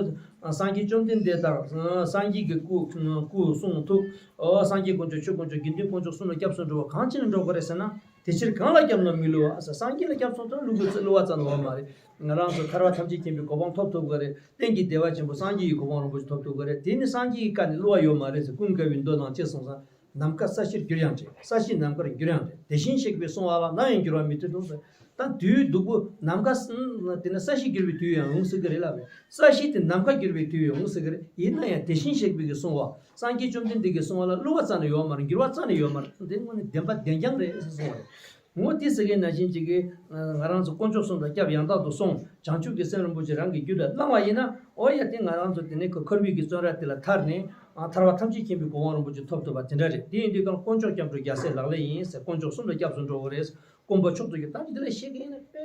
སངས་རྒྱས་བཅོམ་ལྡན་འདས་དང་སངས་རྒྱས་ཀྱི་སྐུ་སྐུ་གསུང་ཐུགས། ཨོ་སངས་རྒྱས་དཀོན་མཆོག་ཆོས་དཀོན་མཆོག་དགེ་འདུན་དཀོན་མཆོག་གསུམ་ལ་སྐྱབས་སུ་འགྲོ་བ་གང་ཕྱིར་འགྲོ་དགོས་རེད་ཟེར་ན། དེ་ཕྱིར་གང་ལ་སྐྱབས་ན་མི་བསླུ་བ་ཟེར། སངས་རྒྱས་ལ་སྐྱབས་སོང་ཙང་བསླུ་དགོས་ཚེ་བསླུ་བ་ཙམ་ལ་འོང་མ་རེད། ང་རང་ཚོ་ཐར་པ་ཐམས་ཅད་མཁྱེན་པའི་གོ་འཕང་ཐོབ་ཐུབ་དགོས་རེད། གཏན་གྱི་བདེ་བ་ཆེན་པོ་སངས་རྒྱས་ཀྱི་གོ་འཕང་རིན་པོ་ཆེ་ཐོབ་ཐུབ་དགོས་རེད། དེ་ནི་སངས་རྒྱས་ཀྱི་བཀའ་ནི་བསླུ་བ་ཡོད་མ་རེད་ཟེར། ཀུན་དགའ་བོའི་མདོ་ནང་ཅེས་གསུངས་སོང་། ནམ་མཁའ་ས་གཞིར་གྱུར་ཡང་འདྲ། ས་གཞི་ནམ་མཁར་གྱུར་ཡང་འདྲ། དེ་བཞིན་གཤེགས་པའི་གསུང་བ་ལ་ནམ་ཡང་འགྱུར་བ་མེད་དེ་འདུག་ཟེར། ད་དུས་སྡུག་པོ་ནམ་མཁའ་དེ་ནི་ས་གཞི་འགྱུར་བའི་དུས་ཡང་འོང་སྲིད་ཀྱི་རེད་ལབ་པས། ས་གཞི་དེ་ནམ་མཁའ་འགྱུར་བའི་དུས་ཡང་འོང་སྲིད་ཀྱི་རེད། ཡིན་ན་ཡང་དེ་བཞིན་གཤེགས་པའི་གསུང་བ། སངས་རྒྱས་བཅོམ་ལྡན་འདས་ཀྱི་གསུང་བ་ལ་བསླུ་བ་རྩ་ནས་ཡོད་མ་རེད། འགྱུར་བ་རྩ་ནས་ཡོད་མ་རེད། དེ་དངོས་གནས་བདེན་པ་བདེན་རྐྱང་རེད་ཟེར་གསུངས་པ་རེད། འོ་དེ་ཟེར་མཁན་ནང་བཞིན་ཅིག་གིས་ང་རང་ཚོ་དཀོན་མཆོག་གསུམ་ལ་སྐྱབས་ཡང་དག་ཏུ་སོང་། བྱང་ཆུབ་ཀྱི་སེམས་རིན་པོ་ཆེ་རང་གི་རྒྱུད་ལ་བླངས་པ་ཡིན་ན། འོ་ཡ་དེ་ང་རང་ཚོ་དེ་ནས་ཁོ་འཁོར་བའི་གི་བཙོན་ར་དེ་ལ་ཐར་ནས་ཐར་པ་ཐམས་ཅད་མཁྱེན་པའི་གོ་འཕང་རིན་པོ་ཆེ་ཐོབ་ཐུབ་པ་དེ་འདྲ་རེད། དེ་ཡིན་དུས་ཀྱང་དཀོན་མཆོག་སྐྱབས་འགྲོ་རྒྱལ་སྲས་ལག་ལེན་ཡིན་ཟེར། དཀོན་མཆོག་གསུམ་ལ་སྐྱབས་སུ་འགྲོ་དགོས་རེད། དཀོན་པོ་མཆོག་ཏུ་གི་ད་འདི་ལ་བཤད་མཁན་ནི་དཔེ་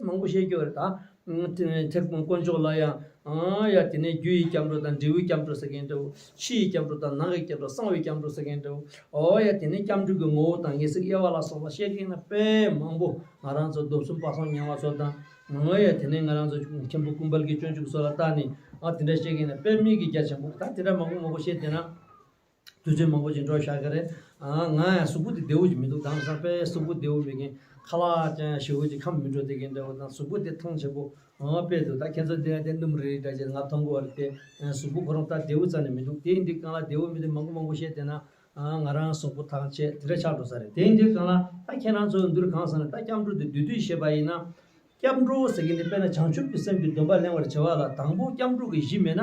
མང་པོ་བཤད་རྒྱུ་རེད་ད། ཐེག་དཀོན་མཆོག་ལ་ཡང་། ཨ་ཡ་དེ་ནས་རྒྱུ་ཡི་སྐྱབས་འགྲོ་དང་འབྲས་བུའི་སྐྱབས་འགྲོ་ཟེར་མཁན་འདྲ་བོ། ཕྱི་ཡི་སྐྱབས་འགྲོ་དང་ནང་གི་སྐྱབས་འགྲོ། གསང་བའི་སྐྱབས་འགྲོ་ཟེར་མཁན་འདྲ་བོ། ཨོ་ཡ་དེ་ནས་སྐྱབས་འགྲོ་གི་ངོ་བོ་དང་ངེས་ཚིག་དབྱེ་བ་ལ་སོགས་པ་བཤད་མཁན་ན་དཔེ་མང་པོ། ང་རང་ཚོ་མདོ་གསུམ་དཔག་བསམ་ཉམས་པ་ཚོ་དང་། ཨོ་ཡ་དེ་ནས་ང་རང་ཚོ་མཁན་པོ་ཀུན་དཔལ་གྱི་སྤྱོད་འཇུག་སོགས་ལ་བལྟས་ནས། ཨ་དེ་འདྲ་བཤད་མཁན་ན་དཔེ་མི་གི་རྒྱ་ཆེན་པོ། ད་དེ་འདྲ་མང་པོ་མང་པོ་བཤད་བསྡད་ན། དུས་ཚོད་མང་པོ་ཅིག་འགྲོ་བཞག་གི་རེད། ཨ་ང་ཡང་གཟུགས་པོ་དེ་བདེ་བོ་ཅིག་མི་འདུག་དེང་སང་དཔེ་གཟུགས་པོ་བདེ་བོ་མེད་མཁན། ཁ་ལག་ཅང་ཞེ་པོ་ཅིག་ཁམས་མི་འགྲོ་བསྡད་མཁན་འདྲ་བོ་དང་། གཟུགས་པོ་དེ་ཐང་ཆད་པོ། ཨ་དཔེ་འདུག་ད་ཁྱེད་ཚོ་དེ་དེ་སྣུམ་རེ་རེ་འདྲ་ཅིག་ང་མཐོང་གི་ཡོད་རེད་དེ། གཟུགས་པོ་ཁོ་རང་ད་བདེ་བོ་རྩ་ནས་མི་འདུག་དེ་ཡིན་དུས་གང་ལ་བདེ་བོ་མི་འདུག་མང་པོ་མང་པོ་བཤད་བསྡད་ན། ཨ་ང་རང་གཟུགས་པོ་ཐང་ཆད་དེ་འདྲ་ཆགས་འགྲོ་ས་རེད། དེ་ཡིན་དུས་གང་ལ་ད་ཁྱེད་རང་ཚོ་འདིར་གང་ཟེར་ན། ད་སྐྱབས་འགྲོ་དེ་བསྡུས་བསྡུས་བཤད་པ་ཡིན་ན། སྐྱབས་འགྲོ་ཟེར་མཁན་དེ་དཔེར་ན་བྱང་ཆུབ་ཀྱི་སེམས་ཀྱི་སྡོམ་པ་ལེན་པར་བྱ་བ་ལ་དང་པོ་སྐྱབས་འགྲོ་གི་གཞི་མེད་ན།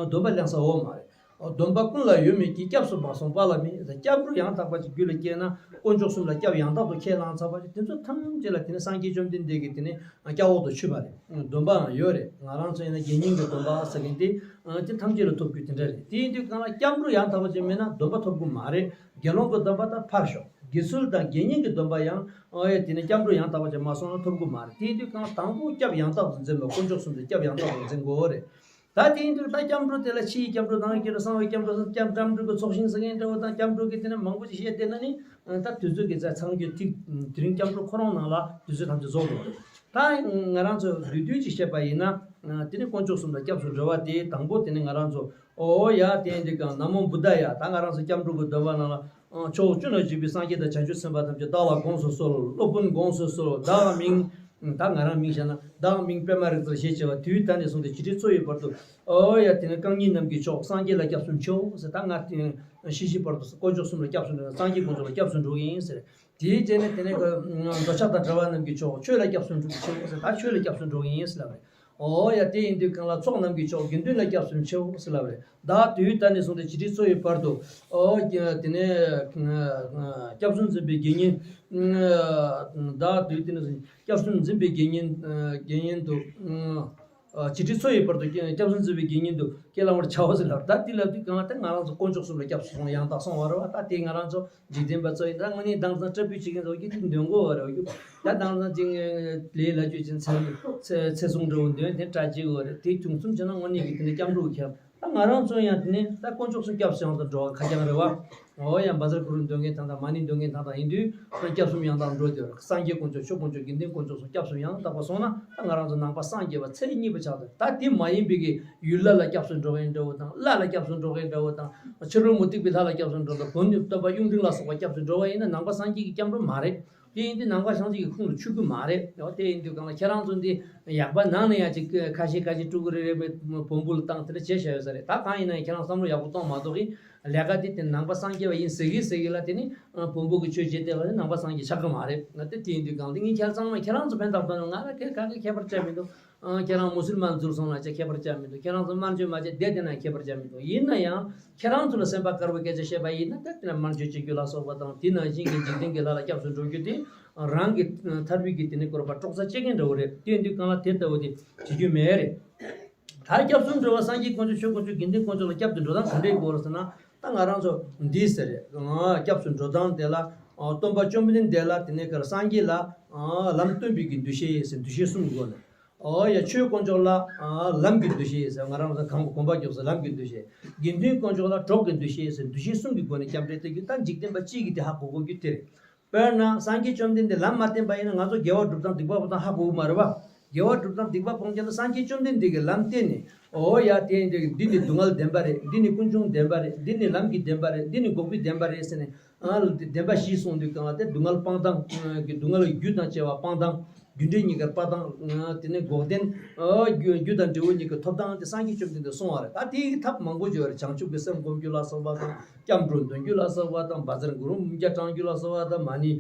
སྡོམ་པ་ལེན་ས་ཡོད་མ་རེད། སྡོམ་པ་ཀུན་ལ་ཡོད་མོད་ཀྱི། སྐྱབས་སུ་མ་སོང་པ་ལ་མེད། སྐྱབས་འགྲོ་ཡང་དག་པ་ཅིག་རྒྱུད་ལ་སྐྱེས་ན། དཀོན་མཆོག་གསུམ་ལ་སྐྱབས་ཡང་དག་ཏུ་ཁས་བླངས་ཚར་བ་ཅིག་དེ་ཚོ་ཐམས་ཅད་ལ་དེ་ནི་སངས་རྒྱས་བཅོམ་ལྡན་འདས་ཀྱིས་དེ་ནི་སྐྱབས་འོག་ཏུ་ཆུད་པ་རེད། སྡོམ་པའང་ཡོད་རེད། ང་རང་ཚོ་ཡིན་ན་དགེ་བསྙེན་གྱི་སྡོམ་པ་ཟེར་མཁན་དེ་དེ་ཐམས་ཅད་ལ་ཐོབ་རྒྱུ་དེ་འདྲ་རེད། དེ་ཡིན་དུས་གང་ལ་སྐྱབས་འགྲོ་ཡང་དག་པ་ཅིག་མེད་ན་སྡོམ་པ་ཐོབ་རྒྱུ་མ་རེད། དགེ་སློང་གི་སྡོམ་པ་ད་ཕར་ཞོག་དགེ་ཚུལ་དང་དགེ་བསྙེན་གྱི་སྡོམ་པ་ཡང་ཨོ་ཡ་དེ་ནི་སྐྱབས་འགྲོ་ཡང་དག་པ་ཅིག་མ་སོང་ན་ཐོབ་རྒྱུ་མ་རེད། དེ་ཡིན་དུས་གང་ལ་དང་པོ་སྐྱབས་ཡང་དག་ཏུ་འཛིན་པ། དཀོན་མཆོག་གསུམ་དུ་སྐྱབས་ཡང་དག་ཏུ་འཛིན་དགོས་རེད། ད་དེ་ཡིན་དུས་ད་སྐྱབས་འགྲོ་དེ་ལ་ཕྱི་ཡི་སྐྱབས་འགྲོ་ནང་གི་སྐྱབས་འགྲོ་གསང་བའི་སྐྱབས་འགྲོ་སྐྱབས་སྐྱབས་འགྲོ་གི་ཚོགས་ཞིང་ཟེར་མཁན་འདྲ་བོ་དང་། སྐྱབས་འགྲོ་གི་དེ་ནས་མང་པོ་ཅིག་བཤད་བསྡད་ན་ནི་ད་དུས་ཚོད་ཀྱི་ཚད་ཚང་རྒྱུ་ཐིག་དེ་རིང་སྐྱབས་འགྲོ་ཁོ་རང་ནང་ལ་དུས་ཚོད་ཐམས་ཅད་རྫོགས་འགྲོ་རེད། ད་ང་རང་ཚོ་བསྡུས་བསྡུས་ཅིག་བཤད་པ་ཡིན་ན། དེ་ནི་དཀོན་མཆོག་གསུམ་ལ་སྐྱབས་སུ་འགྲོ་བ་དེ་དང་པོ་དེ་ནི་ང་རང་ཚོ་ཨོ་ཡ་དེ་འདི་གང་ན་མོ་བུདྡྷ་ཡ། ད་ང་རང་ཚོ་སྐྱབས་འགྲོ་གི་སྡོམ་པ་ནང་ལ་ཕྱོགས་བཅུ་ན་བཞུགས་པའི་སངས་རྒྱས་དང་བྱང་ཆུབ་སེམས་དཔའ་ཐམས་ཅད་བདག་ལ་དགོངས་སུ་གསོལ། སློབ་དཔོན་དགོངས་སུ་གསོལ། བདག་མིང་། ད་ང་རང་མིང་བྱས་ན་བདག་མིང་པདྨ་རིག་འཛིན་ཞེས་བྱ་བ། དུས་ད་ནས་བཟུང་སྟེ་བྱི་དྲིལ་མཚོ་ཡི་བར་དུ། ཨོ་ཡ་དེ་ནི་རྐང་གཉིས་རྣམས་ཀྱི་མཆོག་སངས་རྒྱས་ལ་སྐྱབས་སུ་མཆིའོ་ཟེར། ད་ང་དེ་ཤི་ཤི་བར་དུ་དཀོན་མཆོག་གསུམ་ལ་སྐྱབས་སུ་འགྲོ། སངས་རྒྱས་དཀོན་མཆོག་ལ་སྐྱབས་སུ་འགྲོ་གི་ཡིན་ཟེར། དེའི་རྗེས་ནས་དེ་ནས་འདོད་ཆགས་དང་བྲལ་བ་རྣམས་ཀྱི་མཆོག་ཆོས་ལ་སྐྱབས་སུ་འགྲོ་མཆིའོ་ཟེར། ད་ཆོས་ལ་སྐྱབས་སུ་འགྲོ་གི་ཡིན་ཟེར་ལབ་རེད། ཨོ་ཡ་དེ་ཡིན་དུས་གང་ལ་ཚོགས་རྣམས་ཀྱི་མཆོག་དགེ་འདུན་ལ་སྐྱབས་སུ་མཆིའོ་ཟེར་ལབ་རེད། བདག་དུས་ད་ནས་བཟུང་སྟེ་བྱི་དྲིལ་མཚོ་ཡི་བར་དུ། ཨོ་དེ་ནས་སྐྱབས་སུ་འཛིན་པའི་དགེ་བསྙེན། བདག་དུས་དེ་ནས་བཟུང་སྐྱབས་སུ་འཛིན་པའི་དགེ་བསྙེན་དགེ་བསྙེན་དུ། བྱི་དྲིལ་མཚོ་ཡི་བར་དུ་སྐྱབས་སུ་འཛིན་པའི་དགེ་བསྙེན་དུ་ཁས་བླང་བར་བྱའོ་ཟེར་ལབ། ད་དེ་ལབ་དུས་གང་ལ་ད་ང་རང་ཚོ་དཀོན་མཆོག་གསུམ་ལ་སྐྱབས་སུ་སོང་ཡང་དག་སོང་བ་རེད་བ། ད་དེ་ང་རང་ཚོ་འཇིག་རྟེན་པ་ཚོ་ཡིན་ད་དངོས་གནས་དེང་སང་སྐྲ་ཕུད་བྱེད་མཁན་ཚོ་ཡིན་དུས་འདོན་དགོས་བ་རེད་བ། ད་དེང་སང་ཅིག་ལས་ལ་བཅོས་ཅན་ཚེ་ཚེ་ཚེ་སྲུང་འདྲ་བོ་འདོན་དེ་སྐྲ་བྱེད་དགོས་རེད། དེ་བྱུང་གསུམ་བྱས་ན་དངོས་གནས་ཀྱི་དེ་ནས་སྐྱབས་འགྲོ་གི་ཁྱེར། ད་ང་རང་ཚོ་ཡང་དེ་ནས་ད་དཀོན་མཆོག་གསུམ་སྐྱབས་སུ་ཡང་དུ་འགྲོ་བ་ཁ་རྐྱང་རེད་བ། འོ་ཡང་བཛྲ་གུ་རུ་འདོན་མཁན་དང་དང་མ་ཎི་འདོན་མཁན་དང་དང་ཡིན་དུས་སྐྱབས་སུ་ཡང་དག་འགྲོ་དེ་སངས་རྒྱས་དཀོན་མཆོག་ཆོས་དཀོན་མཆོག་དགེ་འདུན་དཀོན་མཆོག་གསུམ་སྐྱབས་སུ་ཡང་དག་པ་སོང་ན་ད་ང་རང་ཚོ་ནང་པ་སངས་རྒྱས་པ་ཚད་གཉིས་པ་ཆགས་འདུག་ད་དེ་མ་ཡིན་པའི་གི་ཡུལ་ལྷ་ལ་སྐྱབས་སུ་འགྲོ་མཁན་འདྲ་བོ་དང་ལྷ་ལ་སྐྱབས་སུ་འགྲོ་མཁན་འདྲ་བོ་དང་ཕྱི་རོལ་མུ་སྟེགས་པའི་ལྷ་ལ་སྐྱབས་སུ་འགྲོ་དང་བོན་སྟོན་པ་གཡུང་དྲུང་ལ་སོགས་པ་སྐྱབས་སུ་འགྲོ་བ་ཡིན་ན་ནང་པ་སངས་རྒྱས་ཀྱི་སྐྱབས་འགྲོ་མ་རེད། དེ་ཡིན་དུས་ནང་པ་སངས་རྒྱས་ཀྱི་ཁུངས་ལ་ཆུད་ཀྱི་མ་རེད། འོ་དེ་ཡིན་དུས་གང་ལ་ཁྱེད་རང་ཚོ་འདི་ཡག་པ་ནང་ནས་ཡང་ཅིག་ཁ་ཤས་ཁ་ཤས་སྤྲུལ་སྐུ་རེ་རེ་བོན་པོ་ལ་བཏང་དེ་འདྲ་བྱས་བཞག་ཡོད་ས་རེད། ད་གང་ཡིན་ན་ཡང་ཁྱེད་རང་བསམ་བློ་ཡག་པོ་གཏོང་མ་གཏོགས་ཀྱི་ལས་ཀ་དེ་དེ་ནང་པ་སངས་རྒྱས་པ་ཡིན་ཟེར་གི་ཟེར་གི་ལ་དེ་ནི་བོན་པོ་གི་ཆོས་བྱེད་བསྡད་པ་ནི་ནང་པ་སངས་རྒྱས་ཆགས་ཀྱི་མ་རེད། ང་དེ་དེ་ཡིན་དུས་གང་ལ་ངས་ཁྱེད་ཚང་མ་ཁྱེད་རང་ཚོ་ཕན་ཐོགས་དོན་ལ་ང་ལ་ག་ག་གི་ཁྱད་པར་ཅི་མི་འདུག་ཁྱེད་རང་མུ་སུལ་མན་འཛུལ་སོང་ལ་ཅི་ཁྱད་པར་ཅི་མི་འདུག་ཁྱེད་རང་ཚོ་དམར་མཆོད་མ་བྱེད་བསྡད་དེ་ན་ཁྱད་པར་ཅི་མི་འདུག་ཡིན་ན་ཡང་ཁྱེད་རང་ཚོ་ལ་སེམས་པ་དཀར་པོའི་སྐད་ཆ་བཤད་པ་ཡིན་ན་ད་དེ་ན་དམར་མཆོད་བྱེད་རྒྱུ་ལ་སོགས་པ་དང་དེ་ནང་བཞིན་གྱི་འཇིག་རྟེན་གྱི་ལྷ་ལ་སྐྱབས་སུ་འགྲོ་རྒྱུ་དེ་རང་གི་ཐར་པའི་གི་དེ་ནི་སྐོར་པ་དཀྲོག་ས་བཅད་མཁན་འདྲ་བོ་རེད། དེ་ཡིན་དུས་གང་ལ་དེ་ལྟ་བུ་དེ་བྱེད་རྒྱུ་མེད་རེད། ད་སྐྱབས་སུ་འགྲོ་བ་སངས་རྒྱས་དཀོན་མཆོག་ཆོས་དཀོན་མཆོག་དགེ་འདུན་དཀོན་མཆོག་ལ་སྐྱབས་སུ་འགྲོ་སྟངས་ག་འདྲའི་སྐོར་ཟེར་ན་ད་ང་རང་ཚོ་འདི་ཟེར་རེད། སྐྱབས་སུ་འགྲོ་སྟངས་དེ་ལ་སྟོན་པ་བཅོམ་ལྡན་འདས་ལ་དེ་ནས་ཀར་སངས་རྒྱས་ལ་ལམ་སྟོན་པའི་གི་འདུ་ཤེས་ཟེར་འདུ་ཤེས་གསུམ་གི་སྒོ་ནས། ཨོ་ཡ། ཆོས་དཀོན་མཆོག་ལ་ཨ་ལམ་གྱི་འདུ་ཤེས་ཟེར། ང་རང་ཚོ་གང་གོམ་པ་རྒྱོབ་ས་ལམ་གྱི་འདུ་ཤེས། དགེ་འདུན་དཀོན་མཆོག་ལ་གྲོགས་ཀྱི་འདུ་ཤེས་ཟེར། འདུ་ཤེས་གསུམ་གྱི་སྒོ་ནས་སྐྱབས་འགྲོ་སྟེར་རྒྱུ། ད་འཇིག་རྟེན་པ་སྤྱིའི་གི་དེ་ཧ་གོ་དགོས་རྒྱུ་དེ་རེད། དཔེར་ན་སངས་རྒྱས་བཅོམ་ལྡན་འདས་ལམ་མ་བསྟན་པ་ཡིན་ན་ང་ཚོ་དགེ་བ་སྒྲུབ་སྟངས་སྡིག་པ་སྤོང་སྟངས་ཧ་གོ་གི་མ་རེད་བ། དགེ་བ་སྒྲུབ་སྟངས་སྡིག་པ་སྤོང་རྒྱུ་ན་སངས་རྒྱས་བཅོམ་ལྡན་འདས་ཀྱིས་ལམ་བསྟན་ནས། ཨོ་ཡ། དེ་ཡིན་དུས་འདི་ནི་སྡུག་བསྔལ་བདེན་པ་རེད། འདི་ནི་ཀུན་འབྱུང་བདེན་པ་རེད། འདི་ནི་ལམ་གྱི་བདེན་པ་རེད། འདི་ནི་འགོག་པའི་བདེན་པ་རེད་ཟེར་ནས། ཨ་ལ་དེ་བདེན་པ་བཞི་གསུངས་དུས་གང་ལ་དེ་སྡུག་བསྔལ་སྤང་སྟངས། ཨ་གི་སྡུག་བསྔལ་རྒྱུ་དང་བཅས་པ་སྤང་སྟངས། རྒྱུ་འབྲས་གཉིས་ཀར་སྤང་སྟངས། ཨ་དེ་ནས་འགོག་བདེན། ཨ་རྒྱུ་རྒྱུ་དང་འབྲས་བུ་གཉིས་ཀྱི་ཐོབ་ཐང་དེ་སངས་རྒྱས་བཅོམ་ལྡན་འདས་གསུངས་པ་རེད། ད་དེའི་ཐབས་མང་པོ་ཡོད་རེད། བྱང་ཆུབ་ཀྱི་སེམས་སྒོམ་རྒྱུ་ལ་སོགས་པ་དང་། སྐྱབས་འགྲོ་འདོན་རྒྱུ་ལ་སོགས་པ་དང་། བཛྲ་གུ་རུ་འབུམ་བརྒྱ་བགྲང་རྒྱུ་ལ་སོགས་པ་དང་། མ་ཎི་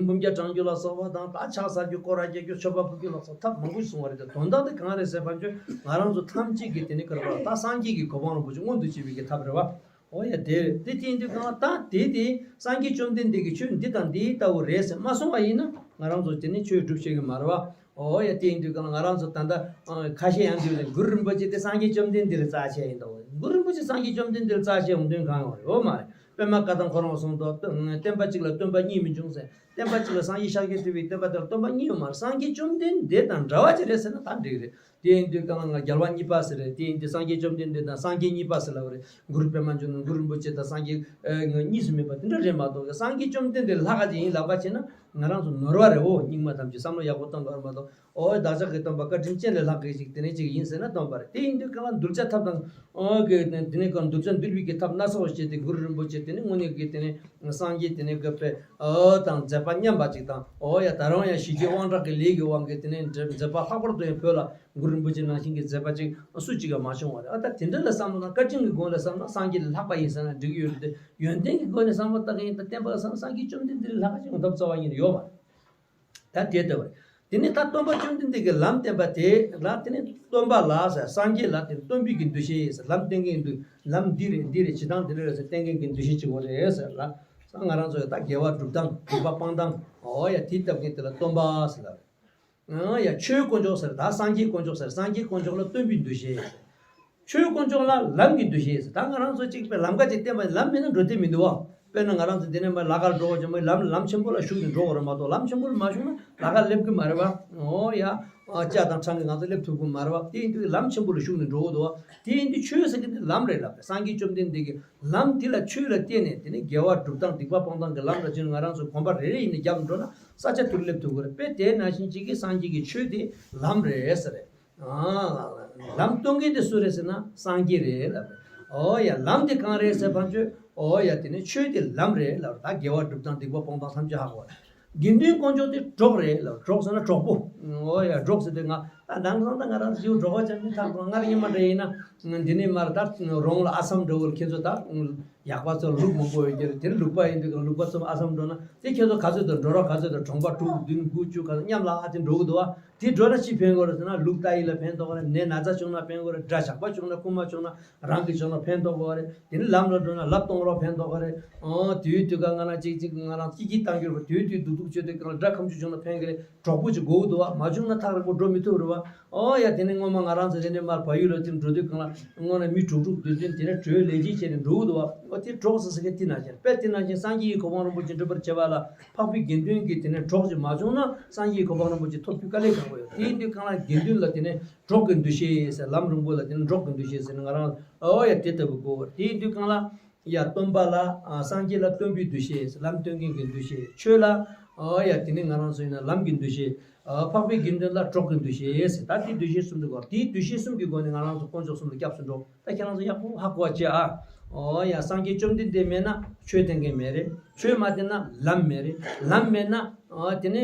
འབུམ་བརྒྱ་བགྲང་རྒྱུ་ལ་སོགས་པ་དང་། ད་ཕྱག་འཚལ་རྒྱུ་སྐོར་ར་རྒྱག་རྒྱུ་མཆོད་པ་ཕུལ་རྒྱུ་ལ་སོགས་ཐབས་མང་པོ་ཞིག་གསུངས་པ་རེད། དེ་དོན་དག་དེ་གང་རེད་ཟེར་བ་ཅོ་ང་རང་ཚོ་ཐམས་ཅད་ཀྱི་དེ་ནི་ཀར་བ་ད་སངས་རྒྱས་ཀྱི་གོ་འཕང་རིན་པོ་ཆེ་མངོན་དུ་བྱེད་པའི་གི་ཐབས་རེད་བ། ཨོ་ཡ། དེ་རེད། དེ་དེ་ཡིན་དུས་གང་ལ་ད་དེ་དེ་སངས་རྒྱས་བཅོམ་ལྡན་འདས་ཀྱི་ཆོས་འདི་དང་འདི་ལྟ་བུ་རེད་ཟེར་མ་གསུངས་པ་ཡིན་ན་ང་རང་ཚོ་དེ་ནི་ཆོས་སྒྲུབ་ཤེས་ཀྱི་མ་རེད་བ། ཨོ་ཡ། དེ་ཡིན་དུས་གང་ལ་ང་རང་ཚོ་ད་ལྟ་ཨ་ཁ་ཤས་ཡང་འདུག་ལ། གུ་རུ་རིན་པོ་ཆེ་དེ་སངས་རྒྱས་བཅོམ་ལྡན་འདས་ལ་རྩ་ཆེ་ཡིན་དོ། གུ་རུ་རིན་པོ་ཆེ་སངས་རྒྱས་བཅོམ་ལྡན་འདས་ལ་རྩ་ཆེ་ཡོང་དོན་གང་ཡོང་རེད། འོ་མ་རེད། པདྨ་བཀའ་ཐང་ཁོ་རང་གསུངས་དོ། བསྟན་པ་གཅིག་ལ་སྟོན་པ་གཉིས་མི་འབྱུང་ཟེར། བསྟན་པ་གཅིག་ལ་སངས་རྒྱས་ཤཱཀྱ་ཐུབ་པའི་བསྟན་པ་དེ་ལ་སྟོན་པ་གཉིས་ཡོད་མ་རེད། སངས་རྒྱས་བཅོམ་ལྡན་འདས་དང་འདྲ་བ་ཅིག་རེད་ཟེར་ན་ད་འགྲིག་རེད། དེ་ཡིན་དུས་གང་ལ་ང་རྒྱལ་བ་གཉིས་པ་ཟེར་རེད། དེ་ཡིན་དུས་སངས་རྒྱས་བཅོམ་ལྡན་འདས་དང་སངས་རྒྱས་གཉིས་པ་ཟེར་ལབ་རེད། གུ་རུ་པདྨ་འབྱུང་གནས་གུ་རུ་རིན་པོ་ཆེ་དང་སངས་རྒྱས་ཨ་གཉིས་སུ་མེད་པ་དེ་འདྲ་རེད་མ་གཏོགས། སངས་རྒྱས་བཅོམ་ལྡན་འདས་ལྷག་ག་ཅིག་ཡིན་ལབ་པ་བྱས་ན་ང་རང་ཚོ་ནོར་བ་རེད། འོ་རྙིང་མ་ཐམས་ཅད་བསམ་བློ་ཡག་པོ་གཏོང་དགོས་རེད་མ་གཏོགས། ཨོ་བདག་ཅག་གི་སྟོན་པ་བཀའ་དྲིན་ཅན་ལས་ལྷག་གི་ཞིག་དེ་ནས་ཅིག་ཡིན་ཟེར་ན་སྟོན་པ་རེད། དེ་ཡིན་དུས་གང་ལ་གདུལ་བྱ་ཐབས་དང་ཨོ་གི་དེ་ནས་གང་གདུལ་བྱ་འདུལ་བའི་གི་ཐབས་སྣ་ཚོགས་བྱས་ཏེ་གུ་རུ་རིན་པོ་ཆེ་དེ་ནས་དངོས་གནས་ཀྱི་དེ་ནས་སངས་རྒྱས་དེ་ནས་གི་དཔེ་ཨོ་དང་མཛད་པ་མཉམ་པ་ཅིག་དང་། ཨོ་ཡ། ད་རུང་ཡང་ཞི་རྒྱས་དབང་དྲག་གི་ལས་ཀྱི་དབང་གིས་དེ་ནས་མཛད་པ་ལྷག་པར་དུ་ཡང་བོད་ལ་གུ་རུ་རིན་པོ་ཆེ་ནང་བཞིན་གྱི་མཛད་པ་ཅིག་སུ་གཅིག་ཀྱང་མ་བྱུང་བ་རེད། ཨ་ད་དེ་འདྲ་ལ་བསམ་བློ་བཏང་བཀའ་དྲིན་གྱི་སྒོ་ནས་བསམ་ན་སངས་རྒྱས་ལས་ལྷག་པ་ཡིན་ཟེར་ན་འགྲིག་གི་ཡོད་རེད་དེ། ཡོན་ཏན་གྱི་སྒོ་ནས་བསམ་བློ་བཏང་གི་ཡིན་ད་བསྟན་པ་ལ་བསམ་ན་སངས་རྒྱས་བཅོམ་ལྡན་འདས་ལས་ལྷག་པ་ཅིག་ཡོང་ཐབས་རྩ་བ་ཉིད་ནས་ཡོད་མ་རེད། ད་དེ་ལྟ་བུ་རེད། དེ་ནས་ད་སྟོན་པ་བཅོམ་ལྡན་འདས་ཀྱི་ལམ་བསྟན་པ་དེ་ལ་དེ་ནས་སྟོན་པ་ལ་ཟེར། སངས་རྒྱས་ལ་དེ་སྟོན་པའི་གི་འདུ་ཤེས་ཟེར། ལམ་བསྟན་མཁན་འདུ། ལམ་འདི་རེད་འདི་རེད་བྱེད་སྟངས་འདི་འདྲ་རེད་ཟེར་བསྟན་མཁན་གྱི་འདུ་ཤེས་གཅིག་པོ་རེད་ཟེར་ལ། ང་རང་ཚོ་ཡང་ད་དགེ་བ་སྒྲུབ་སྟངས་སྡིག་པ་སྤང་སྟངས་ཨོ་ཡ་དེ་ལྟ་མཁན་དེ་ལ་སྟོན་པ་ཟེར་ལ། ཨང་ཡ། ཆོས་དཀོན་མཆོག་ཟེར། ད་སངས་རྒྱས་དཀོན་མཆོག་ཟེར། སངས་རྒྱས་དཀོན་མཆོག་ལ་སྟོན་པའི་འདུ་ཤེས། ཆོས་དཀོན་མཆོག་ལ་ལམ་གྱི་འདུ་ཤེས་ཟེར། ད་ང་རང་ཚོ་གཅིག་པའི་ལམ་ཁ་ཅིག་བསྟན་པ་ལམ་མེད་ན་འགྲོ་དེ་མི་འདུག་བ། དཔེར་ན་ང་རང་ཚོ་འདི་ནས་མར་ལ་ཁར་འགྲོ་བ་ཅིག་མ་ལམ་ལམ་ཆེན་པོ་ལ་ཞུགས་ནས་འགྲོ་དགོས་རེད་མ་གཏོགས། ལམ་ཆེན་པོ་ལ་མ་ཞུགས་ན་ལ་ཁར་སླེབས་ཀྱི་མ་རེད་བ། ཨོ་ཡ། ཨ་ལྕགས་དང་ཁྲང་གིས་ང་ཚོ་སླེབས་ཐུབ་ཀྱི་མ་རེད་བ། དེ་ཡིན་དུས་ལམ་ཆེན་པོ་ལ་ཞུགས་ནས་འགྲོ་དགོས་འདུག་བ། དེ་ཡིན་དུས་ཆོས་ཟེར་གྱི་འདི་ལམ་རེད་ལབ་པས། སངས་རྒྱས་བཅོམ་ལྡན་འདས་ཀྱིས་ལམ་འདི་ལ་ཆོས་ལ་བརྟེན་ནས་དེ་ནས་དགེ་བ་སྒྲུབ་སྟངས་སྡིག་པ་སྤང་སྟངས་ཀྱི་ལམ་ལ་བྱས་ནས་ང་རང་ཚོ་གོམ་པ་རེ་རེ་ཡིན་ནས་བརྒྱབ་འགྲོ་ན་ས་ཆ་དེ་རུ་སླེབས་ཐུབ་ཀྱི་རེད། དཔེ་དེ་ནང་བཞིན་གཅིག་གིས་སངས་རྒྱས་ཀྱི་ཆོས་དེ་ལམ་རེད་ཟེར་རེད། ཨ། ལམ་སྟོན་མཁན་དེ་སུ་རེད་ཟེར་ན་སངས་རྒྱས་རེད་ལབ་རེད། ཨོ་ཡ། ལམ་དེ་གང་རེད་ཟེར་བ་ཅོ། ཨོ་ཡ། དེ་ནི་ཆོས་དེ་ལམ་རེད་ལབ་རེད། ད་དགེ་བ་སྒྲུབ་སྟངས་སྡིག་པ་སྤོང་སྟངས་ཐམས་ཅད་ཧ་གོ་བ་རེད། དགེ་འདུན་དཀོན་མཆོག་དེ་གྲོགས་རེད་ལབ། གྲོགས་ཟེར་ན་གྲོགས་པོ། ཨོ་ཡ། གྲོགས་ཟེར་དུས་ང་ད་དེང་སང་ད་ང་རང་ཚོ་གྲོགས་པོ་ཅང་མི་ཐག་རུང་སྔར་ཉི་མ་འདྲ་ཡིན་ན་འདི་ནས་མར་ད་རོང་ལ་ཨ་སམ་འདྲ་བོ་ལ་ཁྱེད་ཚོ་ད་ཡག་པ་ཚོ་ལུག་མང་པོ་ཡོད་ཀྱི་རེད། དེ་ནི་ལུག་པ་ཡིན་དུས་ལུག་པ་ཚོ་ཨ་སམ་འགྲོ་ན་དེ་ཁྱེད་ཚོ་ག་ཚོད་དང་འགྲོ་རོགས་ག་ཚོད་དང་གྲོང་པ་དྲུག་བདུན་དགུ་བཅུ་ག་ཚོད་མཉམ་ལ་ཨ་དེ་འགྲོ་གི་འདུག་བ། དེ་འགྲོ་ན་ཅི་ཕན་གོ་རེད་ཟེར་ན་ལུག་རྟ་ཡི་ལ་ཕན་ཐོགས་རེད། ནད་ན་ཚ་བྱུང་ན་ཕན་གོ་རེད། དགྲ་ཇག་པ་བྱུང་ན་རྐུན་མ་བྱུང་ན་རང་གི་བྱུང་ན་ཕན་ཐོགས་གོ་རེད། དེ་ནི་ལམ་ལ་འགྲོ་ན་ལབ་གཏོང་རོགས་ཕན་ཐོགས་གོ་རེད། ཨོ་དུས་དུས་ག་ང་རང་གཅིག་གཅིག་ང་རང་སྐྱིད་སྐྱིད་བཏང་གི་རེད། དུས་དུས་སྡུག་སྡུག་བྱེད་དུས་གང་ལ་དགྲ་ཁམ་ཆུ་བྱུང་ན་ཕན་གི་རེད། གྲོགས་པོ་ཅིག་དགོས་ཀྱི་འདུག་བ། མ་བྱུང་ན་ཐག་རིང་པོ་འགྲོ་མི་ཐུབ་རེད་བ། ཨོ་ཡ། དེ་ནི་སྔོན་མ་ང་རང་ཚོ་དེ་ནས་མར་བལ་ཡུལ་ལ་དེ་འགྲོ་དུས་གང་ལ་སྔོན་ལ་མི་དྲུག་དྲུག་བདུན་བདུན་དེ་ནས་བྲོས་ལས་ཅི་བྱས་ནས་འགྲོ་གི་འདུག་བ། ཨོ་དེ་གྲོགས་ཟེར་ས་གི་དེ་ནང་བཞིན་དཔེ་དེ་ནང་བཞིན་སངས་རྒྱས་ཀྱི་གོ་འཕང་རིན་པོ་ཆེ་འགྲུབ་པར་བྱེད་པ་ལ་འཕགས་པའི་དགེ་འདུན་གྱི་དེ་ནས་གྲོགས་ཅིག་མ་བྱུང་ན་སངས་རྒྱས་ཀྱི་གོ་འཕང་རིན་པོ་ཆེ་ཐོབ་རྒྱུ་དཀའ་ལས་ཁག་པོ་ཡོད། དེ་ཡིན་དུས་གང་ལ་དགེ་འདུན་ལ་དེ་ནས་གྲོགས་ཀྱི་འདུ་ཤེས་ཟེར། ལམ་རིང་པོ་ལ་དེ་ནས་གྲོགས་ཀྱི་འདུ་ཤེས་ཟེར་ནས་ང་རང་ཨོ་ཡ་དེ་ལྟ་བུ་དགོས། དེ་ཡིན་དུས་གང་ལ་ཡ་སྟོན་པ་ལ་ཨ་སངས་རྒྱས་ལ་སྟོན་པའི་འདུ་ཤེས། ལམ་སྟོན་མཁན་གྱི་འདུ་ཤེས། ཆོས་ལ་ཨོ་ཡ་དེ་ནི་ང་རང་ཚོ་ཡིན་ན་ལམ་གྱི་འདུ་ཤེས། ཨ་འཕགས་པའི་དགེ་འདུན་ལ་གྲོགས་ཀྱི་འདུ་ཤེས་ཟེར། ད་དེ་འདུ་ཤེས་གསུམ་དུ་གོ། དེའི་འདུ་ཤེས་གསུམ་གྱི་སྒོ་ནས་ང་རང་ཚོ་དཀོན་མཆོག་གསུམ་ལ་སྐྱབས་སུ་འགྲོ། ད་ཁྱེད་རང་ཚོ་ཡག་པོ་ཧ་གོ་བ་བྱེད་ཨ། ཨོ་ཡ། སངས་རྒྱས་བཅོམ་ལྡན་འདས་མེད་ན་ཆོས་བསྟན་མཁན་མེད་རེད། ཆོས་མ་བསྟན་ན་ལམ་མེད་རེད། ལམ་མེད་ན་ཨོ་དེ་ནས་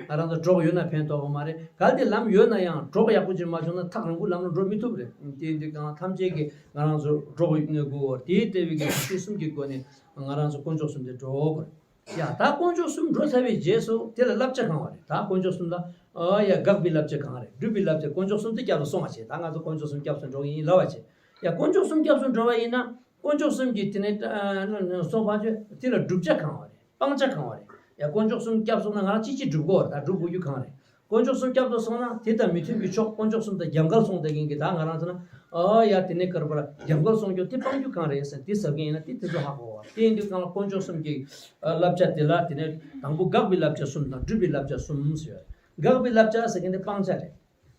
ང་རང་ཚོ་གྲོགས་ཡོད་ན་ཕན་ཐོགས་པ་མ་རེད། གལ་ཏེ་ལམ་ཡོད་ན་ཡང་གྲོགས་ཡག་པོ་ཅིག་མ་བྱུང་ན་ཐག་རིང་པོ་ལམ་ལ་འགྲོ་མི་ཐུབ་རེད། དེ་ཡིན་དུས་གང་ལ་ཐམས་ཅད་ཀྱིས་ང་རང་ཚོ་གྲོགས་ཡོད་དགོས། དེའི་ལྟ་བའི་གི་ཆོས་གསུམ་གྱི་སྒོ་ནས་ང་རང་ཚོ་དཀོན་མཆོག་གསུམ་དེ་འགྲོ་དགོས་རེད། ཡ། ད་དཀོན་མཆོག་གསུམ་འགྲོ་ཚར་བའི་རྗེས་སུ་དེ་ལ་བསླབ་བྱ་གང་བ་རེད། ད་དཀོན་མཆོག་གསུམ་ལ་ཨ་ཡ་དགག་པའི་བསླབ་བྱ་གང་རེད། སྒྲུབ་པའི་བསླབ་བྱ། དཀོན་མཆོག་གསུམ་དེ་སྐྱབས་སུ་སོང་བ་བྱས། ད་ང་ཚོ་དཀོན་མཆོག་གསུམ་སྐྱབས་སུ་འགྲོ་གི་ཡིན་ལབ་པ་བྱས། ཡ། དཀོན་མཆོག་གསུམ་སྐྱབས་སུ་འགྲོ་བ་ཡིན་ན་དཀོན་མཆོག་གསུམ་གྱི་དེ་ནས་ཨ་སོང་བ་བྱས། དེ་ལ་བསྒྲུབ་བྱ་གང་བ་རེད། སྤང་བྱ་གང་བ་རེད། ཡ། དཀོན་མཆོག་གསུམ་སྐྱབས་སུ་སོང་ན་ང་རང་ཅི་ཅི་སྒྲུབ་དགོས་རེད། ད་སྒྲུབ་དགོས་རྒྱུ་གང་རེད། དཀོན་མཆོག་གསུམ་སྐྱབས་སུ་སོང་ན་དེ་དང་མི་མཐུན་པའི་ཕྱོགས། དཀོན་མཆོག་གསུམ་དང་རྒྱབ་འགལ་སོང་བསྡད་མཁན་གྱི་ད་ང་རང་ཚོ་ན་ཨ་ཡ་དེ་ནས་ཀར་པར་རྒྱབ་འགལ་སོང་རྒྱུ་དེ་སྤང་རྒྱུ་གང་རེད་ཟེར་དེ་ཟབ་མཁན་ཡིན་ན་དེ་དེ་ཚོ་ཧ་གོ་བ། དེ་ཡིན་དུས་གང་ལ་དཀོན་མཆོག་གསུམ་གྱི་ཨ་བསླབ་བྱ་དེ་ལ་དེ་ནས་དང་པོ་དགག་པའི་བསླབ་བྱ་གསུམ་དང་སྒྲུབ་པའི་བསླབ་བྱ་གསུམ་ཟེར་བ་རེད། དགག་པའི་བསླབ་བྱ་ཟེར་མཁན་དེ་སྤང་བྱ་རེད།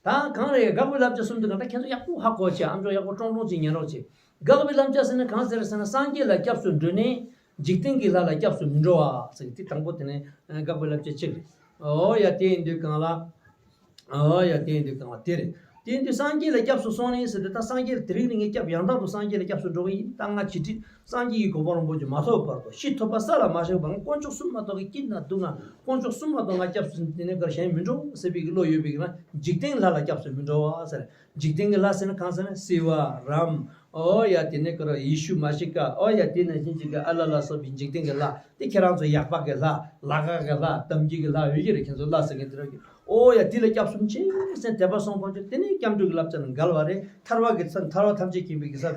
ད་གང་རེད། དགག་པའི་བསླབ་བྱ་གསུམ་དེ་གང་ལྟར་ཁྱེད་ཚོ་ཡག་པོ་ཧ་གོ་བྱས། ཨ་མཆོག་ཡག་པོ་ཀྲོང་ཀྲོང་ཅིག་ཉན་རོགས་བྱེད། དགག་པའི་བསླབ་བྱ་ཟེར་ན་གང་ཟེར་ཟེར་ན། སངས་རྒྱས་ལ་སྐྱབས་སུ་འགྲོ་ནས་འཇིག་རྟེན་གྱི་ལྷ་ལ་སྐྱབས་སུ་མི་འགྲོ་བ་ཟེར་གྱི་དེ་དང་པོ་དེ་ནས་དགག་པའི་བསླབ་བྱ་གཅིག་རེད། ཨོ་ཡ། དེ་ཡིན་དུས་གང་ལ། ཨོ་ཡ། དེ་ཡིན་དུས་གང་ལ་དེ་རེད། དེ་ཡིན་དུས་སངས་རྒྱས་ལ་སྐྱབས་སུ་སོང་ནས་ཟེར་ཏེ། ད་སངས་རྒྱས་དེ་རིང་ནས་ངས་སྐྱབས་ཡང་དག་ཏུ་སངས་རྒྱས་ལ་སྐྱབས་སུ་འགྲོ་གི་ཡིན། ད་ང་བྱི་ཁྲི་སངས་རྒྱས་ཀྱི་གོ་འཕང་རིན་པོ་ཆེ་མ་ཐོབ་བར་དུ། ཤི་ཐོབ་པ་ས་ལ་མ་བཞག་པར་དཀོན་མཆོག་གསུམ་མ་གཏོགས་ཀྱི་སྐྱིད་ན་སྡུག་ན་དཀོན་མཆོག་གསུམ་མ་གཏོགས་ང་སྐྱབས་སུ་དེ་ནས་གར་གཞན་མི་འགྲོ་ཟེར་བའི་བློ་ཡོད་པའི་ན་འཇིག་རྟེན་ལྷ་ལ་སྐྱབས་སུ་མི་འགྲོ་བ་ཟེར། འཇིག་རྟེན་གྱི་ལྷ་ཟེར་ན་གང་ཟེར་ན་སྲིད་པ་རམ། ཨོ་ཡ། དེ་ནས་ཀར་ཡེ་ཤུ་མ་ཤི་ཀ། ཨོ་ཡ། དེ་ནང་བཞིན་ཅིག་གི་ཨ་ལ་ལ་སོགས་པའི་འཇིག་རྟེན་གྱི་ལྷ་དེ་ཁྱེད་རང་ཚོ་ཡག་པ་གི་ལྷ། ལ་ཁ་གི་ལྷ། གཏམ་རྒྱུད་ཀྱི་ལྷ་ཡོད་ཀྱི་རེད། ཁྱེད་ཚོ་ལྷ་ཟེར་མཁན་དེ་རང་གི། ཨོ་ཡ། དེ་ལ་སྐྱབས་སུ་མཆི་ཟེར་དད་པ་སོང་བ་ཅིག་དེ་ནས་སྐྱབས་འགྲོ་གི་བསླབ་བྱ་དང་འགལ་བ་རེད། ཐར་པ་གི་ས། ཐར་པ་ཐམས་ཅད་མཁྱེན་པའི་གི་ས།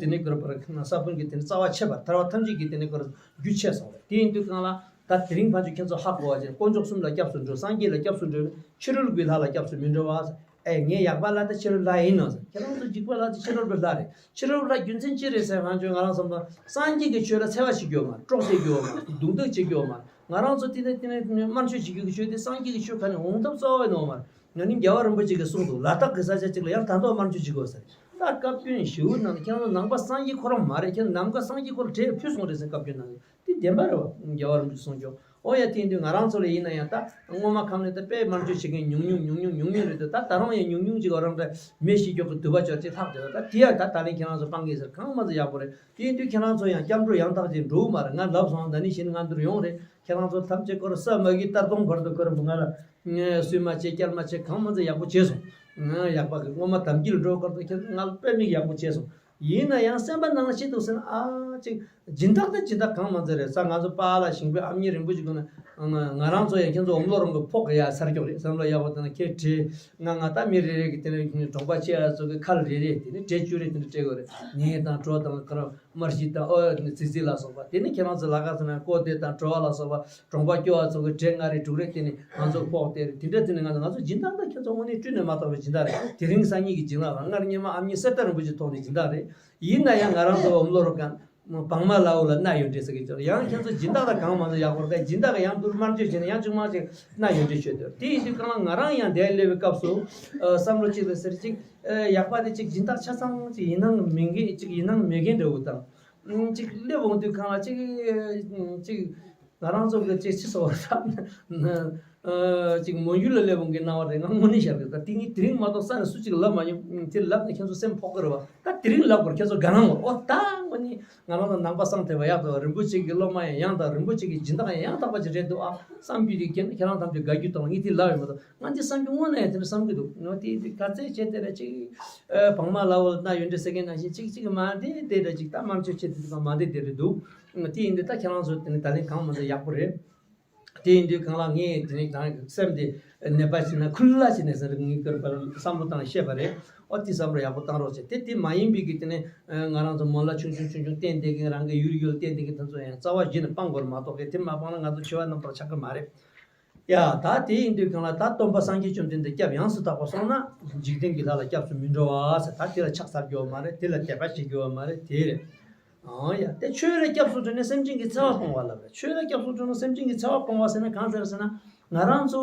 དེ་ནས་ཀར་པར་ས་བོན་གྱི་དེ་ནས་རྩ་བ་ཆད་པ། ཐར་པ་ཐམས་ཅད་ཀྱི་དེ་ནས་ཀར་རྒྱུ་ཆད་སོང་རེད། དེ་ཡིན་དུས་གང་ལ་ད་དེ་རིང་ཕན་ཆད་ཁྱེད་ཚོ་ཧ་གོ་བ་ཅིག་དཀོན་མཆོག་གསུམ་ལ་སྐྱབས་སུ་འགྲོ། སངས་རྒྱས་ལ་སྐྱབས་སུ་འགྲོ་ནས་ཕྱི་རོལ་གྱི་ལྷ་ལ་སྐྱབས་སུ་མི་འགྲོ་བ། ཨེ། ངས་ཡག་པ་ལ་དེ་ཕྱི་རོལ་ལྷ་ཡིན་ནོ་ཟེར། ཁྱེད་རང་ཚོ་འཇིགས་པ་ལ་དེ་ཕྱི་རོལ་པའི་ལྷ་རེད། ཕྱི་རོལ་ལྷ་རྒྱུ་མཚན་ཅི་རེད་ཟེར་ང་ཚོས། ང་རང་བསམ་པ་སངས་རྒྱས་ཀྱི་ཆོས་ལ་འཚེ་བ་བྱེད་རྒྱུ་ཡོད་མ་རེད། དཀྲོག་བྱེད་རྒྱུ་ཡོད་མ་རེད། རྡུང་རྡེག་བྱེད་རྒྱུ་ཡོད་མ་རེད། ང་རང་ཚོ་དེ་ནས་དེ་ནས་དམར་མཆོད་བྱེད་རྒྱུ་གི་ཆོས་དེ་སངས་རྒྱས་ཀྱི་ཆོས་ཁ་ནས་འོང་ཐབས་རྩ་བ་ནས་ཡོད་མ་རེད། ང་ནི་རྒྱལ་བ་རིན་པོ་ཆེ་གིས་གསུངས་འདུག་ལ་དྭགས་ཀྱི་ས་ཆ་གཅིག་ལ་ཡང་ད་དུང་དམར་མཆོད་བྱེད་དགོས་ཟེར། ད་བཀའ་བཀྱོན་ཞེ་པོ་གནང་། ཁྱེད་རང་ཚོ་ནང་པ་སངས་རྒྱས་ཁོ་རང་མ་རེད། ཁྱེད་རང་ནམ་མཁའ་སངས་རྒྱས་ཁོ་རང་གྲལ་ཕུད་སོང་རེད་ཟེར་བཀའ་བཀྱོན་གནང་། དེ་བདེན་པ་རེད་བ། རྒྱལ་བ་རིན་པོ་ཆེ་གསུངས་ཀྱང་། ཨོ་ཡ། དེ་ཡིན་དུས་ང་རང་ཚོ་ལ་ཡིན་ན་ཡང་ད་སྔོན་མ་ཁམས་ནས་ད་དཔེ་དམར་མཆོད་བྱེད་མཁན་ཉུང་ཉུང་ཉུང་ཉུང་ཉུང་ཉུང་རེད་འདུག་ད་ད་རུང་ཡང་ཉུང་ཉུང་ཅིག་ཨོ་རང་འདྲ་མེ་ཤི་མགྱོགས་ཀྱི་དུ་བ་ཅོག་ཅིག་ལྷག་བསྡད་པ། ད་དེ་ཡང་ད་ད་ལན་ཁྱེད་རང་ཚོ་སྤང་གི་ཟེར། གང་མ་ཚོ་ཡག་པོ་རེད། དེ་ཡིན་དུས་ཁྱེད་རང་ཚོ་ཡང་སྐྱབས་འགྲོ་ཡང་དག་ཅིག་འགྲོ་གི་མ་རེད། ང་ལབ་སོང་། ད་ནི་བཞིན་ང་འདིར་ཡོང་རེད། ཁྱེད་རང་ཚོ་ཐམས་ཅད་ཁོ་ར་ས་མ་གི་ལྟར་གཏོང་བར་དུ་ཁོ་ར་ང་ལ་སུས་མ་བྱེད་བསྐྱར་མ་བྱེད་གང་མ་ཚོ་ཡག་པོ་བྱས་སོང་། ཡག་པ་གི་སྔོན་མ་དམ་སྐྱིད་འགྲོ་སྐབས་དུ་ཁྱེད་ང་ལ་དཔེ་མིག་ཡག་པོ་བྱས་སོང་། ཡིན་ན་ཡང་སེམས་པ་ནང་ལ་ཤི་འདུག་ཟེར་ན། ཨ་ཅིག་སྦྱིན་བདག་དང་སྦྱིན་བདག་གང་མ་ཚོད་རེད་ས། ང་ཚོ་པཱ་ལགས་ཞིང་པའི་ཨ་མྱེས་རིན་པོ་ཆེ་ཀུན་ན་ང་རང་ཚོ་ཡང་ཁྱེད་ཚོ་འོམ་ལོ་རང་གི་ཕོག་གི་ཡ་ཚར་ཀྱོག་རེད། བསམ་བློ་ཡག་པོ་བཏང་ན་ཁྱེད་བྲེ་ང་ང་ད་མི་རེ་རེ་གི་དེ་ནས་གྲོང་པ་ཆེ་ཡ་ཚོ་གི་ཁལ་རེ་རེ་དེ་ནས་བྲེ་བཅུ་རེ་དེ་འདྲ་སྤྲད་དགོས་རེད། ངས་དང་གྲོ་དང་ཁ་ར་དམར་ཤི་དང་ཨོ་ཙི་ཙི་ལ་སོགས་པ་དེ་ནས་ཁྱེད་རང་ཚོ་ལ་ག་ཚོད་ན་ཀོ་དེ་དང་གྲོ་བ་ལ་སོགས་པ་གྲོང་པ་སྐྱོ་བ་ཚོ་གི་བྲེ་ལྔ་རེ་དྲུག་རེ་དེ་ནས་ང་ཚོ་ཕོག་དེ་རེད། དེ་འདྲ་དེ་ནས་ང་ཚོ་ང་ཚོ་སྦྱིན་བདག་ད་ཁྱེད་ཚོ་དངོས་གནས་བསྐྲུན་ནས་མ་གཏོགས་པའི་སྦྱིན་བདག་རེད། དེ་རིང་སང་ཉིན་གྱི་སྦྱིན་བདག་རང་སྔར་སྔོན་མ་ཨ་མྱེས་གསེར་རྟ་རིན་པོ་ཆེ་ཐོག་ནས་སྦྱིན་བདག་རེད། ཡིན་ན་ཡང་ང་རང་ཚོ་འོམ་ལོ་རོ་གང་བང་མ་ལ་འོ་ལ་སྣ་ཡོད་འདྲེ་ཟེར་གི་ཅོག་ཡང་ཁྱེད་ཚོ་སྦྱིན་བདག་ལ་གང་མ་ཚོ་ཡག་པོ་རེད། སྦྱིན་བདག་གི་ཡང་དུར་དམར་མཆོད་བྱས་ནས་ཡང་ཅུང་མ་ཅིག་སྣ་ཡོད་འདྲེ་ཤོད་དེ། དེ་ཡིན་དུས་གང་ལ་ང་རང་ཡང་དེ་སླེབས་པའི་སྐབས་སུ་བསམ་བློ་གཅིག་ལ་ཟེར་གཅིག་ཡག་པ་དེ་གཅིག་སྦྱིན་བདག་ཆ་ཚང་གཅིག་ཡིན་ནང་མེད་མཁན་གཅིག་ཡིན་ནང་མེད་མཁན་འདྲ་བོ་དང་། གཅིག་སླེབས་འོང་དུས་གང་ལ་གཅིག་གཅིག་ང་རང་ཚོ་གི་གཅིག་ཕྱི་སོ་བ་ད་གཅིག་མོན་ཡུལ་ལ་སླེབས་འོང་གི་སྣང་བ་རེད། ང་དངོས་གནས་བཤད་རེད། ད་དེ་ངས་དེ་རིང་མ་གཏོགས་ས་ནས་སུ་གཅིག་ལབ་མ་མྱོང་། དེ་ལབ་ནས་ཁྱེད་ཚོ་སེམས་ཕོག་གི་རེད་བ། ད་དེ་རིང་ལབ་དགོས་རེད། ཁྱེད་ཚོ་དགའ་སྣང་གོ། ཨོ་ད་དངོས་གནས་ང་རང་ཚོ་ནང་པ་སངས་ཐེ་བ་ཡག་ཏུ་རིན་པོ་ཆེ་གི་སློབ་མ་ཡང་ཡང་དག་རིན་པོ་ཆེ་གི་སྦྱིན་བདག་ཡང་ཡང་དག་པ་ཅིག་རེད་འདུག་ཨ་བསམ་རྒྱུ་དེ་ཁྱེད་ཁྱེད་རང་ཐམས་ཅད་དགའ་རྒྱུ་དང་ངས་དེ་ལབ་ཡོད་མ་གཏོགས། ང་འདི་བསམ་རྒྱུ་དངོས་གནས་ཡང་དེ་འདྲ་བསམ་གྱི་འདུག་ངོ་དེ་དེ་ག་ཚད་བྱས་དེ་ར་ཅིག་བང་མ་ལ་འོ་ལ་སྣ་ཡོད་འདྲེ་ཟེར་མཁན་ནང་བཞིན་ཅིག་ཅིག་མ་དེ་དེ་ར་ཅིག་ད་དམར་མཆོད་བྱེད་དེ་འདུག་མ་དེ་དེ་རེད་འདུག་དེ་ཡིན་དུས་ད་ཁྱེད་རང་ཚོ་དེ་ནས་ད་ལན་གང་མ་ཚོ་ཡག་པོ་རེད། དེ་ཡིན་དུས་གང་ལ་ངས་དེ་ནས་གང་སེམས་དེ་ནད་པ་བྱས་ན་ཁུལ་ལ་བྱས་ནས་ཟེར་ངས་ཀར་པར་བསམ་བློ་བཏང་བཤད་པ་རེད། ཨོ་དེ་བསམ་བློ་ཡག་པོ་བཏང་རོགས་བྱེད། དེ་དེ་མ་ཡིན་པའི་གི་དེ་ནས་ང་རང་ཚོ་མོ་ལ་ཆུང་ཆུང་ཆུང་ཆུང་བསྟན་བསྡད་མཁན་རང་གི་ཡུལ་ཡུལ་བསྟན་བསྡད་མཁན་དེ་ཚོ་ཡང་རྩ་བ་བཞི་ནས་སྤང་དགོས་རེད་མ་གཏོགས་གི་དེ་མ་སྤངས་ན་ང་ཚོ་འཆི་བ་རྣམ་པར་ཆགས་ཀྱི་མ་རེད། ཡ། ད་དེ་ཡིན་དུས་གང་ལ་ད་སྟོན་པ་སངས་རྒྱས་བཅོམ་ལྡན་འདས་སྐྱབས་ཡང་སུ་དག་པ་སོང་ན་འཇིག་རྟེན་གྱི་ལྷ་ལ་སྐྱབས་སུ་མི་འགྲོ་བ་ཟེར། ད་དེ་ལ་ཕྱག་འཚལ་རྒྱུ་བ་མ་རེད། དེ་ལ་དད་པ་བྱེད་རྒྱུ་བ་མ་རེད། དེ་རེད། ཨང་ཡ། དེ་ཆོས་ལ་སྐྱབས་སུ་འགྲོ་ནས་སེམས་ཅན་གྱི་འཚེ་བ་སྤོང་བ་ལབ་རེད། ཆོས་ལ་སྐྱབས་སུ་འགྲོ་ན་སེམས་ཅན་གྱི་འཚེ་བ་སྤོང་བ་ཟེར་ན་གང་ཟེར་ཟེར་ན། ང་རང་ཚོ་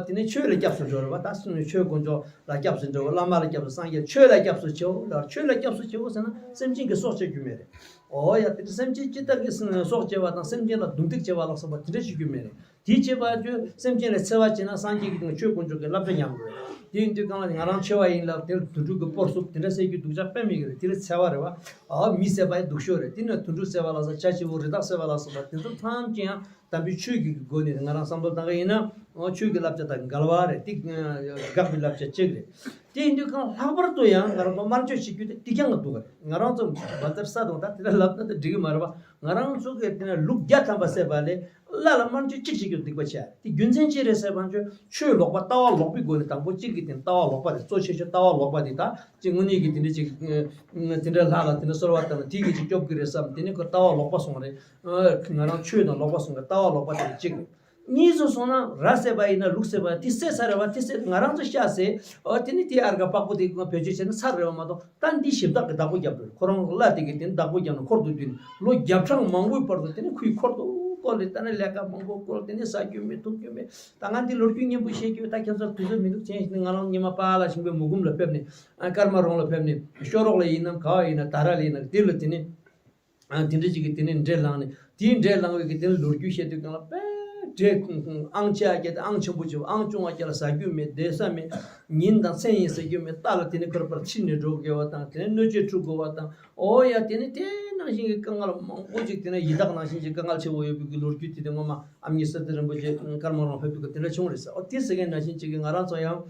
དེ་ནས་ཆོས་ལ་སྐྱབས་སུ་འགྲོ་རེད་བ། ད་སུ་ནས་ཆོས་དཀོན་མཆོག་ལ་སྐྱབས་སུ་འགྲོ། བླ་མ་ལ་སྐྱབས་སུ། སངས་རྒྱས་ཆོས་ལ་སྐྱབས་སུ་མཆིའོ་ལབ། ཆོས་ལ་སྐྱབས་སུ་མཆིའོ་ཟེར་ན་སེམས་ཅན་གྱི་སྲོག་གཅོད་རྒྱུ་མེད་རེད། ཨོ་ཡ། དེ་འདྲ་སེམས་ཅན་ཅི་ལྟར་གྱི་སྲོག་བཅད་པ་དང་སེམས་ཅན་ལ་རྡུང་རྡེག་བྱེད་པ་ལ་སོགས་པ་དེ་འདྲ་བྱེད་རྒྱུ་མེད་རེད། དེ་བྱེད་པ་ཚོས་སེམས་ཅན་ལ་འཚེ་བ་བྱེད་ན་སངས་རྒྱས་ཀྱི་ཆོས་དཀོན་མཆོག་གི་བསླབ་བྱ་ཉམས་དགོས། དེ་ཡིན་དུས་གང་ལ་ང་རང་འཆི་བ་ཡིན་ལབ་དེར་དུད་འགྲོ་གི་སྤོར་སུབ་དེ་འདྲ་བསད་རྒྱུ་སྡུག་ཅག་དཔེ་མེད་ཀྱི་རེད། དེ་ལ་འཚེ་བ་རེད་བ། ཨ་མི་བསད་པ་ཡི་སྡུག་ཤོས་རེད། དེ་ནས་དུད་འགྲོ་བསད་པ་ལ་སོགས་བྱ་བྱིའུ་རི་དྭགས་བསད་པ་ལ་སོགས་པ་དེ་ཚོ་ཐམས་ཅད་ཡང་དམ་པའི་ཆོས་ཀྱི་སྒོ་ནས་ང་རང་བསམ་བློ་བཏང་གི་ཡིན་ན། ཨོ་ཆོས་ཀྱི་བསླབ་བྱ་དང་འགལ་བ་རེད། དེ་དགག་པའི་བསླབ་བྱ་གཅིག་རེད། དེ་ཡིན་དུས་གང་ལྷག་པར་དུ་ཡང་ང་རང་ཚོ་དམར་མཆོད་བྱེད་རྒྱུ་དེ་དེ་རྐྱང་གི་འདུག་ག་ང་རང་ཚོ་བ་ཏར་ས་དང་ད་དེ་འདྲ་ལབ་ན་ད་འགྲིག་གི་མ་རེད་པ། ང་རང་ཚོ་གི་དེ་ནས་ལུག་བརྒྱ་ཐམ་པ་བསད་པ་ལས་བླ་ལ་དམར་མཆོད་གཅིག་བྱེད་རྒྱུ་སྡིག་པ་ཆེ། དེ་རྒྱུ་མཚན་ཅི་རེད་ཟེར་བ་ཚོས་ཆོས་ལོག་པ་ལྟ་བ་ལོག་པའི་སྒོ་ནས། དང་པོ་གཅིག་གི་དེ་ལྟ་བ་ལོག་པ་རེད། གཙོ་ཆེ་ཤོས་ལྟ་བ་ལོག་པ་དེ་ད་ཅིག་དངོས་གནས་ཀྱི་དེ་འདྲ་ཅིག་དེ་འདྲ་ལྷ་ལ་དེ་འདྲ་གསོལ་བ་བཏབ་ན་དེ་གི་ཅིག་སྐྱོབ་གི་རེད་བསམ། དེ་ནི་ཁོ་ལྟ་བ་ལོག་པ་སོང་རེད། ང་རང་ཆོས་དང་ལོག་པ་སོང་གི་ལྟ་བ་ལོག་པ་དེ་གཅིག་རེད། གཉིས་སུ་སོང་ན་ར་བསད་པ་ཡིན་ན་ལུག་བསད་པ་དེ་བསད་ཚར་རེད་བ། དེ་བསད་ང་རང་ཚོ་ཤ་བསད། ཨོ་དེ་ནི་དེ་ཨར་ག་པགས་པོ་དེ་བེད་སྤྱོད་བྱས་ན་ཚར་རེད་བ་མ་གཏོགས། ད་འདི་ཞིབ་བཏགས་ཀྱི་བདག་པོ་རྒྱབ་འགྲོ། ཁོ་རང་ལ་དེ་གི་དེ་ནི་བདག་པོ་རྒྱབ་ནས་འཁོར་དུ་བསྡུས་ནས་ལོ་བརྒྱ་ཕྲག་མང་པོའི་བར་དུ་དེ་ནི་ཁོའི་འཁོར་དུ་བསྐོར་ལས། ད་ནི་ལས་ཀ་མང་པོ་བསྐོར། དེ་ནི་ཟ་རྒྱུ་མེད་འཐུང་རྒྱུ་མེད། ད་ང་འདི་ལོ་རྒྱུས་སྙན་པོ་བཤད་རྒྱུ་ད་ཁྱེད་ཚོར་དུས་ཚོད་མི་འདུག་ཅན་ཞིག་ནི་ང་རང་ཉི་མ་པ་ལ་ཞིང་པའི་མུ་ཁུམ་ལ་ཕེབས་ནས། ཨ་ཀརྨ་རོང་ལ་ཕེབས་ནས། ཤོ་རོག་ལ་ཡིན་ནམ་ག་བ་ཡིན་ན་དར་ལ་ཡིན་ན་དེ་ལ་དེ་ནི། ཨ་དེ་འདྲ་ཅིག་གི་དེ་ནས་འདྲེ་ལངས་ནས། དེའི་འདྲེ་ལངས་པའི་གི་དེ་ནས་ལོ་རྒྱུས་བཤད་དུས་གང་ལ་དཔེ་འདྲེ་ཨང་ཆེ་བ་བརྒྱད་དེ་ཨང་ཆེན་པོ་བྱེད་པ། ཨང་ཆུང་བ་བརྒྱད་ལ་ཟ་རྒྱུ་མེད། བསྡད་ས་མེད། ཉིན་དང་མཚན་ཡིན་ཟ་རྒྱུ་མེད། རྟ་ལ་དེ་ནས་ཁོར་པར་ཕྱིན་ནས་འགྲོ་དགོས་པ་དང་། དེ་ནས་སྣོད་ཆས་འཁྲུ་དགོས་པ་དང་། ཨོ་ཡ། དེ་ནས་དེ་ནང་བཞིན་གྱི་དཀའ་ངལ་མང་པོ་ཅིག་དེ་ནས་ཡི་དྭགས་ནང་བཞིན་གྱི་དཀའ་ངལ་ཆེ་བོ་ཡོད་པའི་གི་ལོ་རྒྱུས་དེ་དེ་སྔོན་མ་ཨ་མྱེས་གསེར་རྩེ་རིན་པོ་ཆེ་ཀརྨ་རོང་ཕེབས་དུས་གི་དེ་འདྲ་བྱུང་རེད་ཟེར། ཨོ་དེ་ཟེར་མཁན་ནང་བཞིན་ཅིག་གི་ང་རང་ཚོ་ཡང་།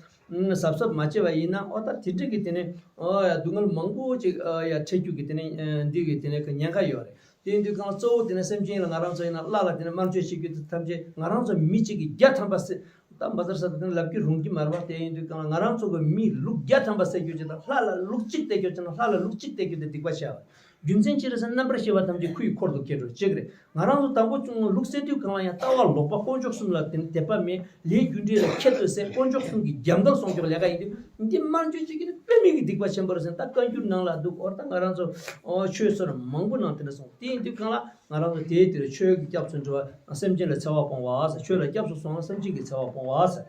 གཟབ་གཟབ་མ་བྱས་པ་ཡིན་ན། ཨོ་ད་དེ་འདྲ་གི་དེ་ནས་ཨོ་ཡ་སྡུག་བསྔལ་མང་པོ་ཅིག་ཨོ་ཡ་འཕྲད་རྒྱུ་གི་དེ་ནས་ཨ་འདི་གི་དེ་ནས་གི་ཉེན་ཁ་ཡོད་རེད། དེ་ཡིན་དུས་གང་གཙོ་བོ་དེ་ནས་སེམས་ཅན་ལ་ང་རང་ཚོ་ཡིན་ན་བླ་ལ་དེ་ནས་དམར་མཆོད་བྱེད་རྒྱུ་དེ་ཐམས་ཅད་ང་རང་ཚོ་མི་གཅིག་གིས་བརྒྱ་ཐམ་པ་བསད། ད་བ་ཏར་ས་དེ་ནས་ལབ་རྒྱུ་རུང་གི་མ་རེད་པ། དེ་ཡིན་དུས་གང་ང་རང་ཚོ་གི་མི་ལུག་བརྒྱ་ཐམ་པ་བསད་རྒྱུ་ཅིག་དང་། ལྷ་ལ་ལུག་གཅིག་བསད་རྒྱུ་ཅིག་དང་། ལྷ་ལ་ལུག་གཅིག་བསད་རྒྱུ་དེ་སྡིག་པ་ཆེ་བ། རྒྱུ་མཚན་ཅི་རེད་ཟེར་ན་རྣམ་པར་ཤེས་པ་ཐམས་ཅད་ཁོའི་འཁོར་དུ་སྐྱེ་འགྲོ་གཅིག་རེད། ང་རང་ཚོ་དང་པོ་ལུག་བསད་དུས་གང་ལ་ཡང་ལྟ་བ་ལོག་པ། དཀོན་མཆོག་གསུམ་ལ་དེ་ནི་དད་པ་མེད། ལས་རྒྱུ་འབྲས་ལ་ཁྱད་གསོད་བྱེད། དཀོན་མཆོག་གསུམ་གྱི་རྒྱབ་འགལ་སྲུང་སྐྱོབ་ལས་ཀ་ཡིན་དུས། འདི་དམར་མཆོད་ཅིག་གིས་དཔེ་མེད་ཀྱི་སྡིག་པ་ཆེན་པོ་རེད་ཟེར། ད་བཀའ་འགྱུར་ནང་ལ་འདུག་ཨོ་ད་ང་རང་ཚོ་ཨོ་ཆོས་ཟེར་མང་པོ་ནང་དེ་འདྲ་གསུངས། དེ་ཡིན་དུས་གང་ལ་ང་རང་ཚོ་དེའི་དེར་ཆོས་ཀྱི་སྐྱབས་སུ་འགྲོ་བ། སེམས་ཅན་ལ་འཚེ་བ་སྤོང་བ་ཟེར། ཆོས་ལ་སྐྱབས་སུ་སོང་ན་སེམས་ཅན་གྱི་འཚེ་བ་སྤོང་བ་ཟེར།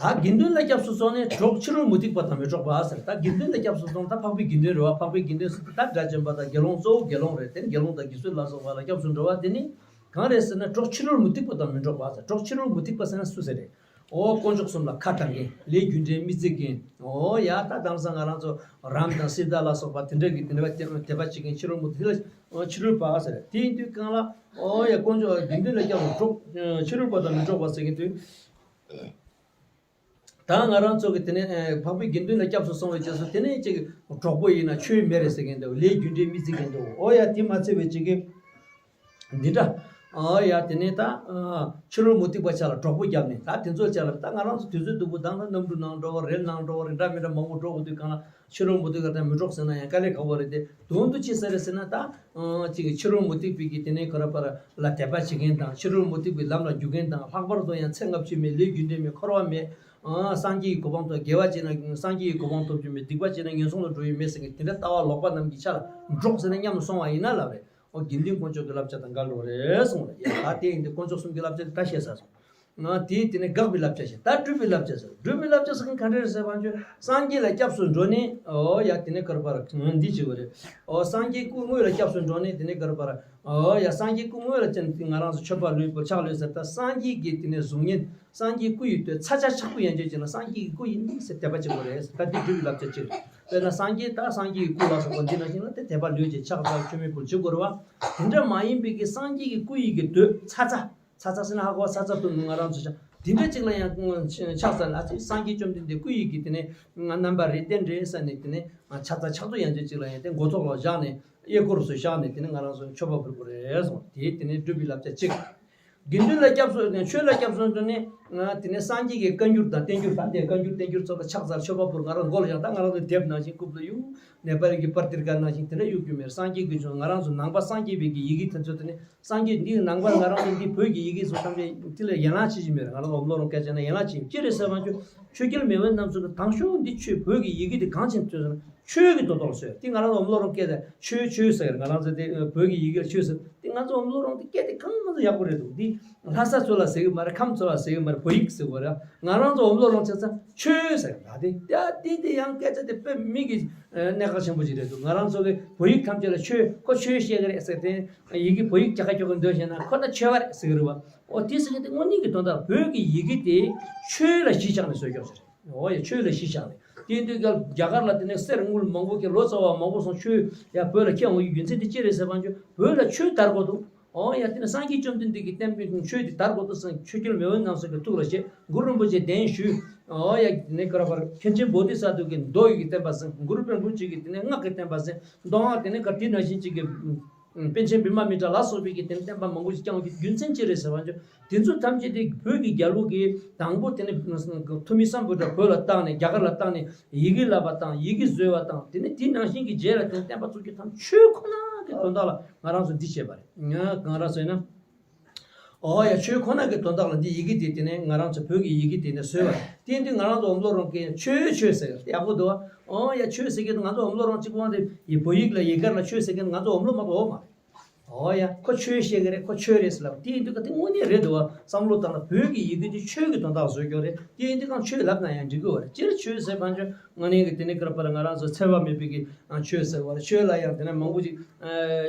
ད་དགེ་འདུན་ལ་སྐྱབས་སུ་སོང་ནས་གྲོགས་ཕྱི་རོལ་མུ་སྟེགས་པ་དང་མི་འགྲོགས་པ་ཟེར། ད་དགེ་འདུན་ལ་སྐྱབས་སུ་སོང་། ད་འཕགས་པའི་དགེ་འདུན་རེད་བ། འཕགས་པའི་དགེ་འདུན་ཟེར་ད་སྒྲ་གཅན་པ་དང་དགེ་སློང་གཙོ་བོ་དགེ་སློང་རེད། དེ་ནི་དགེ་སློང་དང་དགེ་ཚུལ་ལ་སོགས་པ་ལ་སྐྱབས་སུ་འགྲོ་བ་དེ་ནི་གང་རེད་ཟེར་ན་གྲོགས་ཕྱི་རོལ་མུ་སྟེགས་པ་དང་མི་འགྲོགས་པ་ཟེར། གྲོགས་ཕྱི་རོལ་མུ་སྟེགས་པ་ཟེར་ན་སུ་ཟེར་རེད། ཨོ་དཀོན་མཆོག་གསུམ་ལ་ཁ་གྲག་མཁན། ལས་རྒྱུ་འབྲས་མི་བརྩི་མཁན། ཨོ་ཡ་ད་དེང་སང་ང་རང་ཚོ་རམ་དང་སི་ཏཱ་ལ་སོགས་པ་དེ་འདྲ་གི་དེ་འདྲ་བ་དད་པ་བྱེད་མཁན་ཕྱི་རོལ་མུ་སྟེགས་ལ་ཕྱི་རོལ་པ་ཟེར། དེ་ཡིན་དུས་གང་ལ་ཨོ་ཡ་དཀོན་མཆོག་དགེ་འདུན་ལ་སྐྱབས་སུ་འགྲོགས། ཕྱི་རོལ་པ་དང་མི་འགྲོགས་པ་ཟེར་མཁན་དུས། ད་ང་རང་ཚོ་གི་དེ་ནས་འཕགས་པའི་དགེ་འདུན་ལ་སྐྱབས་སུ་སོང་བའི་རྗེས་སུ་དེ་ནས་ཅིག་གྲོགས་པོ་ཡིན་ན་ཆོས་མེད་རེད་ཟེར་མཁན་འདུག་ལས་རྒྱུ་འབྲས་མི་བརྩི་མཁན་འདུག་ཨོ་ཡ་དེ་མ་ཚད་པའི་ཅིག་གི་འདི་འདྲ། ཨོ་ཡ་དེ་ནས་ད་ཕྱི་རོལ་མུ་སྟེགས་པ་ཆ་ལ་གྲོགས་པོ་བརྒྱབ་ནས། ད་དེ་ཚོའི་ཆ་ལ་ད་ང་རང་ཚོ་དུས་ཚོད་སྡུག་པོ་དང་ད་གནམ་གྲུ་ནང་འགྲོ་བ་རེད། ནང་འགྲོ་བ་རེད། འདྲ་མི་འདྲ་མང་པོ་འགྲོ་དགོས་དུས་གང་ལ་ཕྱི་རོལ་མུ་སྟེགས་པ་དང་མི་འགྲོགས་ཟེར་ན་ཡང་དཀའ་ལས་ཁག་པོ་རེད་དེ། དོན་དུ་ཅི་ཟེར་རེད་ཟེར་ན་ད། ཅིག་ཕྱི་རོལ་མུ་སྟེགས་པའི་གི་དེ་ནས་ཁོ་ར་པར་ལ་དད་པ་བྱེད་མཁན་དང་། ཕྱི་རོལ་མུ་སྟེགས་པའི་ལམ་ལ་རྒྱུག་མཁན་དང་། ལྷག་པར་དུ་ཡང་ཚེ་སྔ་ཕྱི་མེད། ལས་རྒྱུ་འབྲས་མེད། འཁོར་བ་མེད། ཨ་སངས་རྒྱས་ཀྱི་གོ་འཕང་ཐོབ། དགེ་བ་བྱས་ན་སངས་རྒྱས་ཀྱི་གོ་འཕང་ཐོབ་རྒྱུ་མེད། སྡིག་པ་བྱས་ན་ངན་སོང་ལ་འགྲོ་ཡི་མེད་ཟེར་མཁན་དེ་འདྲ་ལྟ་བ་ལོག་པ་རྣམས་ཀྱི་ཆ་ལ་འགྲོགས་ཟེར་ན་མཉམ་དུ་སོང་བ་ཡིན་ན་ལབ་རེད། ཨོ་དགེ་འདུན་དཀོན་མཆོག་གི་བསླབ་བྱ་དང་འགལ་འགྲོ་རེད་གསུངས་རེད། ཡ་ད་དེ་ཡིན་དུས་དཀོན་མཆོག་གསུམ་གྱི་བསླབ་བྱ་དེ་ད་བཤད་ཚར་སོང་། ང་དེའི་དེ་ནས་དགག་པའི་བསླབ་བྱ་བྱེད། ད་སྒྲུབ་པའི་བསླབ་བྱ་ཟེར། སྒྲུབ་པའི་བསླབ་བྱ་ཟེར་མཁན་ག་འདྲ་རེད་ཟེར་བ་ཅོ། སངས་རྒྱས་ལ་སྐྱབས་སུ་འགྲོ་ནས་ཨོ་ཡ་དེ་ནས་ག་རེ་པར་འདི་བྱེད་དགོས་རེད། ཨོ་སངས་རྒྱས་སྐུ་དངོས་ལ་སྐྱབས་སུ་འགྲོ་ནས་དེ་ནས་ག་རེ་པར་ཨོ་ཡ་སངས་རྒྱས་སྐུ་དངོས་ལ་ཅན་ང་རང་ཚོ་མཆོད་པ་ལུས་པོ་ཕྱག་ལུས་ཟེར། ད་སངས་རྒྱས་ཀྱི་དེ་ནས་གཟུགས་བརྙན། སངས་རྒྱས་སྐུ་ཡི་དོན་ཚ་ཆ་ཆག་པོ་ཡན་ཆད་བྱས་ན་སངས་རྒྱས་ཀྱི་སྐུ་ཡིན་ཟེར་དད་པ་བྱེད་དགོས་རེད་ཟེར། ད་འདི་སྒྲུབ་པའི་བསླབ་བྱ་གཅིག་རེད། དཔེར་ན་སངས་རྒྱས་ད་སངས་རྒྱས་ཀྱི་སྐུ་ལ་སོགས་པ་འདི་ནང་བཞིན་ལ་དེ་དད་པ་ལུས་བྱེད་ཕྱག་འཚལ་མཆོད་མེ་ཕུལ་བྱེད་དགོས་རེད་བ། དེ་འདྲ་མ་ཡིན་པའི་གི་སངས་རྒྱས་ཀྱི་སྐུ་ཡི་གི་དོན་ཚ་ཚ། ཚ་ཚ་ཟེར་ན་ཧ་གོ་བ། ཚ་ཚ་དུ་ང་རང་ཚོ་ཆ་དེ་འདྲ་ཅིག་ལ་ཡང་ཕྱག་འཚལ་ལ་ཅིག་སངས་རྒྱས་བཅོམ་ལྡན་འདས་སྐུ་ཡི་གི་དེ་ནས་རྣམ་པ་རེད་བསྟན་རེད་ཟེར་ནས་དེ་ནས་ཕྱག་འཚལ་ཕྱག་མཛོད་ཡན་ཆད་ཅིག་ལ་ཡང་དེ་མགོ་ཐོག་ལ་བཞག་ནས་གཡས་སྐོར་སུ་བཞག་ནས་དེ་ནས་ང་རང་ཚོ་མཆོད་པ་ཕུལ་དགོས་རེད་གསུངས། དེ་དེ་ནས་སྒྲུབ་པའི་བསླབ་བྱ་གཅིག་དགེ་འདུན་ལ་སྐྱབས་སུ་ཆོས་ལ་སྐྱབས་སུ་འགྲོ་ནས་དེ་ནས་སངས་རྒྱས་ཀྱི་བཀའ་འགྱུར་དང་བསྟན་འགྱུར་དང་དེ་བཀའ་འགྱུར་བསྟན་འགྱུར་ཚོ་ལ་ཕྱག་འཚལ་མཆོད་པ་ཕུལ། ང་རང་མགོ་ལ་བཞག་ད་ང་རང་ཚོ་དེབ་ནང་བཞིན་རྐུབ་ལ་གཡུག་ནེ་པ་ལི་གི་པར་ཏིར་ཀ་ནང་བཞིན་དེ་འདྲ་གཡུག་རྒྱུ་མེད། སངས་རྒྱས་ཀྱི་ཆོས་ང་རང་ཚོ་ནང་པ་སངས་རྒྱས་པའི་གི་ཡི་གེ་དེ་ཚོ་དེ་ནས། སངས་རྒྱས་འདིའི་ནང་པར་ང་རང་ཚོ་འདི་བོད་ཀྱི་ཡི་གེ་སོགས་ཐམས་ཅད་དེ་ལ་ཡན་ལག་ཆེ་ཞིག་མེད་རེད། ང་རང་ཚོ་འོམ་ལོ་རོང་སྐད་ཆ་ན་ཡན་ལག་ཆེ་ཅི་རེད་ཟེར་བ་ཅོ། ཆོས་རྒྱལ་མེས་དབོན་རྣམ་གསུམ་གྱི་དང་ཤོས་འདི་ཆོས་བོད་ཀྱི་ཡི་གེ་དེ་གང་ཕྱིན་ཐོས་ཟེར་ན་ཆོས་ཀྱི་དོ་ཐོག་ལ་བཟོས། དེ་ང་རང་ཚོ་འོམ་ལོ་རོང་སྐད་ཆ་ཆོས་ཆོས་ཟེར། ང་རང་ཚོ་དེ་བོད་ཀྱི་ཡི་གེ་ལ་ཆོས་ཟེར། དེ་ ང་ཚོ་འོམ་བློ་རོང་དེ་སྐད་དེ་གང་ང་ཚོ་ཡག་པོ་རེད་འདུག་འདི་ལྷ་ས་ཚོ་ལ་ཟེར་གི་མ་རེད། ཁམས་ཚོ་ལ་ཟེར་གི་མ་རེད། བོད་ཡིག་ཟེར་དགོས་རེད། ང་རང་ཚོ་འོམ་བློ་རོང་ཆ་ཚང་ཆོས་ཟེར་གི་རེད། དེ་ཡ་དེ་དེ་ཡང་སྐད་ཆ་དེ་དཔེ་མི་གི་གནད་འགག་ཆེན་པོ་ཅིག་རེད་འདུག་ང་རང་ཚོ་གི་བོད་ཡིག་ཐམས་ཅད་ལ་ཆོས་ཁོ་ཆོས་བཤད་གི་རེད་ཟེར་ཏེ་ཡི་གེ་བོད་ཡིག་རྒྱ་གར་སྐྱོར་གི་འདོད་བྱས་ན་ཁོ་ད་ཆོས་པ་རེད་ཟེར་གི་རེད་བ། ཨོ་དེ་ཟེར་གི་དེ་དངོས་གནས་ཀྱི་དོན་དག་བོད་ཀྱི་ཡི་གེ་དེ་ཆོས་ལ་གཞི་བཞག་ནས་བཟོས་ཀྱོག་ཟེར། ཨོ་ཡ་ཆོས་ལ་གཞི་བཞག་ནས་དེ་དུས་ཀྱང་རྒྱ་གར་ལ་དེ་ནས་གསེར་དངུལ་མང་པོ་ཁྱེར་ལོ་ཙཱ་བ་མང་པོ་སོང་ཆོས་ཡ་བོད་ལ་ཁྱེར་འོང་གི་རྒྱུ་མཚན་དེ་ཅི་རེད་ཟེར་བ་འཇོ་བོད་ལ་ཆོས་དར་དགོས་འདུག་ཨོ་ཡ་དེ་ནས་སངས་རྒྱས་བཅོམ་ལྡན་འདས་ཀྱི་བསྟན་པའི་ཆོས་དེ་དར་དགོས་འདུག་ཟེར་ཆོས་རྒྱལ་མེས་དབོན་རྣམ་གསུམ་གྱི་ཐུགས་ལ་བཞེས། གུ་རུ་རིན་པོ་ཆེ་གདན་ཞུས། ཨོ་ཡ་དེ་ནས་ཀ་ར་བར་མཁན་ཆེན་བོ་དྷི་ས་ཏྭ་གི་མདོ་ཡི་གི་བསྟན་པ་ཟེར། གུ་རུ་པཎ་ཆེན་གྱི་དེ་ནས་སྔགས་ཀྱི་བསྟན་པ་ཟེར། མདོ་སྔགས་དེ་ནས་ཀ་དེ་ནང་བཞིན་གཅིག་གི་པཎ་ཆེན་བི་མ་མི་ཏྲ་ལ་སོགས་པའི་གི་དེ་ནས་བསྟན་པ་མང་པོ་ཞིག་བསྐྱངས་ཀྱི་རྒྱུ་མཚན་ཅི་རེད་ཟེར་བ་འཇོ་དེ་ཚོ་ཐམས་ཅད་དེ་བོད་ཀྱི་རྒྱལ་པོ་གི་དང་པོ་དེ་ནས་ཐོན་མི་སམ་བྷོ་ཊ་བོད་ལ་བཏང་ནས་རྒྱ་གར་ལ་བཏང་ནས་ཡི་གེ་བསླབ་པ་དང་ཡི་གེ་བཟོས་པ་དང་དེ་ནས་དེ་ནང་བཞིན་གྱི་རྗེས་ལ་དེ་ནས་བསྟན་པ་བཙུགས་རྒྱུ་དང་ཆོས་ཁོ་ན་གི་དོན་དག་ལ་ང་རང་ཚོ་འདི་བྱས་པ་རེད། ང་རང་ཚོ་ཡིན་ན། ཨོ་ཡ་ཆོས་ཁོ་ན་གི་དོན་དག་ལ་འདི་ཡི་གེ་དེ་དེ་ནས་ང་རང་ཚོ་བོད་ཀྱི་ཡི་གེ་དེ་ནས་བཟོས་པ་རེད། དེ་དུས་ང་རང་ཚོ་འོམ་བློ་རོང་གིས་ཆོས་ཆོས་ཟེར་ཡག་པོ་འདུག་ཨོ་ཡ་ཆོས་ཟེར་གི་ང་ཚོ་འོམ་བློ་རོང་གཅིག་པོ་དེ་ཡི་བོད་ཡིག་ལ་ཡི་གེ་ལ་ཆོས་ཟེར་གི་ང་ཚོ་འོམ་བློ་མ་གཏོགས་འོ་མ་རེད། ཨོ་ཡ་ཁོ་ཆོས་བཤད་གི་རེད། ཁོ་ཆོས་རེད་ཟེར་ལབ་དེ་ཡིན་དུས་ཀ་དེ་དངོས་གནས་རེད་འདུག་བ། བསམ་བློ་བཏང་ན་བོད་ཀྱི་ཡི་གེ་དེ་ཆོས་ཀྱི་དོན་དག་བཟོས་ཀྱོག་རེད། དེ་ཡིན་དུས་ཀ་ཆོས་ལབ་ན་ཡང་འགྲིག་གི་བ་རེད། སྤྱིར་ཆོས་ཟེར་བ་འཇོ་དངོས་གནས་ཀྱི་དེ་ནས་ཀ་ར་བར་ང་རང་ཚོ་འཚེ་བ་མེད་པའི་གི་ཆོས་ཟེར་བ་རེད། ཆོས་ལ་ཡང་དེ་ནས་མང་པོ་ཅིག་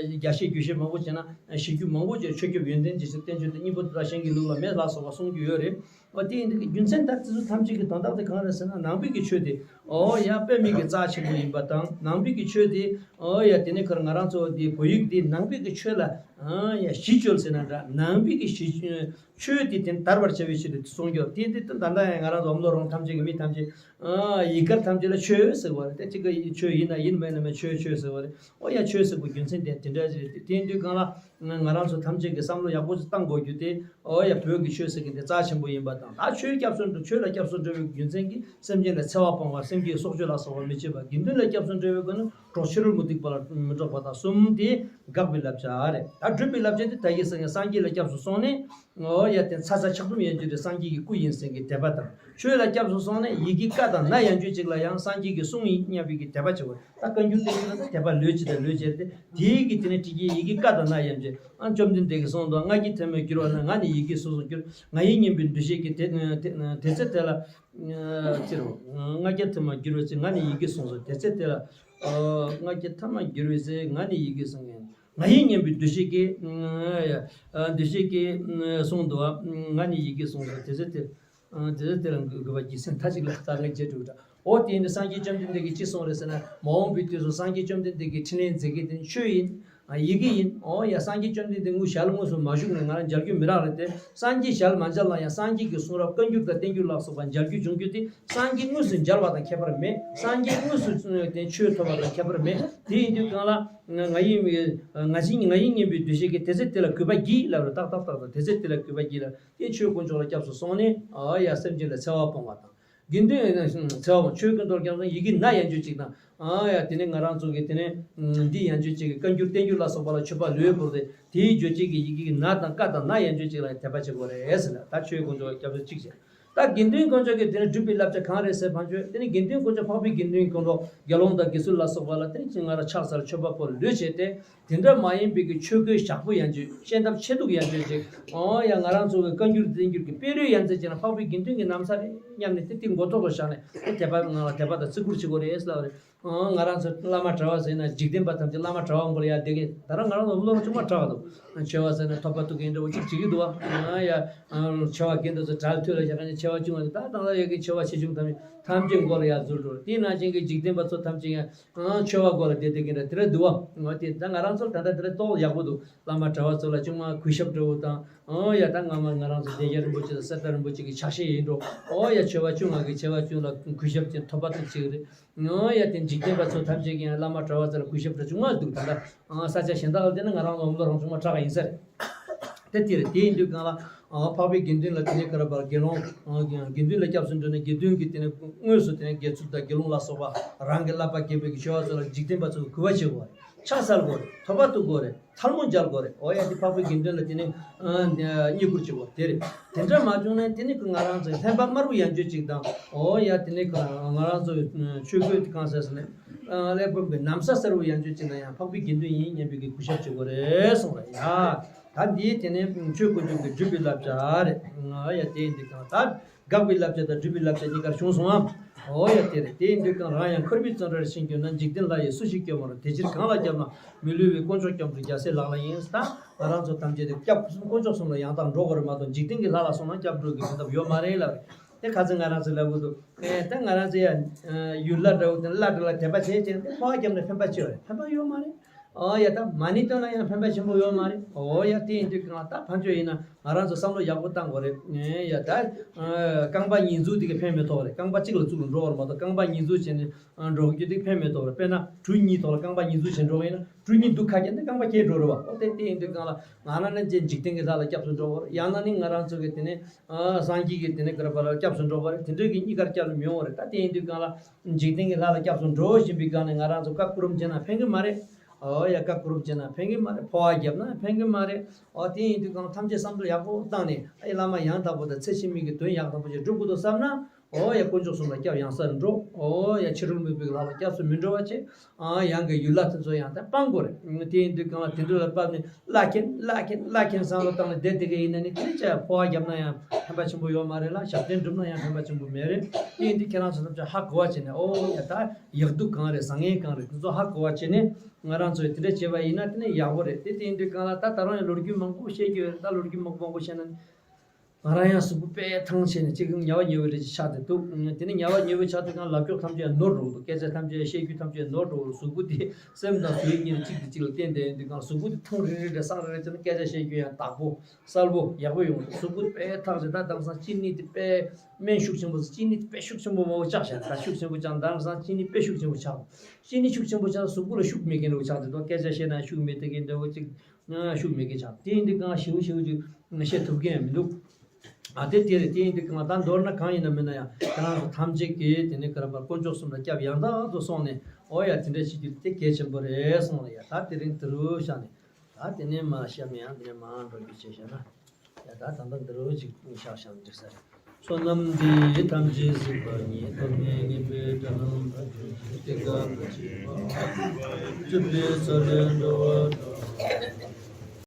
རྒྱ་བཤད་རྒྱུ་བཤད་མང་པོ་བྱས་ན་བཤད་རྒྱུ་མང་པོ་ཅིག་ཆོས་སྐྱོབ་ཡོན་ཏན་ཇི་སྲིད་བསྟན་བཅོས་དང་སྙིང་པོ་དེ་དག་གཞན་གྱིས་ལུགས་ལ་མེད་ལ་སོགས་པ་གསུང་རྒྱུ་ཡོད་རེད། འོ་དེ་ཡིན་དུས་རྒྱུ་མཚན་ད་དེ་ཚོ་ཐམས་ཅད་ཀྱི་དོན་དག་དེ་གང་རེད་ཟེར་ན་ནང་པའི་གི་ཆོས་དེ་ཨོ་ཡ་དཔེ་མི་གི་རྩ་ཆེན་པོ་ཡིན་པ་དང་ནང་པའི་གི་ཆོས་དེ་ཨོ་ཡ་དེ་ནས་ཁར་ང་རང་ཚོ་དེ་བོད་ཡིག་དེ་ནང་པའི་གི་ཆོས་ལ་ཨ་ཡ་གཞི་བཅོལ་ཟེར་ན་འདྲ་ནང་པའི་གི་གཞི་ཆོས་དེ་དེ་དར་བར་བྱ་བའི་ཆེད་དུ་གསུང་རྒྱུ་དེ་དེ་ད་ལྟ་ཡང་ང་རང་ཚོ་འོམ་བློ་རོང་ཐམས་ཅད་ཀྱི་མི་ཐམས་ཅད་ཨ་ཡི་གར་ཐམས་ཅད་ལ་ཆོས་ཟེར་བ་རེད། དེ་གཅིག་གི་ཆོས་ཡིན་ན་ཡིན་མེད་ན་མེད་ཆོས་ཆོས་ཟེར་བ་རེད། ཨོ་ཡ་ཆོས་ཟེར་བའི་རྒྱུ་མཚན་དེ་དེ་འདྲ་ཞིག་རེད། དེ་ཡིན་དུས་གང་ལ་ང་རང་ཚོ་ཐམས་ཅད་ཀྱི་བསམ་བློ་ཡག་པོ་ཞིག་བཏང་དགོས་རྒྱུ་དེ། ཨོ་ཡ་བོད་ཀྱི་ཆོས་ཟེར་མཁན་དེ་རྩ་ཆེན་པོ་ཡིན་པ་དང་ད་ཆོས་སྐྱབས་སུ་འགྲོ་ཆོས་ལ་སྐྱབས་སུ་འགྲོ་བའི་རྒྱུ་མཚན་གྱིས་སེམས་ཅན་ལ་འཚེ་བ་སྤོང་བ་སེམས་ཀྱི་སྲོག་གཅོད་ལ་སོགས་པ་མི་བྱེད་པ་དགེ་འདུན་ལ་སྐྱབས་སུ་འགྲོ་བའི་སྒོ་ནས་གྲོགས་ཕྱི་རོལ་མུ་སྟེགས་པ་ལ་མི་འགྲོགས་པ་དང་གསུམ་དེ་དགག་པའི་བསླབ་བྱ་རེད། ད་སྒྲུབ་པའི་བསླབ་བྱ་དེ་ད་ཡིག་སེང་གེ་སངས་རྒྱས་ལ་སྐྱབས་སུ་སོང་ནས་ཨོ་ཡ་དེ་ཚ་ཚ་ཆགས་སྡོམ་ཡན་ཆོད་དེ་སངས་རྒྱས་ཀྱི་སྐུ་ཡིན་ཟེར་གྱི་དད་པ་དང་ཆོས་ལ་སྐྱབས་སུ་སོང་ནས་ཡི་གེ་ཀ་དང་ན་ཡན་ཆོད་ཅིག་ལ་ཡང་སངས་རྒྱས་ཀྱི་གསུང་ཡིན་སྙམ་པའི་གི་དད་པ་བྱེད་དགོས། ད་བཀའ་འགྱུར་བསྟན་འགྱུར་ལ་དད་པ་ལོས་ཅི་དང་ལོས་བྱེད་དེ་དེའི་གི་དེ་ནས་བྲིས་ཀྱི་ཡི་གེ་ཀ་དང་ན་ཡན་ཆོད། ཨ་བཅོམ་ལྡན་འདས་ཀྱིས་གསུངས་འདུག་ལྔ་བརྒྱ་ཐེངས་མ་བསྒྱུར་བ་ན་ང་ནི་ཡི་གེ་གསུངས་སུ་འགྱུར། ང་ཡིས་སྙན་པའི་འདུ་ཤེས་ཀྱིས་དེ་དེ་དེ་ཚེ་དེ་ལ་ཅི་རུང་། ལྔ་བརྒྱ་ཐེངས་མ་བསྒྱུར་བ་ཅིག་ང་ནི་ཡི་གེ་གསུངས་སུ་དེ་ཚེ་དེ་ལ། ལྔ་བརྒྱ་ཐེངས་མ་བསྒྱུར་བའི་ཚེ་ང་ནི་ཡི་གེ་གསུངས་ངེས། ང་ཡིས་སྙན་པའི་འདུ་ཤེས་ཀྱིས། འདུ་ཤེས་ཀྱིས་གསུངས་འདུག་ང་ནི་ཡི་གེ་གསུངས་སུ་དེ་ཚེ་དེ། དེ་ཚེ་དེ་ལ་འགོད་པ་གྱིས་སེམས་མཐའ་གཅིག་ལ་ད་ངས་བརྗེད་འགྲོ་འདྲ། འོ་དེ་ཡིན་དུས་སངས་རྒྱས་བཅོམ་ལྡན་འདས་ཀྱིས་ཅི་གསུངས་རེད་ཟེར་ན་མ་འོངས་པའི་དུས་སུ་སངས་རྒྱས་བཅོམ་ལྡན་འདས་ཀྱི་ཕྲིན་ལས་མཛད་མཁན་དེ་ཆོས་ཡིན། ཡི་གེ་ཡིན། འོ་ཡ་སངས་རྒྱས་བཅོམ་ལྡན་འདས་དངོས་ཞལ་དངོས་སུ་མ་བཞུགས་ནས་ང་རང་མཇལ་རྒྱུ་མི་རག་རེད་དེ། སངས་རྒྱས་ཞལ་མ་མཇལ་ན་ཡང་སངས་རྒྱས་ཀྱི་གསུང་རབ་བཀའ་འགྱུར་དང་བསྟན་འགྱུར་ལ་སོགས་པ་མཇལ་རྒྱུ་འབྱུང་རྒྱུ་དེ་སངས་རྒྱས་དངོས་སུ་མཇལ་བ་དང་ཁྱད་པར་མེད། སངས་རྒྱས་དངོས་སུ་དེ་ཆོས་ཐོབ་པ་དང་ཁྱད་པར་མེད། དེ་ཡིན་དུས་གང་ལ་ང་ཡིས་ང་ཡིས་ང་ཡིས་སྙན་པའི་འདུ་ཤེས་ཀྱིས་དེ་ཚེ་དེ་ལ་གུས་པ་བགྱིས་ལབ་རེད། ཏག་ཏག་ཏག་ཏག་དེ་ཚེ་དེ་ལ་གུས་པ་བགྱིས་ལབ་དེ་ཆོས་དཀོན་མཆོག་ལ་སྐྱབས་སུ་སོང་ནས་ཨ་ཡ་སེམས་ཅན་ལ་འཚེ་བ་སྤོང་བ་དང་། དགེ་འདུན་འཚེ་བ་སྤོང་ཆོས་ཀུན་རྟོག་སྐྱབས་སུ་ཡི་གེ་ན་ཡན་ཆོད་ཅིག་དང་། ཨ་ཡ་དེ་ནས་ང་རང་ཚོ་གི་དེ་ནས་འདི་ཡན་ཆོད་ཅིག་གི་བཀའ་འགྱུར་བསྟན་འགྱུར་ལ་སོགས་པ་ལ་མཆོད་པ་ལོས་བོར་ཏེ་དེའི་རྗོད་བྱེད་ཀྱི་ཡི་གེ་ན་དང་ཀ་དང་ན་ཡན་ཆོད་ཅིག་ལ་དད་པ་བྱེད་དགོས་རེད་ཟེར་ལ་ད་ཆོས་དཀོན་མཆོག་སྐྱབས་སུ་གཅིག་བྱས། ད་དགེ་འདུན་དཀོན་མཆོག་གི་དེ་ནས་སྒྲུབ་པའི་བསླབ་བྱ་གང་རེད་ཟེར་བ་ཆོས་དེ་ནས་དགེ་འདུན་དཀོན་མཆོག་འཕགས་པའི་དགེ་འདུན་དཀོན་མཆོག་དགེ་སློང་དང་དགེ་ཚུལ་ལ་སོགས་པ་ལ་དེ་ནས་ཅིག་ང་རང་ཕྱག་འཚལ་མཆོད་པ་ཕུལ་ལོས་བྱས་ཏེ། དེ་འདྲ་མ་ཡིན་པའི་གི་ཆོས་གོས་ཞག་པོ་ཡན་ཆོད་སྤྱན་ཐབས་ཆེ་གདུགས་ཡན་ཆོད་ཅིག་ཨོ་ཡ་ང་རང་ཚོ་གི་བཀའ་འགྱུར་བསྟན་འགྱུར་གྱི་དཔེ་རོལ་ཡན་ཆད་ཅིག་ན་འཕགས་པའི་དགེ་འདུན་གྱི་ན་བཟའ་རེད་སྙམ་ནས་དེ་དེ་མགོ་ཐོག་ཏུ་བཞག་ནས་དེ་དད་པ་ངང་ལ་དད་པ་དང་བརྩི་བཀུར་བྱེད་དགོས་རེད་ལབ་རེད། ཨོ་ང་རང་ཚོ་བླ་མ་གྲྭ་བ་ཟེར་ན་འཇིག་རྟེན་པ་ཐམས་ཅད་བླ་མ་གྲྭ་བ་མགོ་ལ་ཡར་བསྡད་མཁན་ད་རང་ང་རང་ཚོ་བློ་ལ་ཅུང་མ་དྲག་འདུག་མཆོད་པ་ཟེར་ན་ཐོབ་པ་ཐུག་མཁན་འདྲ་བོ་ཅིག་བྱེད་ཀྱི་འདུག་བ། ཨ་ཡ་མཆོད་པ་དགེ་འདུན་ཚོ་གྲལ་མཐུད་ལ་བཞག་མཁན་མཆོད་པ་ཆུང་བ་ད་དང་ལ་ཡ་གི་མཆོད་པ་ཆེ་ཆུང་ཐམས་ཅད་ཐམས་ཅད་མགོ་ལ་ཡར་འཛུལ་འགྲོ་དེ་ནང་བཞིན་གྱི་འཇིག་རྟེན་པ་ཚོ་ཐམས་ཅད་ཡང་། ཨང་། མཆོད་པ་སྒོ་ལ་བསྡད་བསྡད་མཁན་འདྲ་དེ་འདྲ་འདུག་བ། འོ་དེ་ད་ང་རང་ཚོར་ད་ལྟ་དེ་འདྲ་རྟོགས་ཡག་པོ་འདུག་བླ་མ་གྲྭ་བ་ཚོ་ལ་ཅུང་མ་གུས་ཞབས་འདྲ་བོ་དང་། ཨང་། ཡ་ད་སྔ་མ་ང་རང་ཚོ་བདེ་རྒྱལ་རིན་པོ་ཆེ་དང་གསེར་རྟ་རིན་པོ་ཆེ་གི་ཕྱག་བཞེས་ཡིན་འགྲོ། ཨོ་ཡ་མཆོད་པ་ཆུང་ང་གི་མཆོད་པ་ཆུང་ལ་གུས་ཞབས་ཀྱི་ཐོབ་པ་ཐུག་ཅིག་རེད། ཨང་། ཡ་དེ་འཇིག་རྟེན་པ་ཚོ་ཐམས་ཅད་ཀྱིས་ཡང་བླ་མ་གྲྭ་བ་ཚོ་ལ་གུས་ཞབས་འདྲ་ཅུང་མ་འདུག་ད་ལྟ། ཨང་། ས་ཆ་གཞན་དག་ལ་བལྟས་ན་ང་རང་ལ་འོམ་བློ་རང་ཅུང་མ་དྲག་ཡིན་ས་རེད། དེ་དེ་རེད། དེ་ཡིན་དུས་གང་ལ། ཨ། འཕགས་པའི་དགེ་འདུན་ལ་དེ་ནས་ག་རེ་བར་དགེ་སློང་། ཨ། དགེ་འདུན་ལ་སྐྱབས་སུ་འགྲོ་ནས་དགེ་འདུན་གྱི་དེ་ནས་དངོས་སུ་དེ་ནས་དགེ་ཚུལ་དང་དགེ་སློང་ལ་སོགས་པ་རང་གི་བསླབ་པ་དགེ་འཕེལ་གྱི་ཆེ་བ་ཚོ་ལ་འཇིག་རྟེན་པ་ཚོས་གུས་པ་བྱེད་དགོས་རེད། ཕྱག་འཚལ་དགོས་རེད། ཐོབ་པ་ཐུག་དགོས་རེད། ཐལ་མོ་སྦྱར་དགོས་རེད། འོ་ཡ་དེ་འཕགས་པའི་དགེ་འདུན་ལ་དེ་ནས། ཨ། བསྙེན་བཀུར་བྱེད་དགོས་དེ་རེད། དེ་འདྲ་མ་བྱུང་ན་དེ་ནི་ང་རང་ཚོའི་ལྷན་པ་དམར་པོ་ཡན་ཆོད་ཅིག་དང་། འོ་ཡ་དེ་ནི་ང་རང་ཚོའི་ཆོས་གོས་དེ་གང་ཟེར་ཟེར་ནས། ཀླད་པ་གི་ན་བཟའ་གསལ་བོ་ཡང་བཅོས་བྱས་ན་ཡང་འཕགས་པའི་དགེ་འདུན་ཡིན་སྙམ་པའི་གི་གུས་ཞབས་བྱེད་དགོས་རེད་གསུངས་རེད་ཡ། ད་འདིའི་དེ་ནས་ཆོས་དཀོན་མཆོག་གི་སྒྲུབ་པའི་བསླབ་བྱ་རེད། ཡ་དེ་ཡིན་དུས་གང་ལྟར་དགག་པའི་བསླབ་བྱ་དང་སྒྲུབ་པའི་བསླབ་བྱ་གཉིས་ཀར་བྱུང་སོང་ངམ། འོ་ཡ་དེ་རེད། དེ་ཡིན་དུས་གང་རང་ཡང་འཁོར་བའི་བཙོན་རར་ཤིང་གྱུར་ན། འཇིག་རྟེན་ལྷ་ཡིས་སུ་ཞིག་སྐྱོབ་མ་རུང་། དེ་ཕྱིར་གང་ལ་སྐྱབས་ན་མི་བསླུ་བའི། དཀོན་མཆོག་སྐྱབས་འགྲོ་རྒྱལ་སྲས་ལག་ལེན་ཡིན། ད་ང་རང་ཚོ་ཐམས་ཅད་དེ་སྐྱབས་གསུམ་དཀོན་མཆོག་གསུམ་ལ་ཡང་དག་འགྲོ་དགོས་རེད་མ་གཏོགས་འཇིག་རྟེན་གྱི་ལྷ་ལ་སོང་ན་སྐྱབས་འགྲོ་གི་གོ་སྐབས་ཡོད་མ་རེད་ལབ་རེད། དེ་ཁ་ཚིག་ང་རང་ཚོས་ལབ་དགོས་འདུག་ཨེ་ད་ང་རང་ཚོ་ཡ་ཡུལ་ལྷ་འདྲ་བོ་དེ་ལྷ་འདྲ་ལ་དད་པ་བྱས་བྱས་ཏེ་འཕོ་བ་བརྒྱབ་ན་ཕན་པ་ཅི་ཡོད་རེད། ཕན་པ་ཡོད་མ་རེད། ཨོ་ཡ་ད་མ་ཎི་བཏོན་ན་ཡང་ཕན་པ་ཆེན་པོ་ཡོད་མ་རེད། ཨོ་ཡ་དེ་ཡིན་དུས་གང་ལ་ད་ཕན་ཆོད་ཡིན་ན་ང་རང་ཚོ་བསམ་བློ་ཡག་པོ་བཏང་དགོས་རེད། ཨེ་ཡ་ད་རྐང་པ་གཉིས་འཛུགས་དེ་ག་ཕན་མི་ཐོགས་རེད། རྐང་པ་གཅིག་ལ་བཙུགས་ལ་འགྲོ་བར་མ་གཏོགས་རྐང་པ་གཉིས་འཛུགས་བྱས་ནས་འགྲོ་རྒྱུ་དེ་ཕན་མི་ཐོགས་རེད། དཔེར་ན་གྲུ་གཉིས་ཐོག་ལ་རྐང་པ་གཉིས་འཛུགས་བྱས་འགྲོ་གི་ཡིན་ན་གྲུ་གཉིས་སྡུག་ཁ་རྒྱབ་ན་རྐང་པ་གས་འགྲོ་རེད་བ། ཨོ་དེ་དེ་ཡིན་དུས་གང་ལ་ང་རང་ནི་འཇིག་རྟེན་གྱི་ལྷ་ལ་སྐྱབས་སུ་འགྲོ་བར། ཡང་ན་ནི་ང་རང་ཚོ་གི་དེ་ནས་སངས་རྒྱས་ཀྱི་དེ་ནས་ག་རེ་བ་ལ་སྐྱབས་སུ་འགྲོ་བར། དེ་འདྲའི་གི་གཉིས་ཀར་སྐྱབས་སུ་མི་ཡོང་བ་རེད། ད་དེ་ཡིན་དུས་གང་ལ་འཇིག་རྟེན་གྱི་ལྷ་ལ་སྐྱབས་སུ་འགྲོ་བཞིན་པའི་སྒང་ནས་ང་རང་ཚོ་བཀའ་བསྐུར་རམ་བྱས་ན་ཕན་གི་མ་རེད། ཨོ་ཡ་བཀའ་བསྐུར་རམ་བྱས་ན་ཕན་གི་མ་རེད། འཕོ་བ་བརྒྱབ་ན་ཕན་གི་མ་རེད། ཨོ་དེ་ཡིན་དུས་གང་ཐམས་ཅད་བསམ་བློ་ཡག་པོ་བཏང་ནས་ཨ་ཡི་བླ་མ་ཡང་དག་པོ་དང་ཚེ་ཕྱི་མའི་གི་དོན་ཡག་ཐག་པོ་ཞིག་སྒྲུབ་དགོས་འདུག་བསམ་ན། ཨོ་ཡ་དཀོན་མཆོག་གསུམ་ལ་སྐྱབས་ཡང་སར་འགྲོ། ཨོ་ཡ་ཕྱི་རོལ་མུན་པའི་ལྷ་ལ་སྐྱབས་སུ་མི་འགྲོ་བ་བྱེད། ཨ་ཡང་གི་ཡུལ་ལྷ་དེ་ཚོ་ཡང་དེ་སྤང་དགོས་རེད། དེ་ཡིན་དུས་གང་ལ་དེ་འདྲ་ལ་བབས་ནས་བླ་མཁན་བླ་མཁན་བླ་མཁན་བསམ་བློ་བཏང་ནས་བསྡད་དེ་ག་ཡིན་ན་ནི་དེ་ནི་ཅི་འཕོ་བ་བརྒྱབ་ན་ཡང་ཕན་པ་ཆེན་པོ་ཡོད་མ་རེད་ལ། ཞབས་བརྟན་བསྒྲུབས་ན་ཡང་ཕན་པ་ཆེན་པོ་མེད་རེད། དེ་ཡིན་དུས་ཁྱེད་རང་ཚོ་ཐམས་ཅད་ཧ་གོ་བ་བྱས་ནས་ཨོ་ཡ་ད་ཡག་སྡུག་གང་རེད་བཟང་ངན་གང་རེད་དེ་ཚོ་ཧ་གོ་བ་བྱས་ནས་ང་རང་ཚོས་དེ་འདྲ་བྱས་པ་ཡིན་ན་དེ་ནི་ཡག་པོ་རེད། དེ་དེ་ཡིན་དུས་གང་ལ་ད་ད་རུང་ཡང་ལོ་རྒྱུས་མང་པོ་བཤད་རྒྱུ་ཡོད་རེད། ད་ལོ་རྒྱུས་མང་པོ་མང་པོ་བཤད་ན་ནི། ང་རང་ཡང་གཟུགས་པོ་དཔེ་ཐང་ཆད་ནས་གཅིག་ཉལ་བ་ཉལ་བའི་རེ་ཅིག་ཆགས་ཏེ་འདུག་དེ་ནས་ཉལ་བ་ཉལ་བའི་ཆགས་དུས་གང་ལབ་ཕྱོགས་ཐམས་ཅད་ནོར་འགྲོ་གི་འདུག་སྐད་ཆ་ཐམས་ཅད་བཤད་རྒྱུ་ཐམས་ཅད་ནོར་འགྲོ་གི་འདུག་གཟུགས་པོ་དེ་སེམས་དང་གཟུགས་གཉིས་གཅིག་དང་གཅིག་ལ་བརྟེན་ཏེ་ཡིན་དུས་གང་གཟུགས་པོ་དེ་ཐང་རེ་རེ་རེ་སང་རེ་རེ་བྱས་ན་སྐད་ཆ་བཤད་རྒྱུ་ཡང་དག་པོ་གསལ་པོ་ཡག་པོ་ཡོང་གི་འདུག་གཟུགས་པོ་དཔེ་ཐང་ཆད། ད་དེང་སང་གཅིན་སྙི་དེ་དཔེ་སྨན་ཤུགས་ཆེན་པོ་གཅིན་སྙི་དེ་དཔེ་ཤུགས་ཆེན་པོ་མང་པོ་བཅག་བཞག་ད་ཤུགས་ཆེན་པོ་བཅག་དེང་སང་གཅིན་སྙི་དཔེ་ཤུགས་ཆེན་པོ་ཆགས་འདུག་གཅིན་སྙི་ཤུགས་ཆེན་པོ་ཆགས་གཟུགས་པོ་ལ་ཤུགས་མེད་མཁན་འདྲ་བོ་ཆགས་ཏེ་འདུག་སྐད་ཆ་བཤད་ན་ཤུགས་མེད་དེ་མཁན་འདྲ་བོ་གཅིག་ཤུགས་མེད་ཀི་ཆགས། དེ་ཡིན་དུས་གང་ཞེ་པོ་ཞེ་པོ་ཅིག་བཤད་ཐུབ་ཀྱི་ཡང་མི་འདུག་ཨ་དེ་དེ་རེད། དེ་ཡིན་དུས་གང་ད་མདོར་ན་གང་ཡིན་ན་མིན་ན་ཡང་ཁྱེད་རང་ཚོ་ཐམས་ཅད་ཀྱིས་དེ་ནས་ག་རེ་བ་དཀོན་མཆོག་གསུམ་ལ་སྐྱབས་ཡང་དག་ཏུ་སོང་ནས་ཨོ་ཡ་དེ་འདྲ་བྱེད་རྒྱུ་དེ་གལ་ཆེན་པོ་རེད་གསུངས་ལ་ཡ། ད་དེ་རིང་དེ་རུ་བཞག་ནས་ད་དེ་ནས་མ་བཤམས་ཡང་དེ་ནས་མ་འགྲོ་རྒྱུ་བྱས་བཞག་ན་ཡ། ད་ད་ལྟ་འདི་རུ་ཅིག་བཞག་བཞག་འགྲིག་ས་རེད། བསོད་ནམས་འདི་ཡིས་ཐམས་ཅད་གཟིགས་པ་ཉིད། ཐོབ་ནས་ཉེས་པའི་དགྲ་རྣམས་ཕམ་བྱས་ཏེ། དེ་ཀ་ནི་སྤྱོད་པའི་ཚུལ་ལས་འགྲོ་བ་སྒྲོལ།